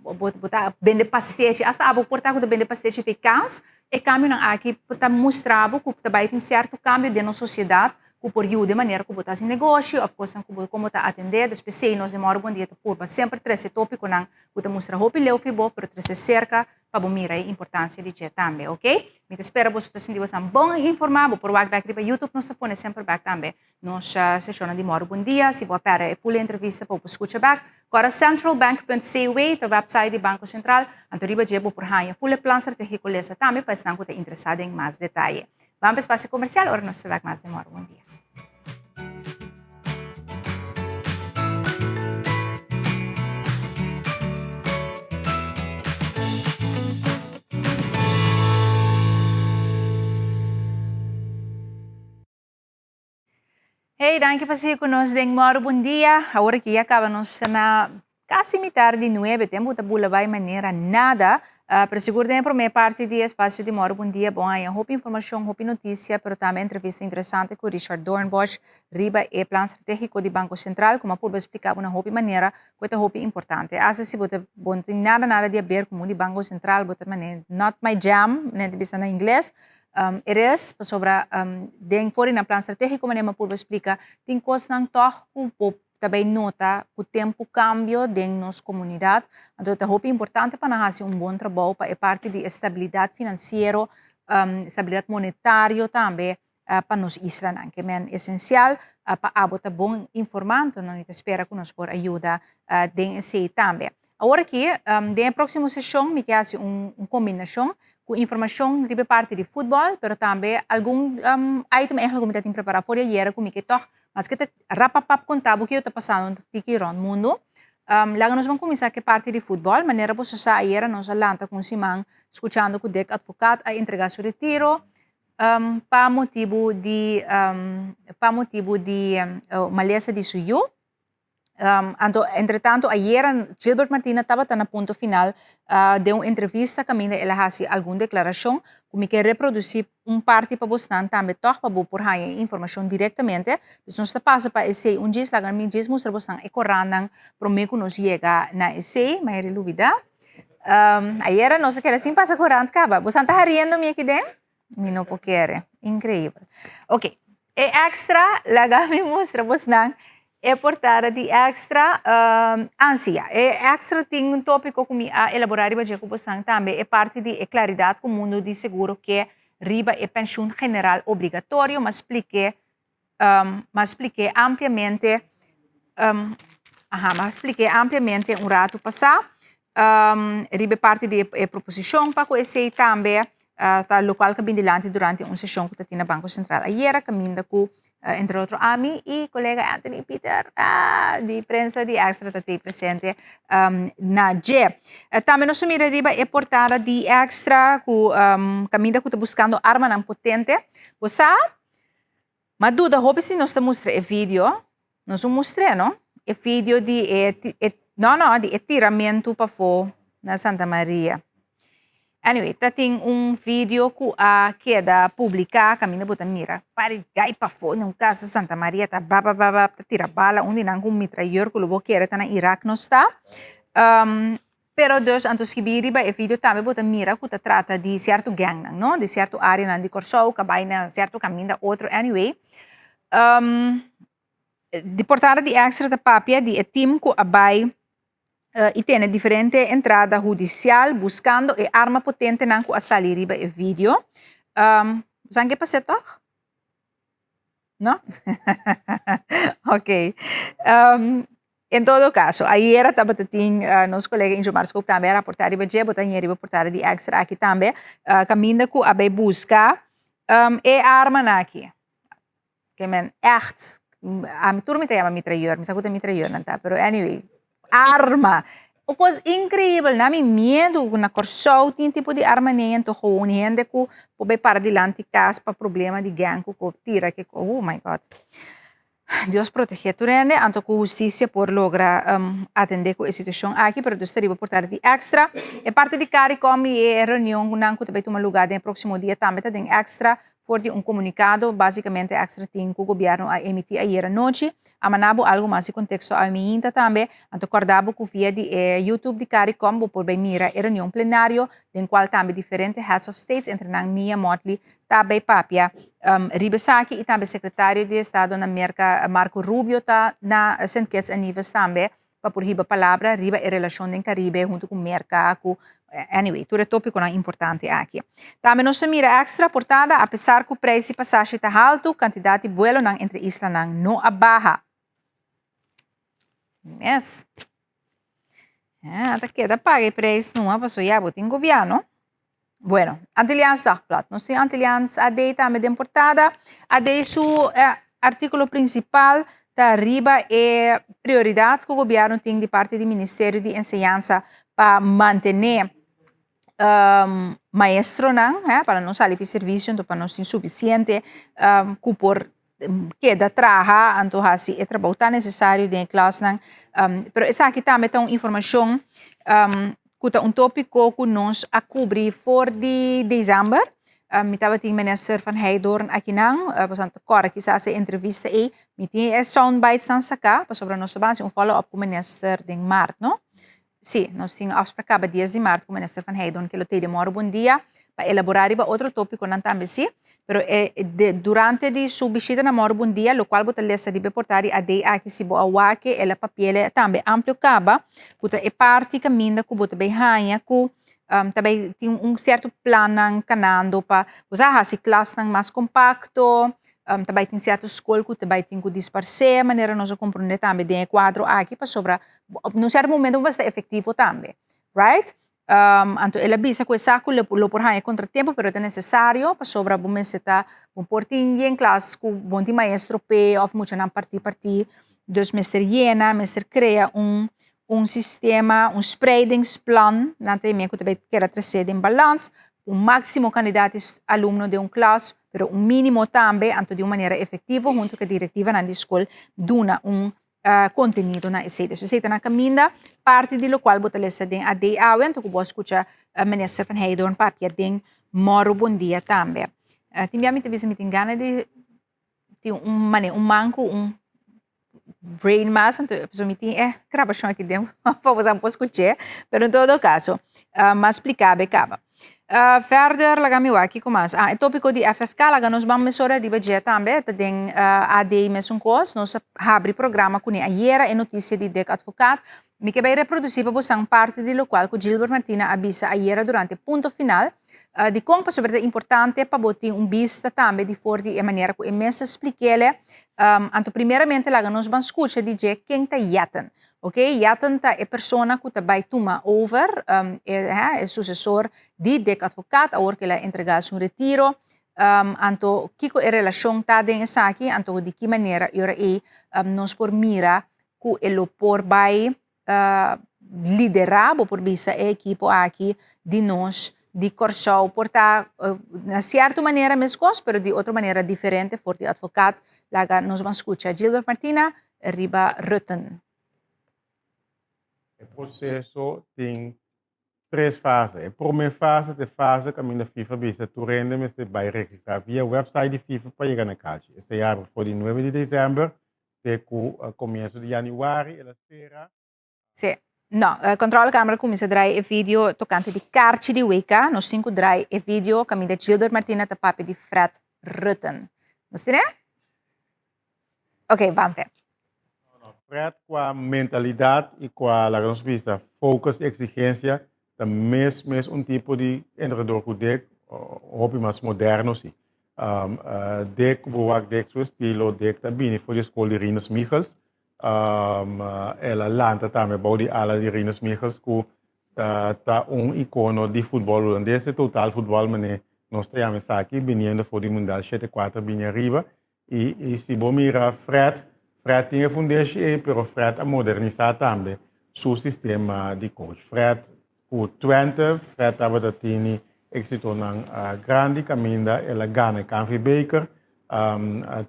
bo ta bende pastechi, hasta abo por ta ku ta bende pastechi fe kas, e kambionan aki ta mustra bo ku ta bai tin sierto kambio den nos sosiedat, ku por yuda e manera ku bo ta hasi negoshi òf kosnan ku bo komo ta atendé. Dus p'esei nos den Mòru Bon Dia ta purba semper trese tópikonan ku ta mustra hopi leu fi bo, pero trese serka pa bo mira e importancia di dje tambe, ok? Mi ta spera boso ta sinti bosan bon informa, bo por wak bek riba YouTube, nos ta pone semper bek tambe nos sesionnan di Mòru Bon Dia, si bo a perde e full entrevista pa bo por scucha bek, kòrda centralbank punt cw ta website di Banco Central, anto riba dje bo por haña full e plan strategico lesa tambe pa esnan cu ta interesa den mas detaye. Ban pa espacio comercial, ora nos ta bek mas den Mòru Bon Dia. Hey, danki pa sigui ku nos den Mòru Bon Dia. Awor aki ya kaba nos na kasi mitar di nuebe. Tempu ta bula bai manera nada. Pero sigur den e promé parti di espacio di Mòru Bon Dia bo haña hopi informashon, hopi notisia, pero tambe entrevista interesante ku Richard Doornbosch riba e plan stratégiko di Banko Sentral, ku mi a purba splika bo na hopi manera ku e ta hopi importante. Asta si bo ta bo no tin nada nada di haber ku mundu di Banko Sentral, bo ta manera not my jam, manera ta bisa na ingles, it is, pasobra den for di nan plan stratégiko manera mi a purba splika, tin kosnan tòg ku bo ta bay nota cu tempo cambio den nos comunidad, anto ta hopi importante pa nan haci un bon trabou pa e parti di estabilidad financiero, estabilidad monetario tambe pa nos islanan. Ke men esencial pa abo ta bon informa, anto nan ta spera cu nos por a yuda den esey tambe. Awor aki, den e proximo sesion mi ke haci un combinacion cu informacion riba e parti di futbol, pero tambe algun item eigenlijk cu mi ta tin prepara for di ayera cu mi ke toch Maske ta rapapap konta bo kiko ta pasando tiki rònt mundu. Laga nos ban kuminsá ku e parti di futbòl. Manera boso sa ayera nos a lanta ku un siman skuchando ku Dick Advocaat a entregá su retiro pa motibu di pa motibu di malesa di su yu. Anto entretanto ayera Gilbert Martina tabata na Punto Final den un entrevista kaminda el a hasi algun deklarashon ku mi ke reprodusí un parti pa bosnan tambe tòg pa bo por haña e informashon direktamente. Dus nos ta pasa pa esei un djis, laga mi djis mustra bosnan e korannan promé ku nos yega na esei. Mi a heri lubidá. Ayera nos a keda sin pasa korant kaba. Bo san ta hariendo mi aki den? Mi no por kere. Increíbel. Ok, e extra, laga mi mustra bosnan e portada di extra. Ansia. E extra tin un tópiko ku mi a elaborá riba dje ku bosan tambe, e parti di e klaridat ku mundu di seguro ke riba e penshun general obligatorio. M'a splik'é M'a splik'é ampliamente, aha, m'a splik'é ampliamente un ratu pasá riba e parti di e proposishon pa ku esei tambe ta lokual ku a bin dilanti durante un seshon ku ta tin na Banko Sentral ayera kaminda ku entre otro ami i kolega Anthony Pieter di prensa di Extra ta tei presente na dje. Tambe nos a mira riba e portada di Extra ku kaminda ku ta buskando armanan potente. Bo sa? Ma duda hopi si nos ta mustra e video, nos un mustr'é no, e video di e e no no di e tiramentu pafó na Santa Maria. Anyway, ta tin un video ku a keda publiká kaminda bo ta mira pari gai pafó den un kas na Santa Maria ta ba ba ba ba ta tira bala un di nan ku un mitrayeur ku lo bo kere ta na Irak nos ta. Pero dus anto skibí riba e video tambe bo ta mira ku ta trata di sierto gangnan, no? Di sierto areanan di Kòrsou ku a bai na sierto kaminda otro anyway. Di portada di Extra ta papia di e tim ku a bai i tene diferente entrada hudisial buskando e arma potentenan ku a sali riba e video. Bo sa ke pas'é tòg? No? Ok. En todo caso, ayera tabata tin nos colega Injomar Scoop tambe a raporta riba dje, bo ta haña riba portada di Extra aki tambe, caminda cu a bay busca e armanan aki. Ke men echt, ami tur mi ta yama mitrailleur, mi sa cu ta mitrailleur nan ta, pero anyway, arma. Un kos increibel, na mi miedu ku na Kòrsou tin tipo di arma nei anto gewoon hende ku por bai para dilanti kas pa problema di gang ku por tira ke kos, oh my God. Dios protegé tur hende anto ku hustisia por logra atendé ku e situashon aki, pero dus ta riba por tardi di extra. E parti di Caricom i e reunionnan ku ta bai tuma lugá den e próksimo dia tambe ta den extra. For di un komunikado, básikamente Extra tin ku gobièrnu a emití ayera nochi, a mandá bo algu mas di konteksto awe miinta tambe, anto kòrdá bo ku via di e YouTube di Caricom bo por bai mira e reunion plenario den kual tambe diferente heads of states, entre nan Mia Mottley, ta bai papia riba esaki i tambe Sekretario di Estado na Merka Marco Rubio ta na Sint Kitts en Nevis tambe. pa por hiba palabra riba e relashon den Karibe huntu ku Merka, ku anyway, tur e topikonan importante aki. Tambe nos ta mira extra portada, apesar ku preis di pasashi ta haltu, kantidat di buelonan entre islanan no a baha. Mes. Ah, ta keda paga e preis numa, paso ya bo tin gobiano. Bueno, Antilliaans Dagblad. Nos tin Antilliaans AD tambe den portada. AD su eh, artíkulo prinsipal ta riba e prioridat ku gobièrnu tin di parti di Ministerio di Enseñansa pa mantené um, maestronan, eh, pa nan no sali fi servisio, anto pa nos tin sufisiente um, ku por keda traha anto hasi e trabou tan nesesario den e klasnan. Pero esaki tambe ta un informashon ku ta un tópiko ku nos a kubri for di desèmber. Mi tabatin minister Van Heydoorn akinan, pasobra ta kòrda kisas e entrevista ei. Mi tin e soundbitesnan saká pasobra nos ta ban hasi un follow up ku minister den mart, no? Sí, nos tin afsprak kaba dies di mart ku Minister Van Heydoorn ke lo tei den Moro Bon Dia pa elaborá riba otro tópikonan tambe sí. Pero e de durante di su bishita na Moro Bon Dia lokual bo ta lesa riba e portal di AD aki si bo a wak el a papiel tambe amplio kaba ku ta e parti kaminda ku bo ta bai haña ku ta bai tin un sierto plannan kanando pa bo sa hasi klasnan mas kompakto Ta bai tin sierto skol ku ta bai tin ku disparsé, manera nos a komprondé tambe den e kuadro aki, pasobra na un sierto momento bo mester ta efektivo tambe, right? Anto el a bisa ku e sa ku lo por haña kontratempo, pero ta nesesario pasobra bo mester ta, bo por tin yen klas ku bo no tin maestro p'e òf muchanan partí partí, dus mester yena, mester krea un un sistema, un spreidingsplan, nan ta yam'é ku ta bai keda tresé den balans, un máksimo kandidat di alumno den un klas, pero un mínimo tambe, anto di un manera efektivo huntu ku e direktivanan di skol duna un kontenido na esei. Dus esei ta na kaminda, parti di lokual bo ta lesa den AD awe, anto ku bo a skucha Minister van Heydoorn papia den Mòru Bon Dia tambe. Tin bia mi ta bisa mi tin gana di tin un manera un man ku un. brain mas, anto pasobra mi tin e grabashon aki den pa boso por skuch'é, pero en todo kaso, m'a splika be kaba. Verder laga mi wak kiko mas. Ah, e topiko di FFK laga nos ban mesora riba dje tambe, ta den AD mesun kos. Nos a habri programa kuné ayera e notisia di Dick Advocaat. Mi ke bai reprodusí pa bosan parti di lokual ku Gilbert Martina a bisa ayera durante Punto Final. Dikon? Pasobra ta importante pa bo tin un bista tambe di for di e manera ku e mes a splik'ele. Anto primeramente laga nos ban skucha di dje ken ta Jetten. Ok, Jetten ta e persona ku ta bai tuma over, e susesor di Dick Advocaat awor ku el a entregá su retiro. Anto kiko e relashon ta den esaki? Anto di ki manera e ora ei nos por mira ku e lo por bai liderá, bo por bisa, e ekipo aki di nos di Kòrsou. Por ta na sierto manera meskos, pero di otro manera diferente for di Advocaat. Laga nos ban skucha Gilbert Martina riba Rutten. E proseso tin tres fase. E promé fase ta e fase kaminda FIFA bisa tur hende mester bai registrá via website di FIFA pa yega na kachi. Esei abri for di nuebe di desèmber te ku komienso di yanüari. El a sera. Sí. No, Controle Camera kuminsá drai e video tokante di karchi di WK. Nos tin ku drai e video kaminda Gilbert Martina ta papia di Fred Rutten. Nos tene? Ok, ban pe. Fred kua mentalidat i kua, laga nos bisa, focus i eksigensia ta mes mes un tipo di entrenador ku Dick, hopi mas moderno si. Dick, bo wak Dick su estilo, Dick ta bini for di e skol di Rinus Michels. El a lanta tambe bou di ala di Rinus Michels ku ta un ikono di futbòl hulandes, e total futbòl manera nos ta yama esaki, biniendo for di Mundial 74 bini ariba. I si bo mira Fred, Fred tin e fundeshi ei, pero Fred a modernisá tambe su sistema di coach. Fred ku Twente, Fred tabata tini éksitonan grandi kaminda el a gana e KNVB Beker.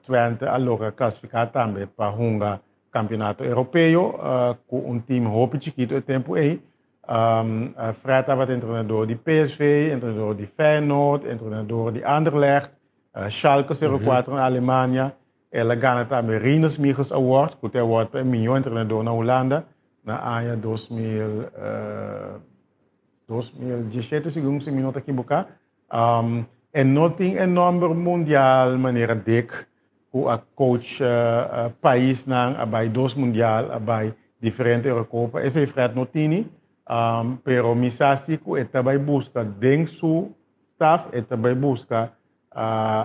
Twente a logra klasifiká tambe pa hunga Kampionato Europeo ku un tim hopi chikitu e tempu ei. Fred tabata entrenador di PSV, entrenador di Feyenoord, entrenador di Anderlecht, Schalke 04 na Alemania. El a gana tambe Rinus Michels Award, ku ta e award pa e mihó entrenador na Hulanda na aña 2000, 2017, segun si mi no ta ekiboká. E no tin e nòmber mundial manera Dick, ku a coach paisnan, a bai dos mundial, a bai diferente Eurocopa. Esei Fred no tini, pero mi sa si ku e ta bai buska den su Staf e ta bai buska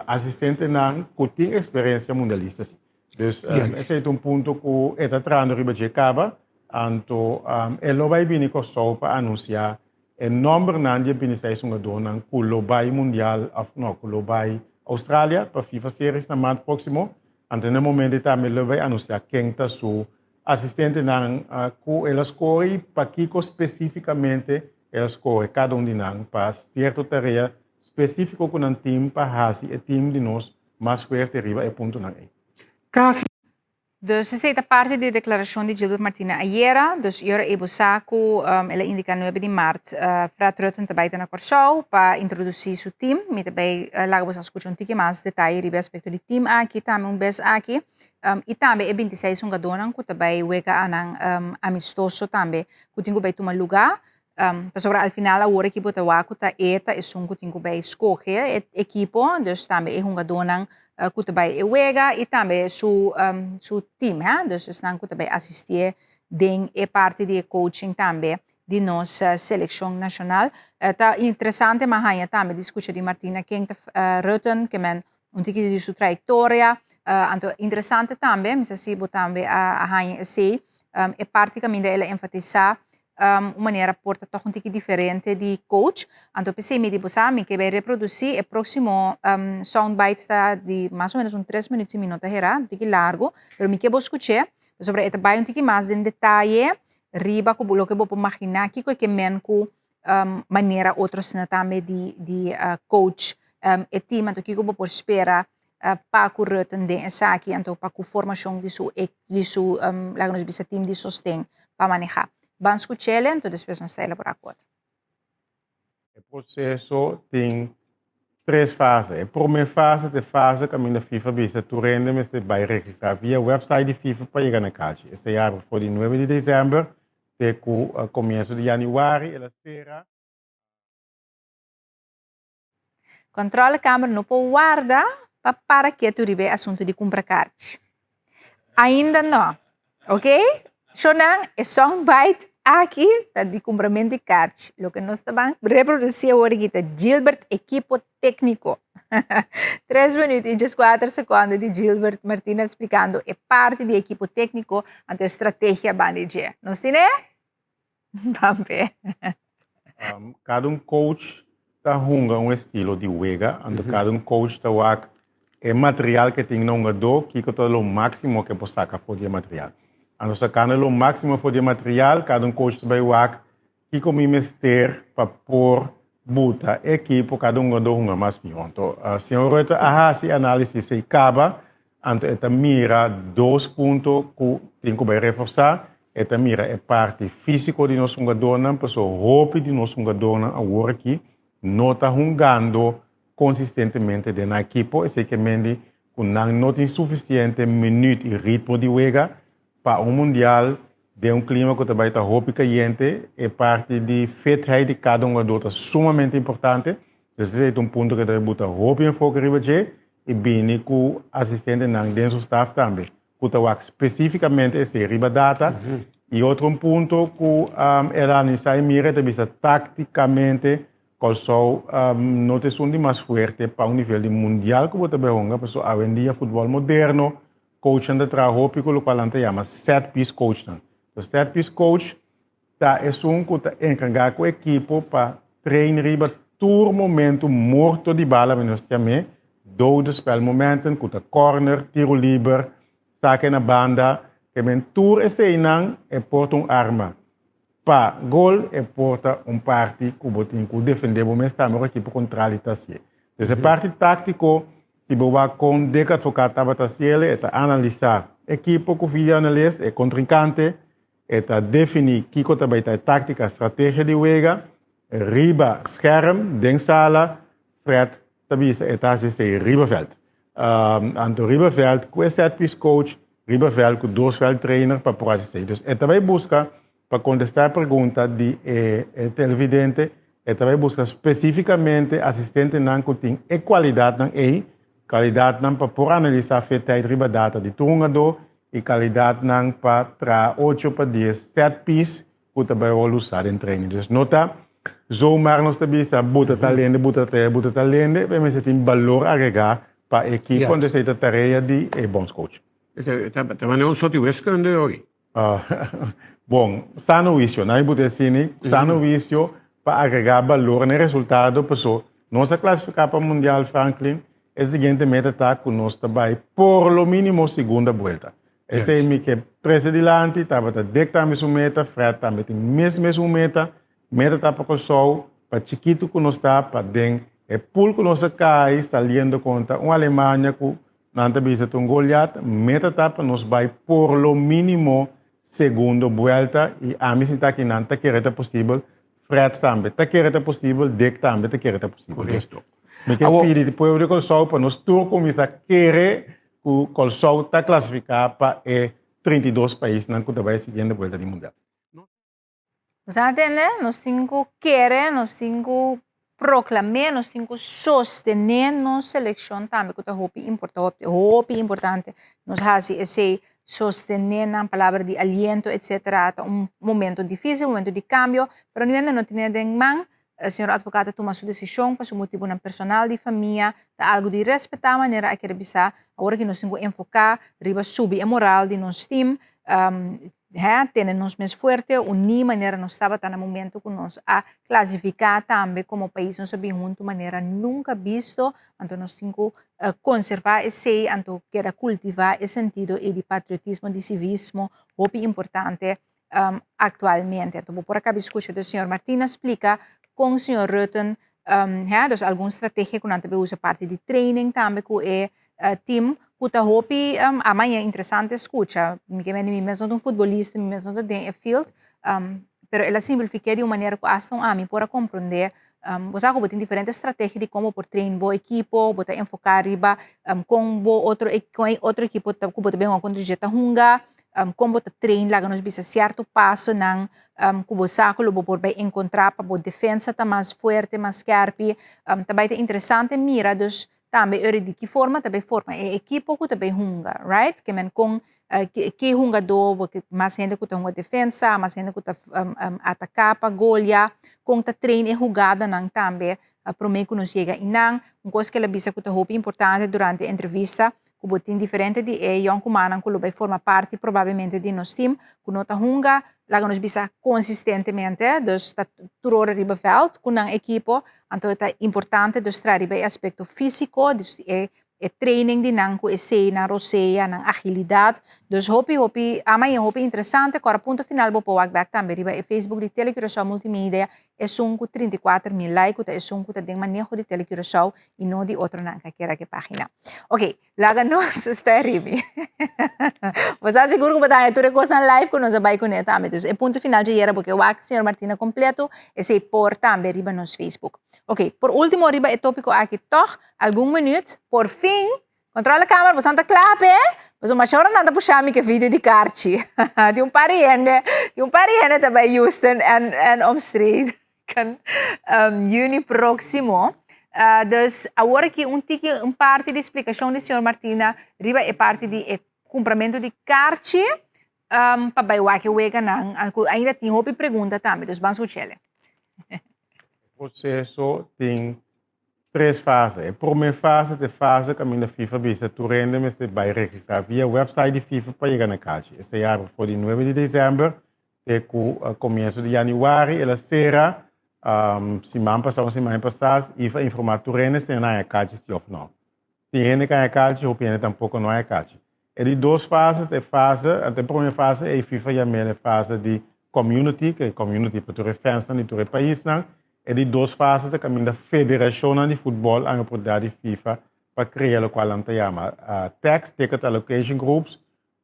asistentenan ku tin eksperensia mundialista si. Dus esei ta un punto ku e ta trahando riba dje kaba, anto e lo bai bini Kòrsou pa anunsiá e nòmbernan di e biniseis hungadónan ku lo bai mundial òf no ku lo bai Australia pa FIFA Series na mart próksimo. Anto na e momento ei tambe lo bai anunsiá ken ta su asistentenan ku el a skore i pakiko spesífikamente El a skohe kada un di nan pa sierto tarea spesífiko ku nan tin pa hasi e tim di nos mas fuerte riba e puntonan ei. Kasi. Dus esei ta parti di e deklarashon di Gilbert Martina ayera. Dus i ora ei bo sa ku el a indiká nuebe di mart Fred Rutten ta bai ta na Kòrsou pa introdusí su tim. Mi ta bai laga boso skucha un tiki mas detaye riba e aspekto di tim aki tambe un bes aki. I tambe e bintiseis hungadónan ku ta bai wega anan amistoso tambe ku tin ku bai tuma lugá. Pasobra al final awor ekipo ta wak ku ta e ta esun ku tin ku bai skohe e ekipo, dus tambe e hungadónan ku ta bai e wega i tambe su su tim, hè, dus esnan ku ta bai asistié den e parti di e coaching tambe di nos selekshon nashonal. Ta interesante mi a haña tambe di skucha di Martina ken ta Rutten, ke men un tiki di su trayektoria. Anto interesante tambe, mi sa si bo tambe a haña esei, e parti kaminda el a enfatisá un manera por ta tòg un tiki diferente di coach. Anto p'esei mi di bo sa mi ke bai reprodusí e próksimo soundbite ta di mas o ménos un tres minüt si mi no ta herá, un tiki largu, pero mi ke bo skuch'é pasobra e ta bai un tiki mas den detaye riba ku loke bo por maginá kiko e ke men ku manera otro asina tambe di di coach e team anto kiko bo por spera pa ku Rutten den esaki anto pa ku formashon di su di su laga nos bisa team di sosten pa maneha. Ban skuch'el anto despues nos ta elaborá ku otro. E proseso tin. Tres fase. E promé fase ta e fase kaminda FIFA bisa tur hende mester bai registrá via website di FIFA pa yega na kachi. Esei abri for di nuebe di desèmber te ku komienso di yanüari. El a sera. Controlekamer no por warda pa para ketu riba e asuntu di kumpra karchi. Ainda no. Ok? Shonan, e soundbite aki ta di kumprament di karchi. Loke nos ta ban reprodusí awor aki ta Gilbert ekipo tékniko. Tres minuut i djeskuater sekondo di Gilbert Martina splikando e parti di ekipo tékniko anto e strategia banda di dje. Nos tine? Ban be. Kada un coach ta hunga un estilo di wega, anto kada un coach ta wak e material ke tin na hungadó, kiko ta lo máksimo ke por saka for di e material. Anto sakando lo máksimo for di e material, kada un coach ta bai wak kiko mi mester pa por buta e ekipo kada hungadó hunga mas mihó. Anto señor Rutte a hasi análisis ei kaba, anto e ta mira dos punto ku tin ku bai reforsá, e ta mira e parti físiko di nos hungadónan, pasobra hopi di nos hungadónan awor aki no ta hungando konsistentemente den nan ekipo, esei ke mendi ku nan no tin sufisiente minüt i ritmo di wega pa un mundial den un klima ku ta bai ta hopi kayente. E parti di fitheid di kada hungadó ta sumamente importante, dus esei ta un punto ku e ta buta hopi enfoke riba dje i bini ku asistentenan den su staf tambe ku ta wak spesífikamente esei riba data. I otro un punto ku el a analisá i mira e ta bisa táktikamente Kòrsou no ta esun di mas fuerte pa un nivel di mundial ku bo ta bai hunga pasobra awendia futbòl moderno coachnan ta traha hopi ku lokual nan ta yama set piece coachnan. So set piece coach ta esun ku ta enkargá ku ekipo pa train riba tur momento morto di bala mi nos ta yam'é dode spelmomenten ku ta corner, tiro liber, sake na banda, ke men tur eseinan e por ta un arma pa gol, e por ta un parti ku bo tin ku defendé bo mes tambe ora ekipo kontrali ta hasié. Dus e parti táktiko Si bo wak kon Dick Advocaat tabata hasiel, e ta analisá ekipo ku video analist, e kontrinkante, e ta definí kiko ta bai ta e táktika, strategia di wega, riba skerm, den sala, Fred ta bisa e ta hasi esei riba vèlt. Anto riba vèlt ku e set piece coach, riba vèlt ku dos vèlt trainer pa por hasi esei. Dus e ta bai buska pa kontestá e pregunta di e televidente, e ta bai buska spesífikamente asistentenan ku tin e kualidatnan ei, kalidatnan pa por analisá fetheid riba data di tur hungadó i kalidatnan pa traha ocho pa dies set piece ku ta bai wòrdu usá den training. Dus no ta zomaar nos ta bisa buta tal hende, buta tal hende, buta tal hende, pero mester tin balor agregá pa e ekipo, entonces ei ta tarea di e bondscoach. Ta manera un soti wiskunde hoy. Bon, sano huisio, nan bo ta asina, sano huisio pa agregá balor na e resultado, paso nos a klasifiká pa Mundial Franklin, e siguiente meta ta ku nos ta bai por lo mínimo segunda buelta. Esei mi ke trese dilanti, tabata Dick tambe su meta, Fred tambe tin mes mesun meta, meta ta pa Kòrsou, pa chikitu ku nos ta, pa den e pool ku nos a kai saliendo kontra un Alemania ku Nan ta bisa ta un Goliat, meta ta pa nos bai por lo mínimo segundo buelta i ami sinta aki nan ta kere ta posibel, Fred tambe ta kere ta posibel, Dick tambe ta kere ta posibel. Korekto. Mi ke pidi di pueblo di Kòrsou pa nos tur kuminsá kere ku Kòrsou ta klasifiká pa e 32 paisnan ku ta bai e siguiente buelta di mundial. Nos a tende, nos tin ku kere, nos tin ku proklam'é, nos tin ku sostené nos selekshon tambe ku ta hopi importante, hopi importante. Nos hasi esei, sostené nan palabra di aliento etsetera. Ta un momento difísil, un momento di kambio, pero nu hende no tene den man. Señor Advocaat a tuma su desishon pa su motibunan personal di famia. Ta algu di respetá manera a kere bisa. Awor aki nos tin ku enfoká riba subi e moral di nos tim. Hè, tene nos mes fuerte, uní manera nos tabata na momento ku nos a klasifiká tambe komo pais, nos a bin huntu manera nunka bisto, anto nos tin ku konservá esei, anto keda kultivá e sentido ei di patriotismo, di sivismo, hopi importante aktualmente. Anto bo por a kaba di skucha di señor Martina splika kon señor Rutten, hè, dus algun strategia ku nan ta bin usa parti di training tambe ku e team ku ta hopi a maña interesante skucha. Mi ke mende mi mes no ta un futbolista, mi mes no ta den e field. Pero el a simplifiké di un manera ku asta un ami por a komprondé. Bo sa ku bo tin diferente strategia di kon bo por train bo ekipo, bo ta enfoká riba kon bo otro kon e otro ekipo ta ku bo ta bin wak kontra dje ta hunga, kon bo ta train laga nos bisa sierto pasonan ku bo sa ku lo bo por bai enkontrá pa bo defensa ta mas fuerte, mas skèrpi. Ta bai ta interesante mira dus Tambe ora di ki forma ta bay forma e ekipo ku ta bay hunga, right? Ke men kon ki hungadó, mas hende ku ta hunga defensa, mas hende ku ta ataká pa golia, kon ta train e hugadanan tambe promé ku nos yega einan. Un kos ku el a bisa ku ta hopi importante durante e entrevista, ku bo tin diferente di e yònkumannan ku lo bai forma parti probablemente di nos tim, ku no ta hunga, laga nos bisa konsistentemente, dus ta tur ora riba vèlt ku nan ekipo, anto e ta importante dus traha riba e aspekto físiko, dus e e training di nan ku esei, nan rosea, nan agilidat, dus hopi hopi ama i hopi interesante, kòrda punto final bo por wak bèk tambe riba e Facebook di Tele Curaçao Multimedia, esun ku 34 mil like ku ta esun ku ta den maneho di Tele Curaçao i no di otronan kakera ke página. Ok, laga nos sta ribi. Bo sa sigur ku bo ta haña tur e kosnan live ku nos a bai kuné tambe. Dus e punto final dje yera bo ke wak señor Martina kompleto, esei por tambe riba nos Facebook. Ok, por último riba e tópiko aki tòg algun minüt, por fin, kontrola kamera, boso ta kla p'e? Pasobra masha ora nan ta pusha mi ke video di karchi. Tin un par di hende, tin un par di hende ta bai Houston en en omstreken juni próksimo. Dus awor aki un tiki un parti di splikashon di señor Martina riba e parti di e kumpramentu di karchi pa bai wak e weganan ku ainda tin hopi pregunta tambe, dus ban skuch'el. E proseso tin tres fase. E promé fase ta e fase kaminda FIFA bisa tur hende mester bai registrá via website di FIFA pa yega na karchi. Esei abri for di nuebe di desèmber te ku komienso di yanüari. El a sera siman pasá, un siman pasá, FIFA a informá tur hende si nan a haña karchi si òf nò. Tin hende ku a haña karchi, hopi hende tampoko no a haña karchi. E di dos fase ta e fase, anto e promé fase ei FIFA yam'el e fase di community, ku e community pa tur e fansnan di tur e paisnan. E di dos fase ta kaminda federashonnan di futbòl a haña oportunidat di FIFA pa krea lokual nan ta yama TAGs, Ticket Allocation Groups,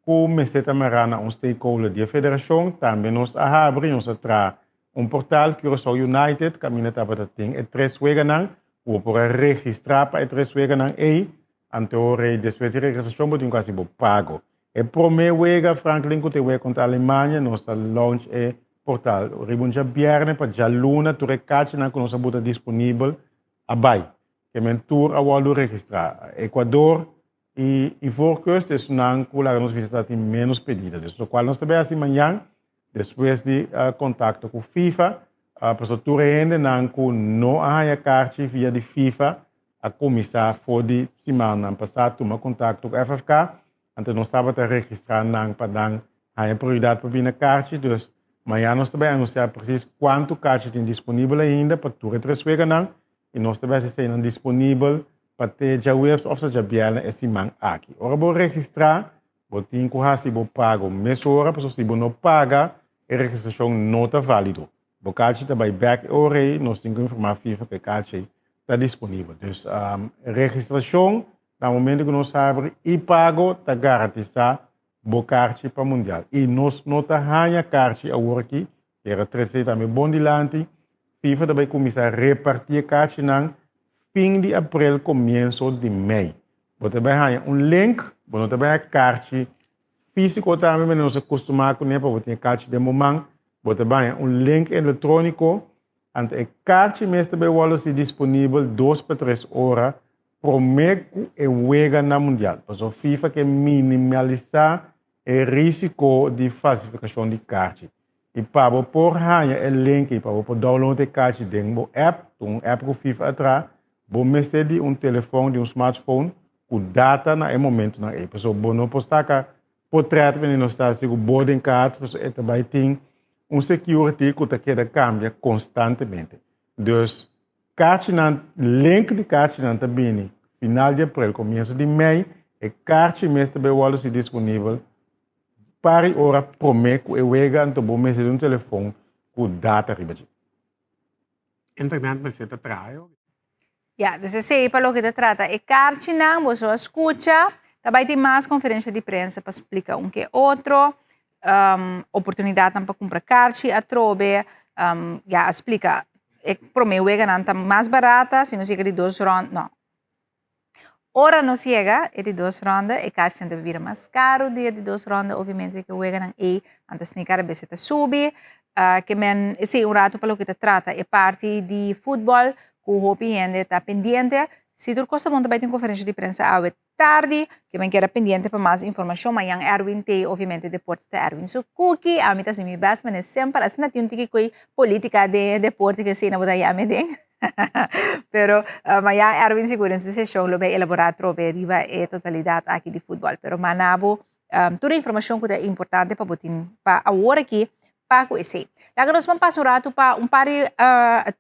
ku mester ta mará na un stakeholder di e federashon. Tambe nos a habri, nos a traha un portal, Curaçao United, kaminda tabata tin e tres weganan, ku bo por a registrá pa e tres weganan ei. Anto rei despues di registrashon bo tin ku hasi bo pago. E promé wega, Franklin, ku ta e wega kontra Alemania, nos a launch e portal riba un djabièrnè pa djaluna tur e kachinan ku nos a buta disponibel a bai. Ke men tur a wòrdu registrá. Ecuador i Ivoorkust esunnan ku laga nos bisa ta tin ménos pedida. Dus lokual nos ta bai hasi mañan despues di kontakto ku FIFA, pasobra tur e hendenan ku no a haña karchi via di FIFA a kuminsá for di simannan pasá tuma kontakto ku FFK, anto nos tabata registrá nan pa nan haña prioridat pa bini karchi. Dus mañan nos ta bai anunsiá presis kuantu karchi tin disponibel ainda pa tur e tres weganan i nos ta bai hasi eseinan disponibel pa te djaweps òf sa djabièrnè e siman aki. Ora bo registrá, bo tin ku hasi bo pago mesora pasobra si bo no paga e registrashon no ta válido. Bo karchi ta bai bèk e ora ei, nos tin ku informá FIFA ku e karchi ei ta disponibel. Dus registrashon na momento ku nos habri i pago ta garantisá bo karchi pa mundial. I nos no ta haña karchi awor aki, pero trese tambe bon dilanti, FIFA ta bai kuminsá repartí e karchinan fin di aprel komienso di mei. Bo ta bai haña un link, bo no ta bai haña karchi físiko tambe, manera nos a kustumá kuné pa bo tin e karchi den bo man, Bo ta baña un link elektróniko, anto e karchi mes ta bai wòrdu si disponibel dos pa tres ora promé ku e wega na mundial. Pasobra FIFA ke minimalisá e rísiko di falsifikashon di karchi. I pa bo por haña e link i pa bo por download e karchi den bo app, un app ku FIFA a traha, bo mester di un telefòn, di un smartphone ku data na e momentunan ei. Pasobra bo no por saka Potret wanneer nos ta hasi ku boarding cards pasobra e ta bai tin un security ku ta keda kambia konstantemente. Dus karchinan, link di karchinan ta bini final di aprel, komienso di mei, e karchi mes ta bai wòrdu si disponibel par di ora promé ku e wega, anto bo mester di un telefon ku data riba dje. Internet mester ta traha hopi. Ya, dus esei pa loke ta trata e karchinan, boso a skucha, ta bai tin mas konferensha di prensa pa splika un ke otro. Oportunidatnan pa kumpra karchi atrobe. Ya a splika e promé weganan ta mas barata si nos yega di dos rònda, no. Ora nos yega e di dos rònda e karchinan ta bira mas karu di e di dos rònda obviamente ku e weganan ei antes ni kada bes e ta subi. Ke men esei un ratu pa loke ta trata e parti di futbòl ku hopi hende ta pendiente. Si tur kos ta bon ta bai tin konferensha di prensa awe tardi, ke men keda pendiente pa mas informashon. Mañan Erwin t'ei, obviamente deporte ta Erwin su kuki. Ami ta hasi mi best manera semper. Asina tin un tiki koe politica den e deporte ke asina bo ta yama e den. Pero mañan Erwin sigur den su seshon lo bai elabora atrobe riba e totalidat aki di futbol. Pero manda bo tur e informashon ku ta importante pa bo tin pa awor aki pa ku esei. Laga nos ban pasa un ratu pa un par di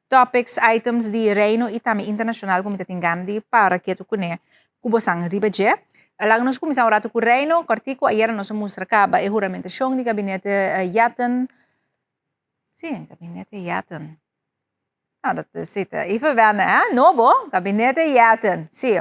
topics, items di Reino i tambe internashonal ku mi ta tin gana di para ketu kuné ku bosan riba dje. Laga nos kuminsá un ratu ku Reino. Kòrtiku ayera nos a mustra kaba e huramentashon di gabinete Jetten. Sí, gabinete Jetten. Nou, dat is het. Even wennen, hè? Nobo, gabinete Jetten. Sí.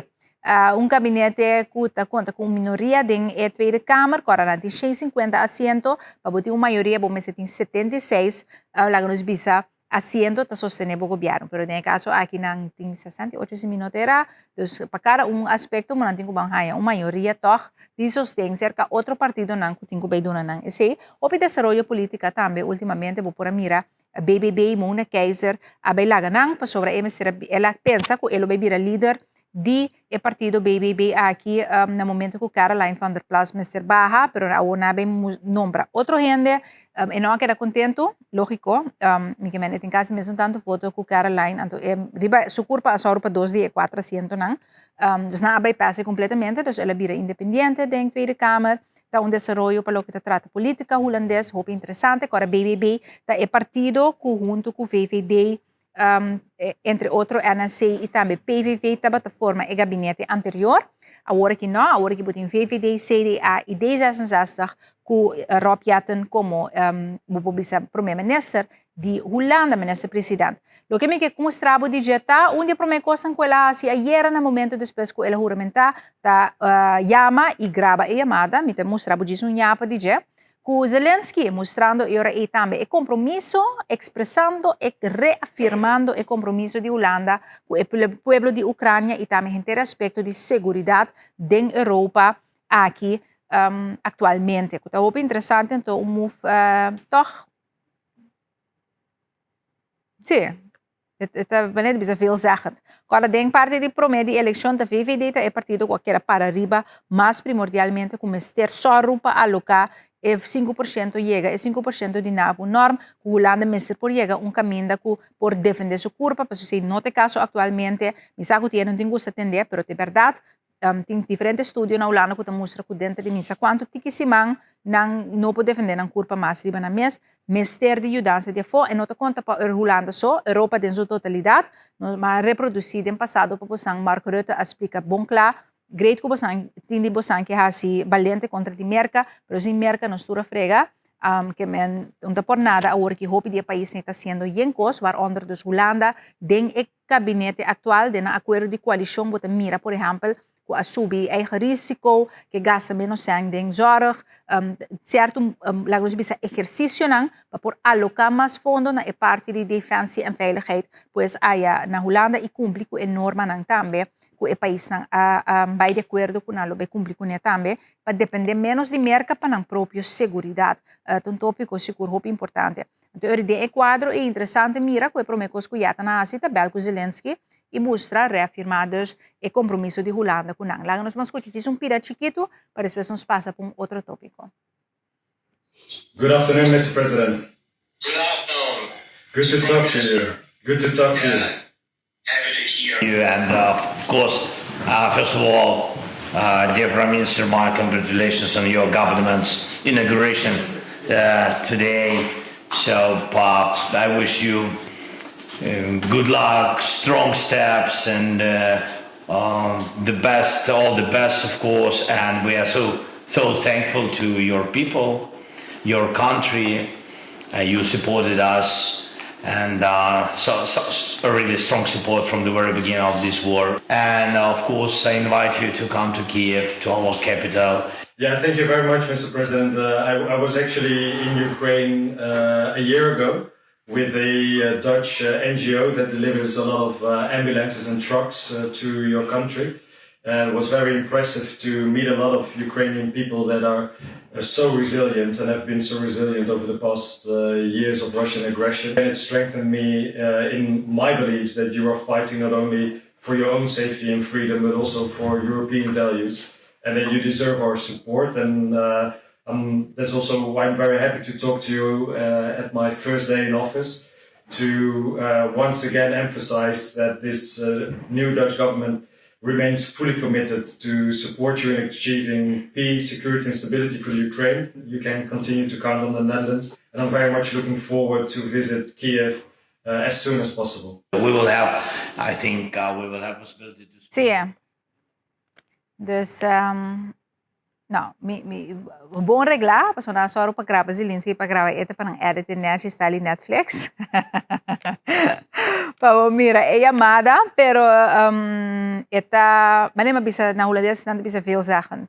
Un gabinete ku ta konta ku un minoria den e Tweede Kamer, ku ora nan tin 150 asiento, pa bo tin un mayoria bo mester tin 76, laga nos bisa, asiento ta sostené bo gobièrnu. Pero den e kaso aki nan tin 68 si mi no ta erá. Dus pa kada un aspekto bo nan tin ku ban haña un mayoria tòg di sosten serka otro partidonan ku tin ku bai duna nan esei. Hopi desaroyo polítika tambe últimamente bo por a mira BBB, Mona Keizer a bai laga nan pasobra e mester a el a pensa ku e lo bai bira lider di e partido BBB aki na momento ku Caroline van der Plas mester baha pero awor nan a bai nombra otro hende e no a keda kontentu logiko mi ke mende tin kasi mesun tantu voto ku Caroline anto e riba su kurpa a sòru pa dos di e kuater asientonan dus nan a bai pasa kompletamente dus el a bira independiente den Tweede Kamer. Ta un desaroyo pa loke ta trata politica Hulandes hopi interesante. Kora BBB ta e partido ku huntu ku VVD, entre otro NSC i tambe PVV tabata forma e gabinete anterior. Awor aki no, awor aki bo tin VVD, CDA i D66 ku Rob Jetten komo bo por bisa prome minister di Hulanda, minister president. Loke mi ke mustra bo di dje ta, un di e prome kosnan ku el a hasi ayera na momento despues ku el a huramentá ta yama i graba e yamada, mi ta mustra bo djis un yapa di dje, ku Zelensky, mustrando e ora ei tambe e kompromiso, ekspresando e reafirmando e kompromiso di Hulanda ku e pueblo di Ukrania i tambe henter aspekto di seguridat den Europa aki aktualmente. Ku ta hopi interesante anto un move tòg. Sí, e ta manera di bisa veelzeggend. Kòrda den parti di promé di elekshon ta VVD ta e partido ku a keda para riba mas primordialmente ku mester sòru pa aloká e 5% yega e 5% di NAVO-norm ku Hulanda mester por yega un kaminda ku por defendé su kurpa pasobra esei no ta e kaso aktualmente. Mi sa ku tin hende no tin gusta tendé pero ta e bèrdat. Tin diferente estudio na Hulanda ku ta mustra ku denter di misa kuantu tiki siman nan no por defende nan kurpa mas riba nan mes, mester di yudansa di afó. E no ta konta pa Hulanda so, Europa den su totalidat. Nos a reprodusí den pasado pa bosan, Mark Rutte a splika bon kla, great ku bosan tin di bosan ke hasi balente kontra di Merka, pero sin Merka nos tur a frega. Ke men no ta por nada awor ki hopi di e paisnan ta hasiendo yen kos, waaronder dus Hulanda den e gabinete aktual den nan akuerdo di koalishon bo ta mira por ehèmpel ku a subi eigen risiko, ke gasta ménos sèn den zòrg, sierto laga nos bisa ehersisionan pa por aloká mas fondo na e parti di defensie en veiligheid pues aya na Hulanda i kumpli ku e normanan tambe ku e paisnan a bai di akuerdo ku nan lo bai kumpli kuné tambe pa dependé ménos di Merka pa nan propio seguridat. Ta un tópiko sigur hopi importante. Anto ora den e kuadro e interesante mira ku e promé kos ku ya ta na hasi ta bèl ku Zelensky i mustra, reafirmá dus, e kompromiso di Hulanda ku nan. Laga nos mas skucha djis un pida chikitu pa despues nos pasa pa un otro tópiko. Good afternoon, Mister President. Good afternoon. Good to talk to you. Good to talk to you. Happy to hear. You and of course, first of all, dear Prime Minister, my congratulations on your government's inauguration today. So I wish you good luck, strong steps, and the best, all the best, of course. And we are so so thankful to your people, your country. You supported us and so, so a really strong support from the very beginning of this war. And of course, I invite you to come to Kiev, to our capital. Yeah, thank you very much, Mr. President. Uh, I, I was actually in Ukraine uh, a year ago with a uh, Dutch uh, NGO that delivers a lot of uh, ambulances and trucks uh, to your country. And it was very impressive to meet a lot of Ukrainian people that are uh, so resilient and have been so resilient over the past uh, years of Russian aggression. And it strengthened me uh, in my beliefs that you are fighting not only for your own safety and freedom, but also for European values, and that you deserve our support. And um, that's also why I'm very happy to talk to you uh, at my first day in office to uh, once again emphasize that this uh, new Dutch government remains fully committed to support you in achieving peace, security, and stability for the Ukraine. You can continue to count on the Netherlands. And I'm very much looking forward to visit Kiev as soon as possible. We will have, I think, uh, we will have possibility to. Sí. Dus, um, no, mi, mi, bon reglá, pasobra nan a sòru pa graba Zelensky pa graba e pa nan edit net style Netflix. pa bo mira e yamada, pero um, e ta, manera bisa na hulandes nan bisa veelzeggend.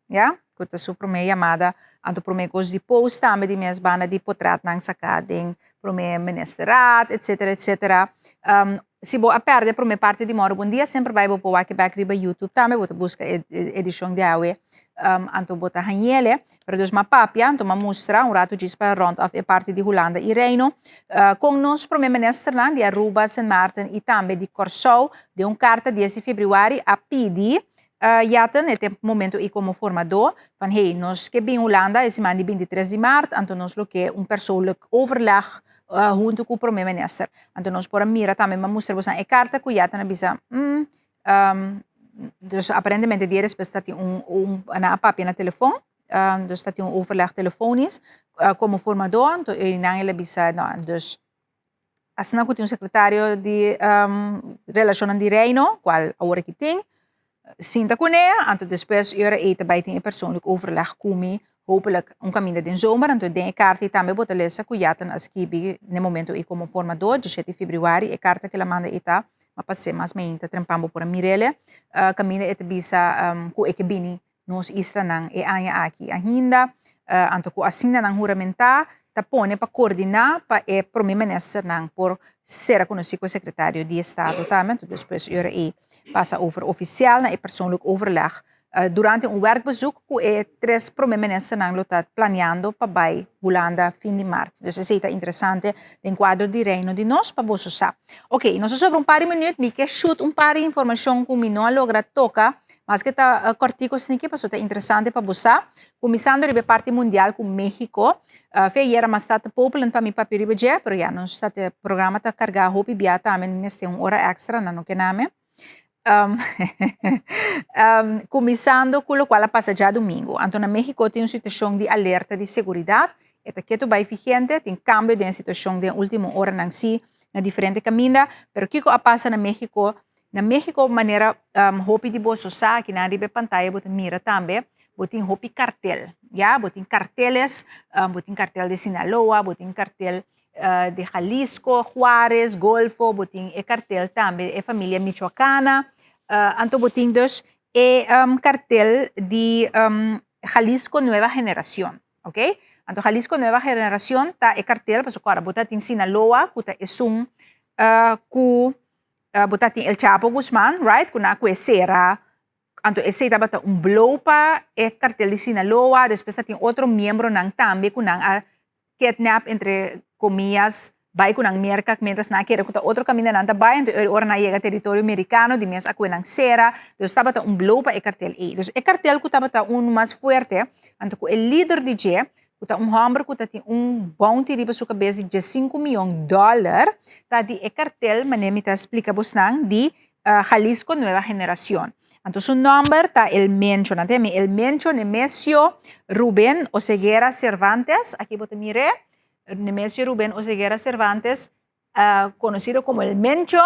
Ja? Ku ta su promé yamada, anto promé kos di post tambe di mes banda di portretnan saká den promé ministerraad, etc. etc. Um, si bo a pèrdè promé parti di Moro Bon Dia, semper bai bo por wak bèk riba YouTube tambe, bo buska edishon di awe um, anto bo ta hañ'é, pero dus m'a papia, anto m'a mustra un ratu djis pa rond af e parti di Hulanda i Reino, uh, ku nos promé ministernan di Aruba, Sint Maarten i tambe di Kòrsou, den un karta 10 di febrüari a pidi uh, Jetten, e momento ei komo formadó, van hey, nos ke bin Hulanda, e siman di 23 di mart, anto nos lo ke un persoonlijk overleg uh, huntu ku promé minister. Anto nos por a mira tambe, m'a mustra boso e karta ku Jetten a bisa, um, dus aparentemente dia despues tabatin un, un nan a papia na telefòn, um, dus tabatin un overleg telefonisch uh, komo formadó, anto nan el a bisa, no, dus asina ku tin un sekretario di um, relashon di reino, kual awor aki tin, sinta kuné, anto despues ora e bai tin persoonlijk overleg ku mi, hopelijk un kaminda den zomer, anto den karta tambe bo ta lesa ku Jetten a skibi na momento ei komo formadó, 17 di febrüari, e karta ku el a manda e ta, m'a pas'é mas mainta trempan bo por mir'é, uh, kaminda e ta bisa um, ku e ke bini nos islanan e aña aki ainda, uh, anto ku asina nan huramentá, ta pone pa koordiná pa e promé ministernan por ser konosí ku sekretario di Estado tambe, anto despues ora e pasa over ofisial na e persoonlijk overleg uh, durante un werkbezoek ku e tres promé ministernan lo ta planeando pa bai Hulanda fin di mart. Dus esei ta interesante den kuadro di reino di nos pa boso sa. Ok, nos sobra un par di minüt, mi ke shoot un par di informashon ku mi no a logra toka, maske ta uh, kòrtiku sneaky, paso ta interesante pa boso. Kuminsando riba parti mundial ku México, uh, fe ayera m'a sta popelend pa mi papia riba dje, pero ya, nos ta programa ta kargá hopi bia tambe, mester un ora èkstra, no ke name. Um, um, kuminsando ku loke a pasa djadumingu. Anto, na México tin un situashon di alerta di seguridat. E ta ketu bai vigente, tin kambio di situashon di último ora nan si na diferente kaminda, pero kiko a pasa na México? Na México, manera um, hopi di boso sa, aki na riba pantaya bo ta mira tambe, bo tin hopi kartel, ja, bo tin carteles, um, bo tin kartel di Sinaloa, bo tin kartel uh, di Jalisco, Juarez, Golfo, bo tin e kartel tambe e familia Michoacana, uh, anto bo tin dus e um, kartel di um, Jalisco Nueva Generación, ok? Anto Jalisco Nueva Generación ta e kartel, paso awor bo tin Sinaloa, ku ta esun uh, ku uh, bo tin El Chapo Guzmán, right? Ku nan a kue sera. Anto esei tabata un blow pa e kartel di Sinaloa, despues tin otro miembronan tambe ku nan a kidnap entre komillas, bai ku nan Merka, mientras nan a kere ku ta otro kaminda nan ta bai, anto ora nan yega teritorio merikano, di mes a kue nan sera, dus tabata un blow pa e kartel ei. Dus e kartel ku tabata un mas fuerte, anto ku e líder di dje, ku ta un hòmber ku tin un bounty riba su kabes di 5 mion dòler, ta di e kartel, manera mi ta splika bosnan, di uh, Jalisco Nueva Generación. Anto su nòmber ta El Mencho, no El Mencho Nemesio Rubén Oseguera Cervantes, aki bo ta mir'é, Nemesio Rubén Oseguera Cervantes, uh, konosido komo El Mencho,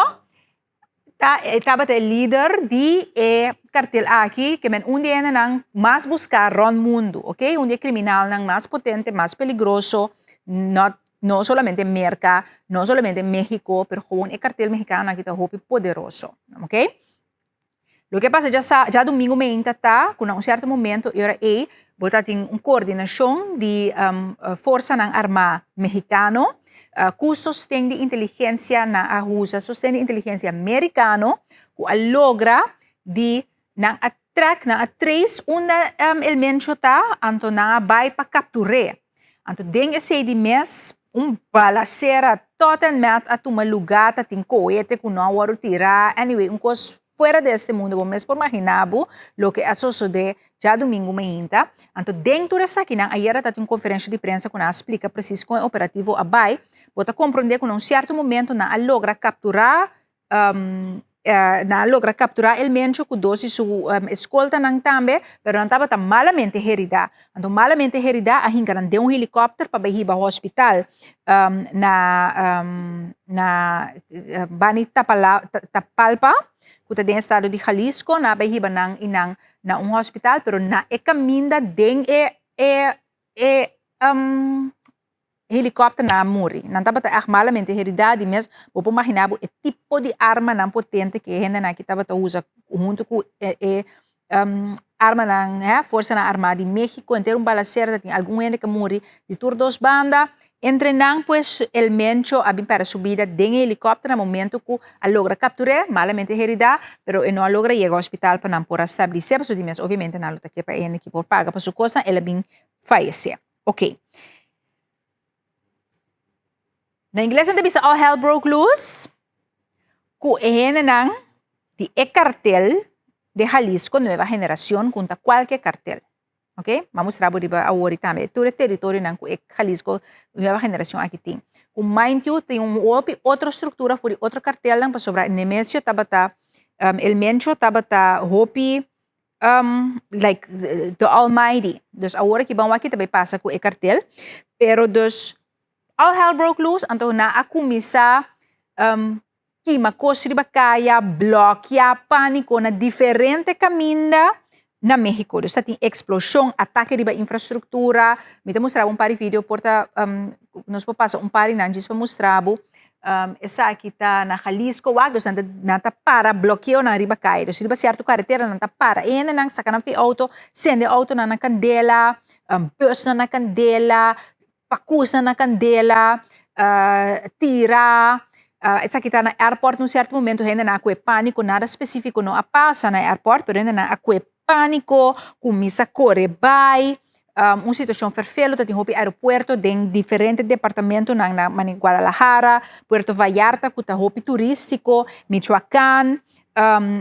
ta, tabata e líder di e kartel aki, ke men un di nan mas buská rònt mundu, ok? Un di kriminalnan mas potente, mas peligroso, no, no solamente Merka, no solamente México, pero gewoon e kartel mexicano aki ta hopi poderoso, ok? Loke a pasa dja djadumingu meinta ta ku na un sierto momento e ora ei bo ta tin un koordinashon di forsanan armá mehikano ku sosten di inteligensia nan a usa sosten di inteligensia merikano ku a logra di nan a trek nan a trace unda el Mencho ta anto nan a bai pa kaptur'é. Anto den esei di mes un balacera tot en met a tuma luga ta tin cohete cu no a wordo tira anyway un cos fuera de este mundo bo mes por magina bo loke a sosode djadomingo mainta. Anto den tur esakinan ayera ta tin un conferencia di prensa cu nan a splica precies con e operativo a bay bo ta comprende cu na un cierto momento nan a logra captura nan a logra captura El Mencho cu dos di su escoltanan tambe, pero nan tabata malamente herida. Anto malamente herida a hinca nan den un helicopter pa bay hiba hospital na na Bani Tapalpa cu ta den estado di Jalisco. Nan a bay hiba nan y nan na un hospital, pero na e caminda den e e e helikòpternan a muri. Nan tabata ègt malamente heridá di mes. Bo por maginá bo e tipo di armanan potente ku e hendenan aki tabata usa huntu ku e e armanan hè, forsanan armá di México. Henter un balacera, ta tin algun hende ku a muri di tur dos banda. Entre nan pues El Mencho a bin pèrdè su bida den e helikòpter na momento ku a logra kaptur'é, malamente heridá, pero e no a logra yega hospital pa nan por a stabilis'é, pasobra di mes obviamente nan lo ta ke pa e hende ki por paga pa su kosnan, el a bin fayesé. Ok. Na ingles nan ta bisa all hell broke loose ku e hendenan di e kartel de Jalisco Nueva Generacion kunta kualke kartel. Ok, m'a mustra bo riba awor tambe tur e teritorionan ku e Jalisco Nueva Generacion aki tin. Ku mind you tin un hopi otro struktura for di otro kartelnan pasobra Nemesio tabata, El Mencho tabata hopi like the almighty. Dus awor aki ban wak ki ta bay pasa ku e kartel. Pero dus all hell broke loose anto nan a kuminsá kima kos riba kaya, blòkia, pániko na diferente kaminda na México. Dus ta tin eksploshon, atake riba infrastruktura. Mi ta mustra bo un par di video por ta nos por pasa un par di nan djis pa mustra bo. Esaki ta na Jalisco wak, dus nan ta nan ta para blokeonan riba kaya. Dus riba sierto karetera nan ta para e hendenan, saka nan fi outo, sende outonan na kandela, busnan na kandela, pakusnan na kandela, tira. Esaki ta na airport na un sierto momento hendenan a kue pániko, nada spesífiko no a pasa na airport, pero hendenan a kue pániko, kuminsá kore bai. Un situashon ferfelu ta tin hopi aeropuerto den diferente departamentonan na manera Guadalajara, Puerto Vallarta ku ta hopi turístiko, Michoacán.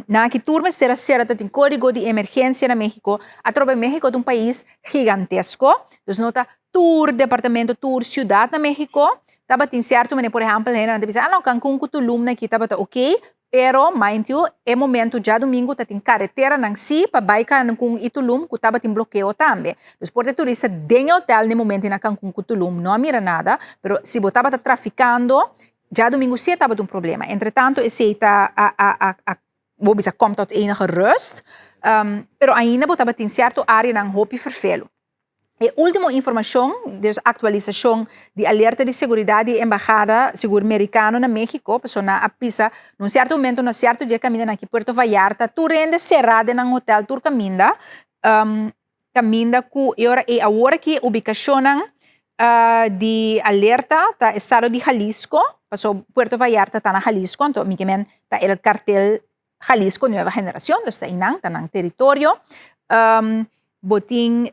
Nan aki tur mester a sera ta tin kódigo di emergensia na México. Atrobe México ta un pais gigantesko, dus no ta tur departamento, tur siudat na México tabatin sierto manera. Por ehèmpel hendenan ta bisa, ah no, Cancún ku Tulum nan aki tabata oké, Pero, mind you, e momento djadumingu ta tin kareteranan sí pa bai Cancun i Tulum ku tabatin blokeo tambe. Dus por ta e turista den e hotel n'e momento na Cancun ku Tulum no a mira nada, pero si bo tabata trafikando, djadumingu sí e tabata un problema. Entretanto esei ta a a a a bo bisa kom tot enige rust, pero ainda bo tabatin sierto areanan hopi ferfelu. E último informashon, dus aktualisashon di alerta di seguridat di e embahada sigur merikano na México, pasobra nan a pisa na un sierto momento na sierto dia kaminda nan aki Puerto Vallarta, tur hende será den nan hotel tur kaminda, kaminda ku e ora ei awor aki ubikashonnan di alerta ta estado di Jalisco, pasobra Puerto Vallarta ta na Jalisco, anto mi ke men ta el kartel Jalisco Nueva Generacion, dus ta einan, ta nan teritorio. Bo tin,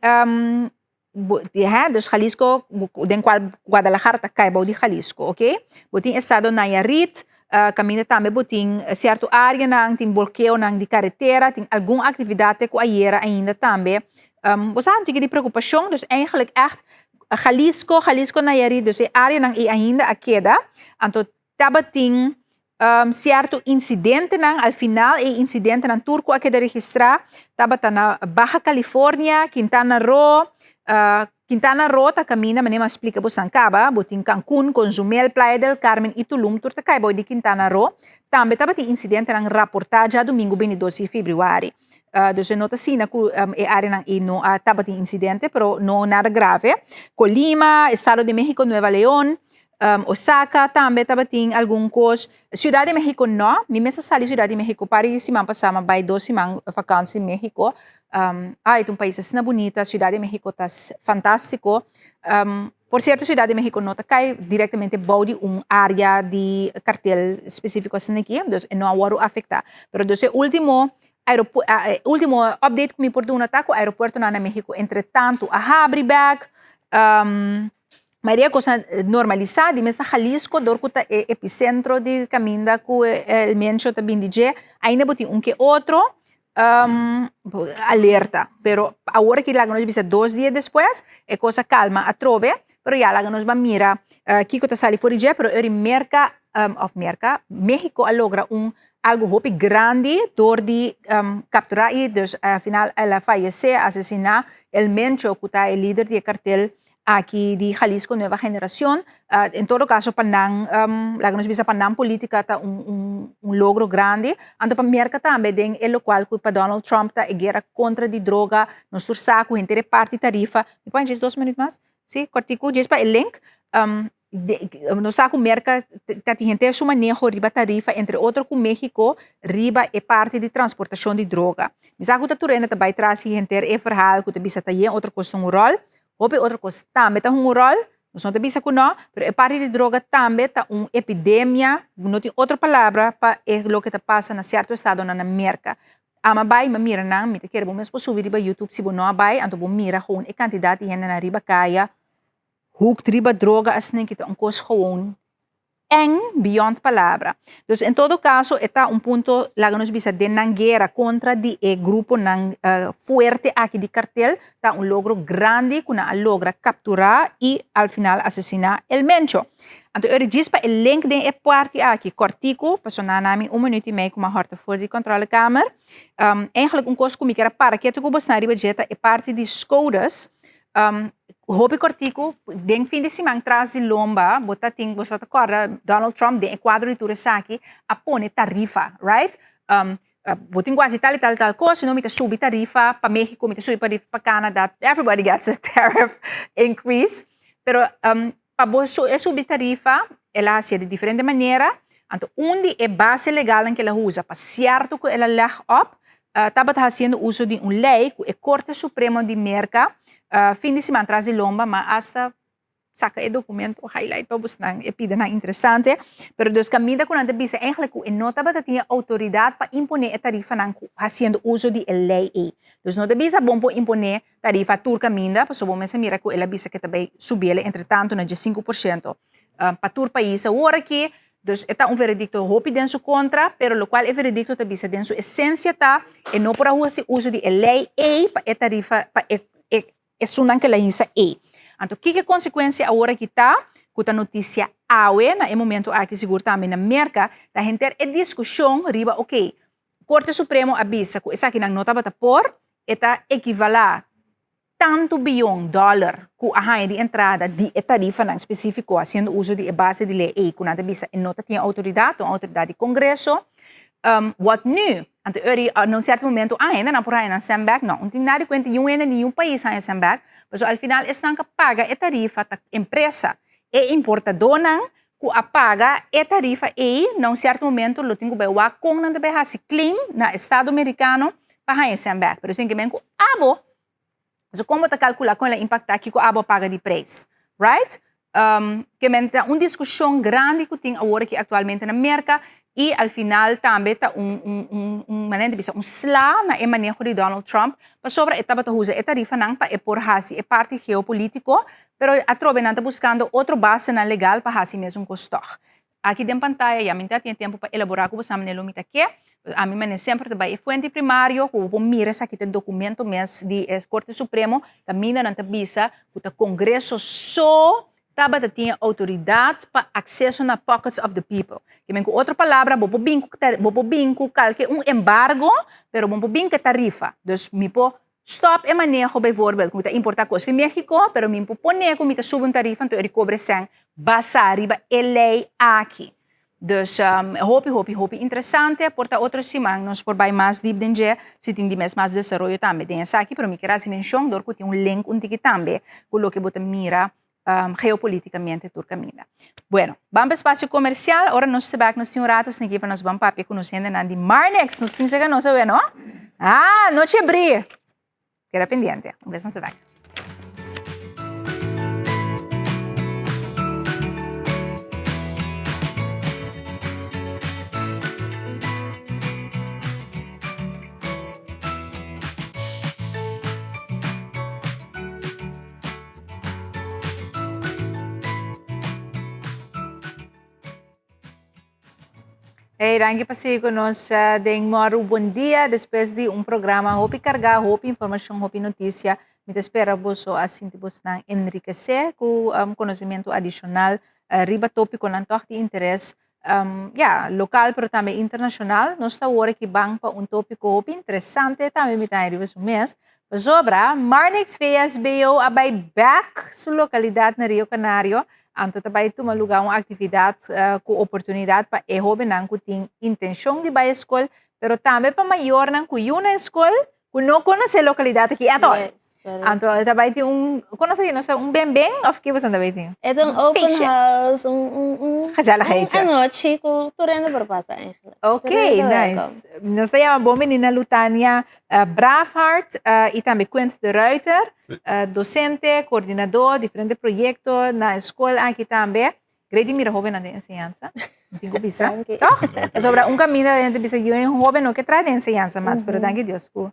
bo, hè, dus Jalisco, den cual Guadalajara ta cai bou di Jalisco, oké. Bo tin estado Nayarit, caminda tambe bo tin cierto areanan, tin bolkeonan di caretera, tin algun actividad te cu ayera ainda tambe. Bo sa un tiki di preocupacion, dus eigenlijk echt Jalisco, Jalisco Nayarit, dus e areanan ei ainda a keda. Anto Tabatin sierto insidentenan, al final e insidentenan tur ku a keda registrá tabata na Baja California, Quintana Roo, Quintana Roo ta kaminda manera mi a splika bosan kaba, bo tin Cancún, Cozumel, Playa del Carmen i Tulum tur ta kai bou di Quintana Roo. Tambe tabatin insidentenan raportá djadumingu bintidos di febrüari. Dus e no ta asina ku e áreanan ei no a tabatin insidente, pero no nada grave. Colima, Estado de México, Nueva León. Osaka tambe tabatin algun kos. Ciudad de Mexico no, mi mes a sali Ciudad de Mexico par di siman pasá, mi a bai dos siman vakansi Mexico. Ai, ta un pais asina bunita, Ciudad de Mexico ta fantástiko. Por sierto Ciudad de Mexico no ta kai direktamente bou di un área di kartel spesífiko asina aki, dus e no a wòrdu afektá. Pero dus e último e último update ku mi por duna ta ku aeropuertonan na Mexico entretantu a habri bèk. Mayoria kos a normalisá, di mes na Jalisco dor ku ta e episentro di kaminda ku el Mencho ta bin di dje, ainda bo tin un ke otro alerta. Pero awor aki laga nos bisa 2 dia despues e kos a kalma atrobe, pero ya laga nos ban mira kiko ta sali for di dje, pero eri Merka òf Merka, Mexico a logra un algu hopi grandi dor di kapturá i dus al final el a fayesé, asesiná el Mencho ku ta e lider di e kartel aki di Jalisco Nueva Generacion. En todo caso pa nan, laga nos bisa pa nan politica ta un logro grandi. Anto pa Merca tambe den e locual cu pa Donald Trump ta e guera contra di droga, nos tur sa cu henter e parti tarifa. Mi por djis 2 minuut mas? Si, cortico, djis pa e link. Nos sa cu Merca ta tin henter su maneho riba tarifa, entre otro cu Mexico, riba e parti di transportacion di droga. Mi sa cu ta tur hende ta bay tras di henter e verhaal cu ta bisa ta yen otro cos ta un rol. Hopi otro cos tambe ta hunga un rol, nos no ta bisa cu no, pero e parti di droga tambe ta un epidemia, no tin otro palabra pa e loke ta pasa na cierto estadonan na Merca. Ami a bay, mi a mira nan, mi ta kere bo mes por subi riba YouTube si bo no a bay, anto bo mira gewoon e cantidad di hendenan riba caya hooked riba droga asina ki ta un cos gewoon eng beyond palabra. Dus en todo caso e ta un punto laga nos bisa den nan guera contra di e gruponan fuerte aki di cartel ta un logro grandi cu nan a logra captura y al final asesina El Mencho. Anto e djis pa e link den e parti aki cortico pasobra nan a mi un minuut y mei cu mi a horta for di controlekamer. Eigenlijk un cos cu mi kier a para ketu cu bosnan riba dje ta e parti di Scotus. Hopi kortiku, den fin di siman tras di lomba, bo ta tin, bo sa ta kòrda Donald Trump den e kuadro di tur esaki a pone tarifa, right? Bo tin ku hasi tal i tal i tal kos, sino mi ta subi tarifa pa Mexico, mi ta subi tarifa pa Canada, everybody gets a tariff increase. Pero pa bo e subi tarifa, el a hasié di diferente manera, anto un di e base legalnan ku el a usa pa sierto ku el a leg op, tabata hasiendo uso di un lei ku e Korte Supremo di Merka fin di siman tras di lomba, ma asta saka e dokumento highlight pa bosnan e pidanan interesante. Pero dus kaminda ku nan ta bisa eigenlijk ku e no tabata tin e outoridat pa imponé e tarifanan ku hasiendo uso di e lei ei. Dus no ta bisa bon por imponé tarifa tur kaminda, pasobra bo mester mira ku el a bisa ku e ta bai subi el entretanto na 15% pa tur pais awor aki. Dus e ta un veredikto hopi den su kontra, pero lokual e veredikto ta bisa den su esensia ta e no por a hasi uso di e lei ei pa e tarifa pa e e esunnan ku el a hisa ei. Anto kiko e konsekuensia awor aki ta ku ta notisia awe na e momento aki sigur tambe na Merka ta henter e diskushon riba oke Korte Supremo a bisa ku esakinan no tabata por, e ta ekivalá tantu biyon dòler ku a haña di entrada di e tarifanan spesífiko hasiendo uso di e base di lei ei ku nan ta bisa e no ta tin outoridat, ta un outoridat di Kongreso. Wòt nu? Anto ora na un sierto momento a hendenan por haña nan sèn bèk? No, un tin nada di kuenta niun hende, niun pais haña sèn bèk, pasobra al final esnan ku a paga e tarifa ta empresa, e importadónan ku a paga e tarifa ei na un sierto momento lo tin ku bai wak kon nan ta bai hasi claim na estado merikano pa haña sèn bèk. Pero esei men ku abo, so kon bo ta kalkulá kon el a impaktá kiko abo a paga di preis, right? Ke men ta un diskushon grandi ku tin awor aki aktualmente na Merka i al final tambe ta un un un un manera di bisa un sla na e maneho di Donald Trump pasobra e tabata usa e tarifanan pa e por hasi e parti geopolítiko. Pero atrobe nan ta buskando otro basenan legal pa hasi mesun kos tòg. Aki den pantaya ya mi ta tin e tempu pa elaborá ku bo sa manera lo mi ta ke. Ami manera semper ta bai e fuente primario ku bo por mira esaki ta e dokumento mes di e Korte Supremo kaminda nan ta bisa ku ta Kongreso so tabata tin e outoridat pa akseso na pockets of the people. Ke men ku otro palabra bo por bin ku bo por bin ku kalke un embargo pero bo no por bin ku e tarifa. Dus mi por Stop e maneho bijvoorbeeld ku mi ta importá kos fi Mexico, pero mi por pone ku mi ta subi un tarifa anto e di kobre sèn basá riba e lei aki. Dus hopi hopi hopi interesante, por ta otro siman nos por bai mas diep den dje si tin di mes mas desaroyo tambe den esaki, pero mi kier hasi menshon dor ku tin un link un tiki tambe ku loke bo ta mira. Geopoliticamente tur caminda. Bueno, ban pa espacio comercial. Ora nos ta bek nos tin un rato sniki pa nos ban papia cu nos hendenan di Marnix. Nos tin sega nos awe, no? Ah, noche bri. Keda pendiente. Un bes nos ta bek. Hey, danki pa sigui ku nos eh, den Mòru Bon Dia despues di un programa hopi kargá, hopi informashon, hopi notisia. Mi ta spera boso a sinti bosnan enrikesé ku um, konosementu adishonal eh, riba tópikonan tòg di interes um, ya, lokal pero tambe internashonal. Nos ta awor aki ban pa un tópiko hopi interesante tambe mi ta riba su mes. Pasobra Marnix VSBO a bai bèk su lokalidat na Rio Canario, anto ta bai tuma lugá un aktividat ku oportunidat pa e hóbennan ku tin intenshon di bai e skol, pero tambe pa mayornan ku yu na e skol ku no konosé e lokalidat aki atòl. Anto e ta bai tin un, kono sa di nos un ben ben òf ke boso ta bai tin? E ta un open house, un un un Gezelligheidje. Un anochi ku tur hende por pasa eigenlijk. Ok, nice. Nos ta yama bon bini na Lutania Braafhart y tambe Quint de Ruiter, docente, coordinador, diferente proyecto na e school aki tambe. Great di mira hobennan den enseñansa, mi tin cu bisa, toch? Pasobra un caminda hende ta bisa yu e hoben no ke traha den enseñansa mas, pero danki Dios cu.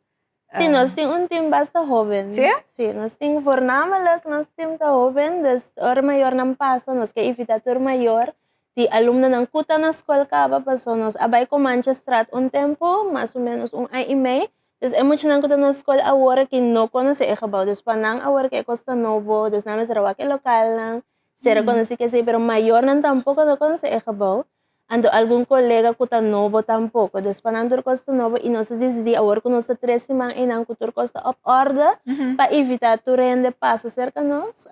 Si, nos tin un team basta hoben. Si? Si, nos tin voornamelijk nos team ta hoben, dus ora mayornan pasa nos ke invita tur mayor Di alumnonan ku ta na skol kaba paso nos a bai Comanchestraat un tempu, mas o menos un aña i mei. Dus e muchanan ku ta na skol awor aki no konosé e gebou. Dus pa nan awor ku e kos ta nobo, dus nan mester a wak e lokalnan, sera konosí kesei, pero mayornan tampoko no konosé e gebou. Anto algun kolega ku ta nobo tampoko. Dus pa nan tur kos ta nobo i nos a disidí awor ku nos ta tres siman einan ku tur kos ta op orde pa invitá tur hende pasa serka nos.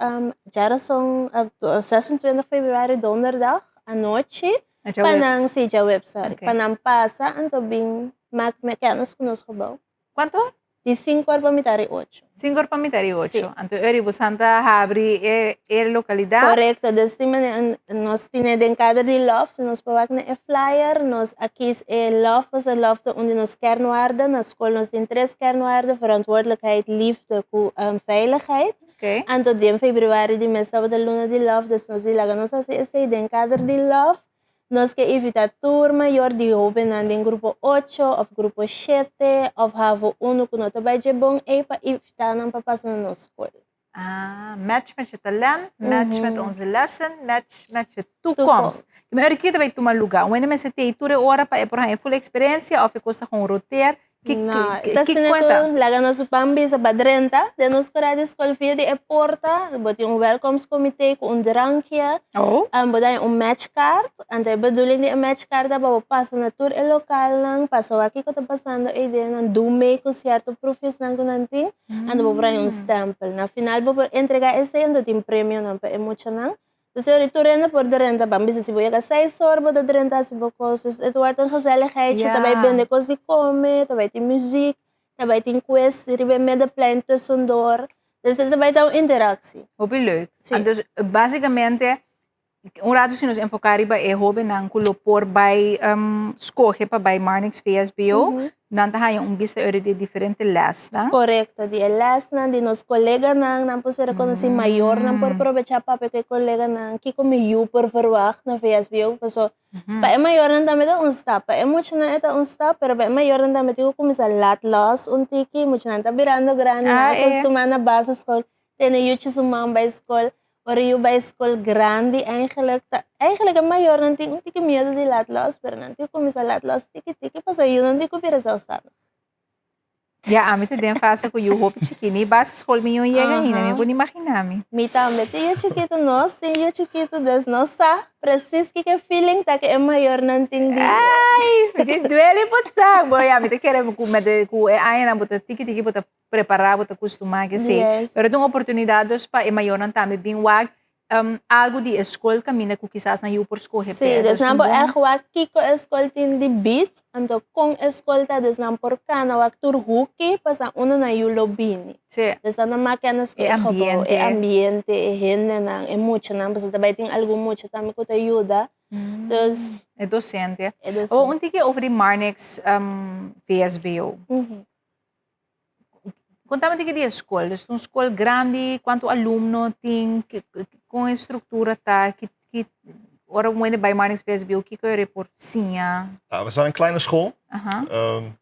Djarason, 26 februari, donderdag, anochi, pa nan, sí, djaweps, sorry, pa nan pasa, anto bin mak me kennis ku nos gebou. Kuantu or? Di sinku or pa mitar di ocho. Sinku or pa mitar di ocho. Anto e ora bo santa habri e e lokalidat. Korekto, dus tin manera nos tine den kader di love, si nos por wak na e flyer, nos a kis e love, pasobra love ta un di nos kernwaarden. Na skol nos tin tres kernwaarden, verantwoordelijkheid, liefde ku veiligheid. Okay. Anto den februari di mes tabata luna di love, dus nos di laga nos hasi esei den kader di love. Nos ke invita tur mayor di hobennan den grupo ocho of grupo shete of havo unu ku no ta bai dje bon ei pa invita nan pa pasa na nos skol. Ah, match met je talent, match met onze lessen, match met je toekomst. Mi ora ki ta bai tuma luga? Un hende mester tei tur e ora pa e por haña full experiencia of e kos ta gewoon roteer? Ki, No, ki, ta ki asina cuenta? ku laga nos ban bisa pa drenta den nos kura di skol via di e porta, bo tin un welkomstcomité ku un drankje, Oh. bo ta haña un matchkaart, anto e bedoeling di e matchkaart ta pa bo pasa na tur e lokalnan, pasa wak kiko ta pasando eiden, nan dun mee ku sierto proefjesnan ku nan tin, anto bo por haña un stempel. Na final bo por entrega esei anto tin premionan pa e muchanan. Dus ori tur hende por drenta, ban bisa si bo yega seis or bo ta drenta hasi bo kos. Dus het wordt een gezelligheidje, ta bai bende kos di kome, ta bai tin muziek, ta bai tin quiz riba e middenplein tussendoor. Dus e ta bai ta un interactie. Hopi leuk. Sí. Anto basicamente un rato si nos enfoca riba e hobennan ku lo por bai skohe pa bai Marnix VSBO, Nan ta haña un bista ori di diferente lèsnan. Korekto, di e lèsnan, di nos koleganan, nan por ser rekonosí, mayornan por probechá papia ku e koleganan, kiko mi yu por verwagt na VSBO, paso pa e mayornan tambe ta un stap, pa e muchanan e ta un stap, pero pa e mayornan tambe tin ku kuminsá lat lòs un tiki, muchanan ta birando grandi, nan a kustumá na basisschool, Tene yuchi su man bai skol. Ora yu bai skol grandi eigenlijk ta eigenlijk e mayornan tin un tiki miedu di laat los pero nan tin ku kuminsá laat los tiki tiki pasobra yunan tin ku bira zelfstandig. Ya ami ta den fase ku yu hopi chikí ni basisschool mi yu yega ainda mi por imaginá mi. Mi tambe tin yu chikitu nos tin yu chikitu dus nos sa presis kiko e feeling ta ku e mayornan tin di. Ai mi tin duele por sa bo ya mi ta kere ku met ku e añanan bo ta tiki tiki bo ta prepará bo ta kustumá ke esei. Yes. Pero ta un oportunidat dus pa e mayornan tambe bin wak. Algu di e skol kaminda ku kisas nan yu por skohe Sí, p'e. dus Dus nan un por bon. ègt wak kiko e skol tin di bit, anto kon e skol ta, dus nan por kana wak tur huki pasá unda nan yu lo bini. Sí. Dus nan ta maka na skol E e gebou, e ambiente. ambiente, e hendenan, e muchanan, pasobra ta bai tin algun mucha tambe ku ta yuda. Dus. E dosente. E dosente. Awor un tiki over di Marnix VSBO. Contame un tiki di e skol. Dus un skol grandi, kuantu alumno tin, kon e struktura ta, ki, ki, ora un hende bai Marnix VSBO, kiko e por siña? Nou, we zijn een kleine school. Aha.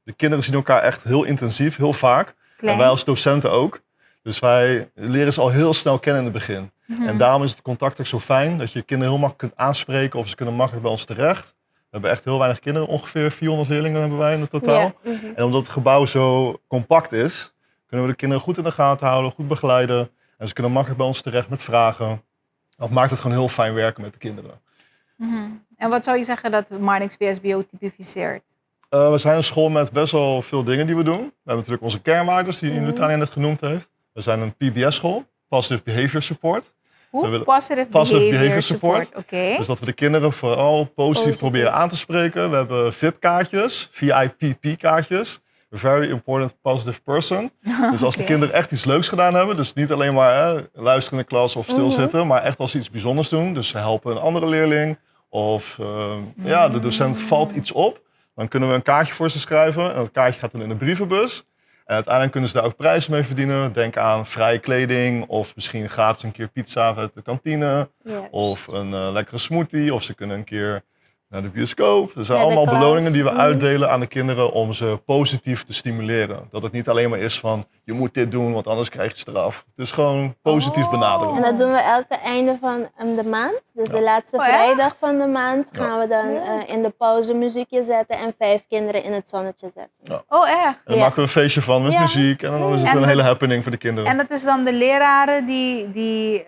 De kinderen zien elkaar echt heel intensief, heel vaak. Klein. En wij als docenten ook. Dus wij leren ze al heel snel kennen in het begin. En daarom is het contact ook zo fijn, dat je kinderen heel makkelijk kunt aanspreken of ze kunnen makkelijk bij ons terecht. We hebben echt heel weinig kinderen, ongeveer 400 leerlingen hebben wij in het totaal. En omdat het gebouw zo compact is, kunnen we de kinderen goed in de gaten houden, goed begeleiden. En ze kunnen makkelijk bij ons terecht met vragen. Dat maakt het gewoon heel fijn werken met de kinderen. En wat zou je zeggen dat Marnix VSBO typificeert? We zijn een school met best wel veel dingen die we doen. We hebben natuurlijk onze kernwaarden die Lutania net genoemd heeft. We zijn een PBS-school, Positive Behavior Support. Hoe? We willen Positive, Positive Behavior, Behavior Support. Support. Oké. Dus dat we de kinderen vooral positief Positief. proberen aan te spreken. We hebben VIP-kaartjes, VIPP-kaartjes. Very important positive person. Dus als de kinderen echt iets leuks gedaan hebben, dus niet alleen maar hè, luisteren in de klas of stilzitten, maar echt als ze iets bijzonders doen. Dus ze helpen een andere leerling of ja, de docent valt iets op, dan kunnen we een kaartje voor ze schrijven. En dat kaartje gaat dan in de brievenbus. En uiteindelijk kunnen ze daar ook prijzen mee verdienen. Denk aan vrije kleding of misschien gratis een keer pizza uit de kantine. Of een lekkere smoothie. Of ze kunnen een keer naar de bioscoop. Er zijn Met de allemaal klas. beloningen die we uitdelen aan de kinderen om ze positief te stimuleren. Dat het niet alleen maar is van je moet dit doen, want anders krijg je straf. Het is gewoon positief benaderen. En dat doen we elke einde van de maand. Dus de laatste Oh, echt? vrijdag van de maand gaan we dan in de pauze muziekje zetten en 5 kinderen in het zonnetje zetten. Oh, echt? En dan maken we een feestje van met muziek en dan is het een hele happening voor de kinderen. En dat is dan de leraren die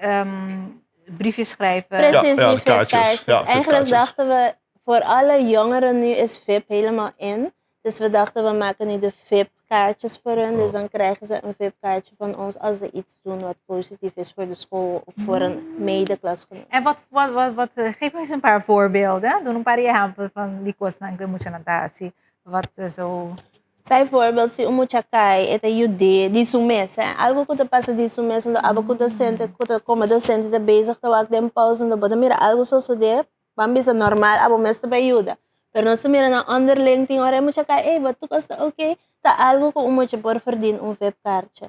briefjes schrijven? Precies, Ja, die de kaartjes. VIP-kaartjes. Ja, Eigenlijk VIP-kaartjes. dachten we, voor alle jongeren nu is VIP helemaal in. Dus we dachten, we maken nu de VIP-kaartjes voor hun. Dus dan krijgen ze een VIP-kaartje van ons als ze iets doen wat positief is voor de school of voor een medeklasgenoot. En wat, geef me eens een paar voorbeelden. Doe een paar ehempel van die kosnan ku muchanan ta hasi. Wat zo... Bijvoorbeeld, si un mucha kai, e ta yud'é di su mes, hè. Algo ku ta pasa di su mes, anto abo ku docente, ku ta komo docente ta bezig ta wak den pauze, anto bo ta mira algo sosodé, ban bisa normal, abo mes ta bai yuda. Pero nos ta mira nan onderling tin ora e mucha kai, ey, bo tur kos ta oké, ta algo ku un mucha por verdien un VIP-kaartje.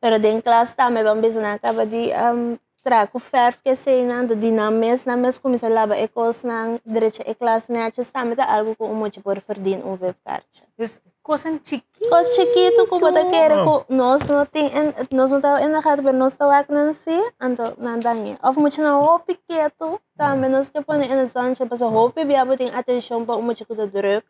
Pero den klas tambe ban bisa nan kaba di traha ku verf ku eseinan, anto di nan mes kuminsá laba e kosnan, drecha e klas nètjes, tambe ta algu ku un mucha por verdien un VIP-kaartje. Dus kosnan chikitu. Kos chikitu ku bo ta kere ku nos no tin en, nos no ta in de gaten, pero nos ta wak nan si, anto nan dañ'é. Òf muchanan hopi ketu, tambe nos ke pone in het zonnetje, pasobra hopi bia bo tin atenshon pa un mucha ku ta drùk.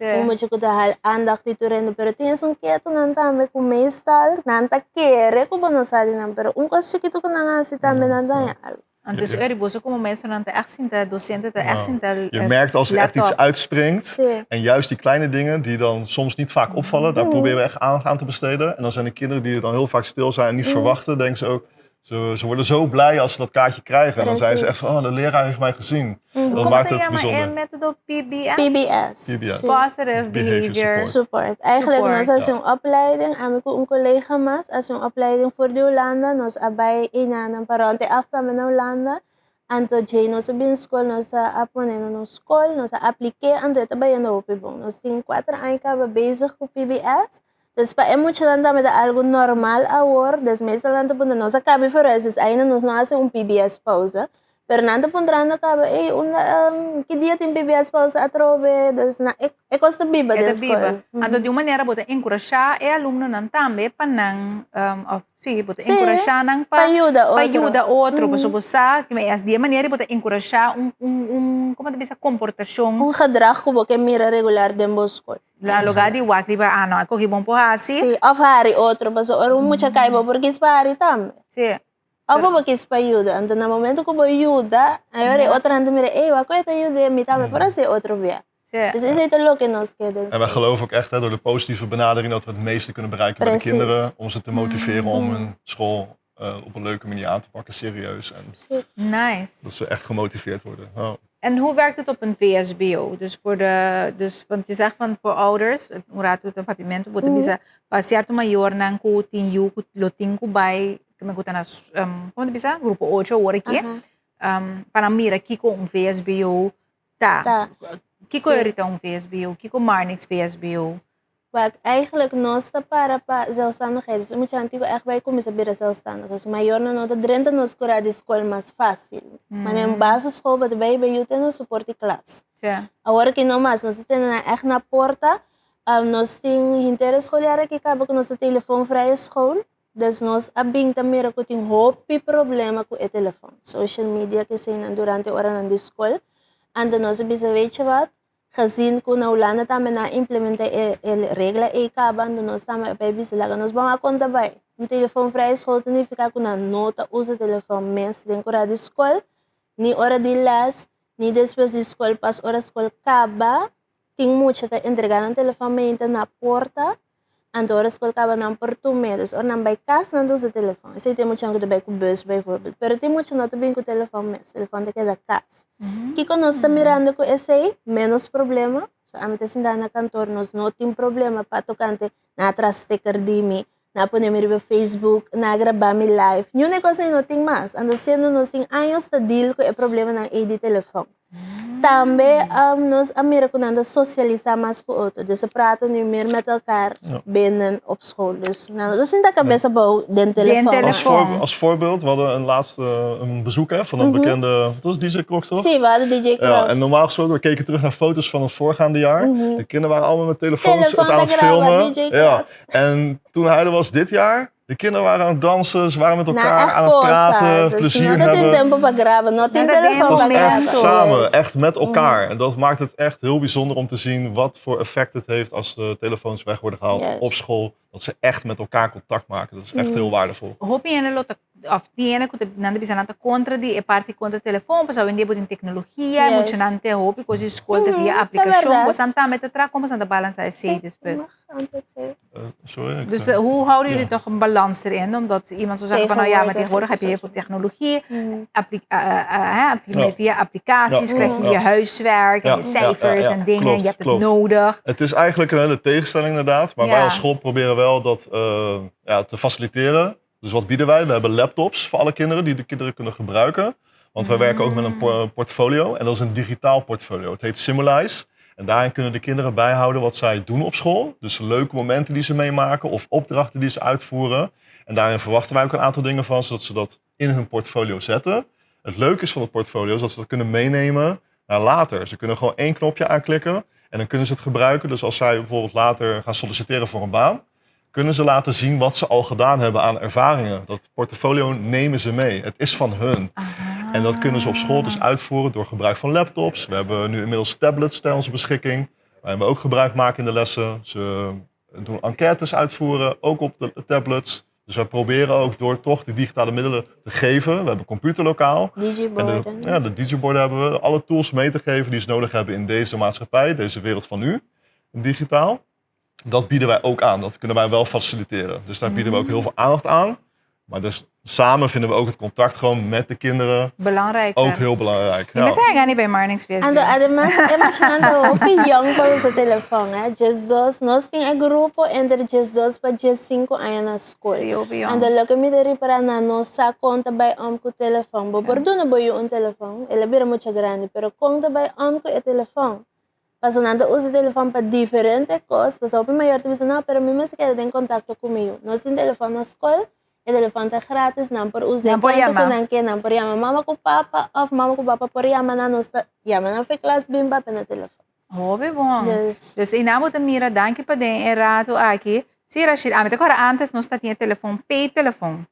Un mucha ku ta hal aandacht di tur hende, pero tin esun ketonan tambe ku meestal nan ta kere ku bo no sa di nan, pero un kos chikitu ku nan hasi tambe nan ta haña algu. Anto eri boso komo maestronan ta echt sinta, docenten ta echt sinta Je merkt als er echt iets let op. uitspringt. Sí. En juist die kleine dingen die dan soms niet vaak opvallen, daar proberen we echt aandacht aan te besteden. En dan zijn de kinderen die dan heel vaak stil zijn en niet verwachten, denken ze ook, ze worden zo blij als ze dat kaartje krijgen. En dan zijn ze echt van, oh, de leraar heeft mij gezien. Dat Komo maakt ta het yama e bijzonder. metodo PBS? PBS. PBS. Sí. Positive Behavior Behavior Support. Support. Eigenlijk Support. nos a hasi un opleiding, ami ku un kolega mas, a hasi un opleiding for di Hulanda, nos a bai einan pa rond e af tambe na Hulanda. Anto djei nos a bin skol, nos a pone na nos skol, nos a aplik'é, anto e ta bayendo hopi bon. Nos tin kuater aña kaba bezig ku PBS. Dus pa e muchanan tambe ta algu normal awor, dus meestal nan ta puntra, nos a kaba e verhuis, dus ainda nos no hasi un PBS pauze. Pero nan ta puntrando kaba, ey, unda, ki dia tin PBS pauze atrobe? Dus na, e, e kos ta biba E ta den skol. biba. Anto di un manera bo ta enkurashá e alumnonan tambe pa nan, òf sí, bo ta Sí, enkurashá nan pa pa yuda pa otro. yuda otro. Pasobra bo sa, di e manera bo ta enkurashá un, komo ta bisa, komportashon. Un gedrag ku bo ke mira regular den bo skol. Na lugá di wak riba, ah, no, a kogi bon por hasi. Sí, òf hari otro, pasobra ora un mucha kai bo por kis pa hari tambe. Sí. Òf bo por kis pa yuda. Anto na momento ku bo yuda, ayora e otro hende mira, ey, wak ku e ta yuda, mi tambe por hasi otro bia. Sí. Dus esei ta loke nos ke den En wij skol. geloven ook echt, hè, door de positieve benadering dat we het meeste kunnen bereiken bij de Precies. kinderen. Om ze te motiveren om hun school op een leuke manier aan te pakken, serieus. En Nice. dat ze echt gemotiveerd worden. Ja. En hoe werkt het op een VSBO? Dus voor de, dus, want je zegt van voor ouders, un rato ta papiamento, bo ta bisa pa cierto mayornan cu tin yu cu lo tin cu bay, cu men cu ta na, um, con ta bisa? Grupo ocho awor aki, um, pa nan mira kico un VSBO ta. Ta. Kico ahorita un VSBO? Kico Marnix VSBO? Wak, eigenlijk nos ta para pa zelfstandigheid. Dus mucha antigo echt bij kuminsá bira zelfstandig. Dus mayornan no ta drenta nos kura di skol mas fásil. Maar den basisschool bo ta bay bay yu te nos support di klas. Awor aki no mas, nos ta tene nan echt na porta. Nos tin henter e schooljaar aki kaba ku nos ta telefoonvrije school. Dus nos a bin ta mira ku tin hopi problema ku e telefon. Social media keseinan durante oranan di skol. Anto nos a bisa weet je wat, Gezien ku na Hulanda tambe nan a implementa e e regla ei kaba, anto nos tambe a bai bisa laga nos bon a konta bai. Un telefon vrije school ta nifiká ku nan no ta usa telefon mes den kura di skol, ni ora di lès, ni despues di skol pas ora skol kaba, tin mucha ta entregá nan telefon meinta na porta. Anto ora skol kaba nan por tum'é, dus ora nan bai kas nan ta usa telefòn. Esei tin muchanan ku ta bai ku bus bijvoorbeeld, pero tin mucha no ta bin ku telefòn mes, telefòn ta keda kas. Kiko nos ta mirando ku esei? Ménos problema. So ami ta sinta na kantor, nos no tin problema pa tokante nan a traha sticker di mi, nan a pone mi riba Facebook, nan a graba mi live. Niun e kos ei no tin mas. Anto siendo nos tin años ta deal ku e problemanan ei di telefòn. Tambe nos a mira ku nan ta sosialisá mas ku otro. Dus ze praten nu meer met elkaar binnen op school. Dus nan no ta sinta kabes abou den telefon. Als, voor, als voorbeeld, we hadden een laatste een bezoek hè, van een bekende, wat was het, DJ Crocs toch? Sí, we hadden DJ Crocs. Ja, en normaal gesproken, we keken terug naar foto's van het voorgaande jaar. De kinderen waren allemaal met telefoons Telefoon het aan het te graven, filmen. DJ Ja. Crocs. En toen hij er was dit jaar, de kinderen waren aan het dansen, ze waren met Nou, elkaar echt aan het cosa. praten, Dus plezier no ta tin hebben. tempo pa graba, no tin No ta tin telefon Het was pa momento. echt graba. samen, Yes. echt met elkaar. En dat maakt het echt heel bijzonder om te zien wat voor effect het heeft als de telefoons weg worden gehaald op school. Dat ze echt met elkaar contact maken. Dat is echt heel waardevol. Hopi hende lo ta of tin hende ku ta nan ta bisa nan ta kontra di e parti kontra telefon pasobra awendia bo tin teknologia muchanan te hopi kos di skol ta via Ta aplikashon bèrdat. bosan tambe ta traha kon bosan ta balansa esei despues? Sorry, ik, Dus hoe houden jullie ja. toch een balans erin? Omdat iemand zou zeggen van nou ja, maar Tegenwoordig tegenwoordig heb is je heel het veel technologie. Hè, via, via applicaties krijg je je huiswerk en je cijfers en dingen. Je hebt het nodig. Het is eigenlijk een hele tegenstelling inderdaad. Maar wij als school proberen wel dat ja, te faciliteren. Dus wat bieden wij? We hebben laptops voor alle kinderen die de kinderen kunnen gebruiken. Want wij werken ook met een portfolio. En dat is een digitaal portfolio. Het heet Simulize. En daarin kunnen de kinderen bijhouden wat zij doen op school. Dus leuke momenten die ze meemaken of opdrachten die ze uitvoeren. En daarin verwachten wij ook een aantal dingen van, zodat ze dat in hun portfolio zetten. Het leuke is van het portfolio is dat ze dat kunnen meenemen naar later. Ze kunnen gewoon één knopje aanklikken en dan kunnen ze het gebruiken. Dus als zij bijvoorbeeld later gaan solliciteren voor een baan, kunnen ze laten zien wat ze al gedaan hebben aan ervaringen. Dat portfolio nemen ze mee. Het is van hun. En dat kunnen ze op school dus uitvoeren door gebruik van laptops. We hebben nu inmiddels tablets ter onze beschikking. Waar we ook gebruik maken in de lessen. Ze doen enquêtes uitvoeren, ook op de tablets. Dus wij proberen ook door toch die digitale middelen te geven. We hebben computerlokaal. En de, Digiborden. ja, de digiborden hebben we. Alle tools mee te geven die ze nodig hebben in deze maatschappij, deze wereld van nu, digitaal. Dat bieden wij ook aan. Dat kunnen wij wel faciliteren. Dus daar bieden we ook heel veel aandacht aan. Maar dus samen vinden we ook het contact gewoon met de kinderen Belangrijk. ook heel belangrijk. Ja. Ja. Maar zijn niet bij Marnix VSB. Anto, ademas, emocionante hopi jong pa usa telefon, hè. 12, nos tin e grupo entre 12 pa 15 aña na skol. Sí, hopi jong. Anto, loke mi ta ripara nan no sa kon ta bai om ku telefon. Bo por duna bo yu un telefon, el a bira mucha grandi, pero kon ta bai om ku e telefon. Pasobra nan ta usa telefon pa diferente kos, pasobra hopi mayor ta bisa, no, pero mi mester keda den kontakto ku mi yu. Nos tin telefon na skol, e telefon ta gratis, nan por us'é Nan por kuantu ku yama. nan ke, nan por yama mama ku papa òf mama ku papa por yama nan, nos ta yama nan for klas bin papia na telefon. Hopi bon. Dus. Dus einan bo ta mira, danki pa den e rato aki. Sí, Rashid, ami ta kòrda antes nos ta tin e telefon, pay telefon.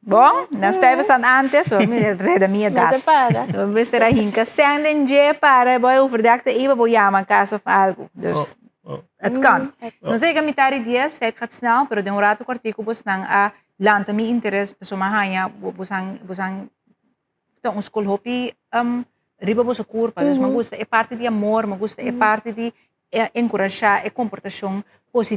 Bon, nan stuyvesant antes, bo mi reda mi No edat. se paga. Bo mester a hinka sèn den dje para bo e overdekte iba bo yama kas of algu. Dus het kan. Nos a yega mitad di dies, tijd gaat snel, pero den un rato kòrtiku bosnan a lanta mi interes pasobra mi a haña bosan bosan ta un skol hopi riba boso kurpa. Dus mi gusta e parti di amor, mi gusta e parti di. enkurashá e komportashon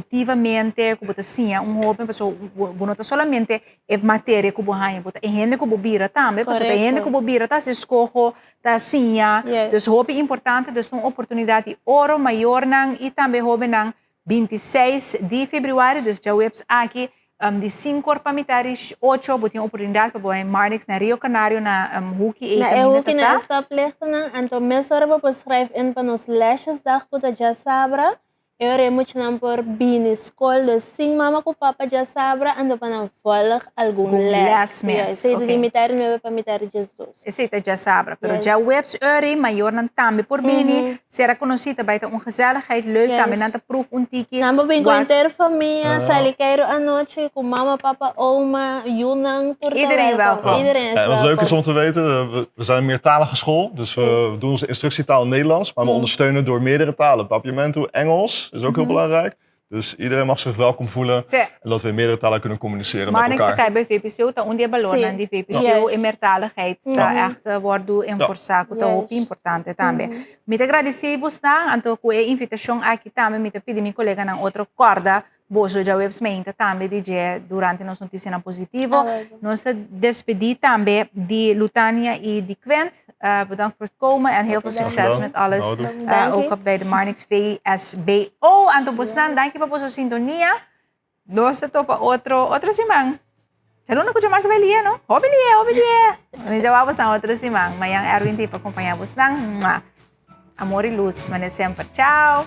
positivamente, ku bo ta siña un hóben, pasobra bo no ta solamente e materia ku bo haña, bo ta e hende ku bo bira tambe, pasobra e hende ku bo bira ta hasi skoho, ta siña. Dus hopi importante, dus ta un oportunidat di oro, mayornan i tambe hóbennan, 26 di febrüari, dus djaweps aki, di sinku or pa mitar di ocho, bo tin oportunidat pa bo bai Marnix na Rio Canario na huki ei Na e kaminda huki ta na e ta. stoplichtnan, anto mesora bo por schrijf in pa nos lesjesdag ku ta djasabra. E ora e muchanan por bini skol, dus sin mama ku papa djasabra, anto pa nan volg algun Algun les. les mes, Ja, esei ta ok. di mitar di nuebe pa mitar di diesdos. Esei ta djasabra, pero Yes. djaweps ora mayornan tambe por bini, sera konosí ta bai ta un gezelligheid, leuk tambe, Yes. nan ta proef un tiki. Nan por bin ku Wak. henter famia, sali keiru anochi ku mama, papa, oma, yunan, tur ta Iedereen welkom. welkom. Iedereen is Ja, wat leuk is welkom. om te weten, we zijn een meertalige school. Dus we doen onze instructietaal Nederlands, maar we ondersteunen door meerdere talen. Papiamento, Engels is ook heel belangrijk. Dus iedereen mag zich welkom voelen Sí. en dat we in meerdere talen kunnen communiceren Maar met niks elkaar. te bij VPCO, ta un di e balornan Sí. di VPCO, Juist. e meertaligheid ta echt wordu enforzá, ku ta hopi importante tambe. Mi ta gradisí bosnan, anto ku e invitashon aki tambe mi ta pidi mi koleganan otro kòrda boso djaweps meinta tambe di dje durante nos notisianan positivo. Nos ta despedí tambe di Lutania i di Quint. Bedankt voor het komen en heel veel succes met alles. Ook bij de Marnix VSBO. Anto bosnan, danki pa boso sintonia. Nos ta topa otro otro siman. Djaluna ku djamars ta bai lia, no? Hopi lia, hopi lia. Mi ta wak bosnan otro siman. Mayan Erwin ta pa acompaña bosnan. Amor y luz, mane semper. Chao.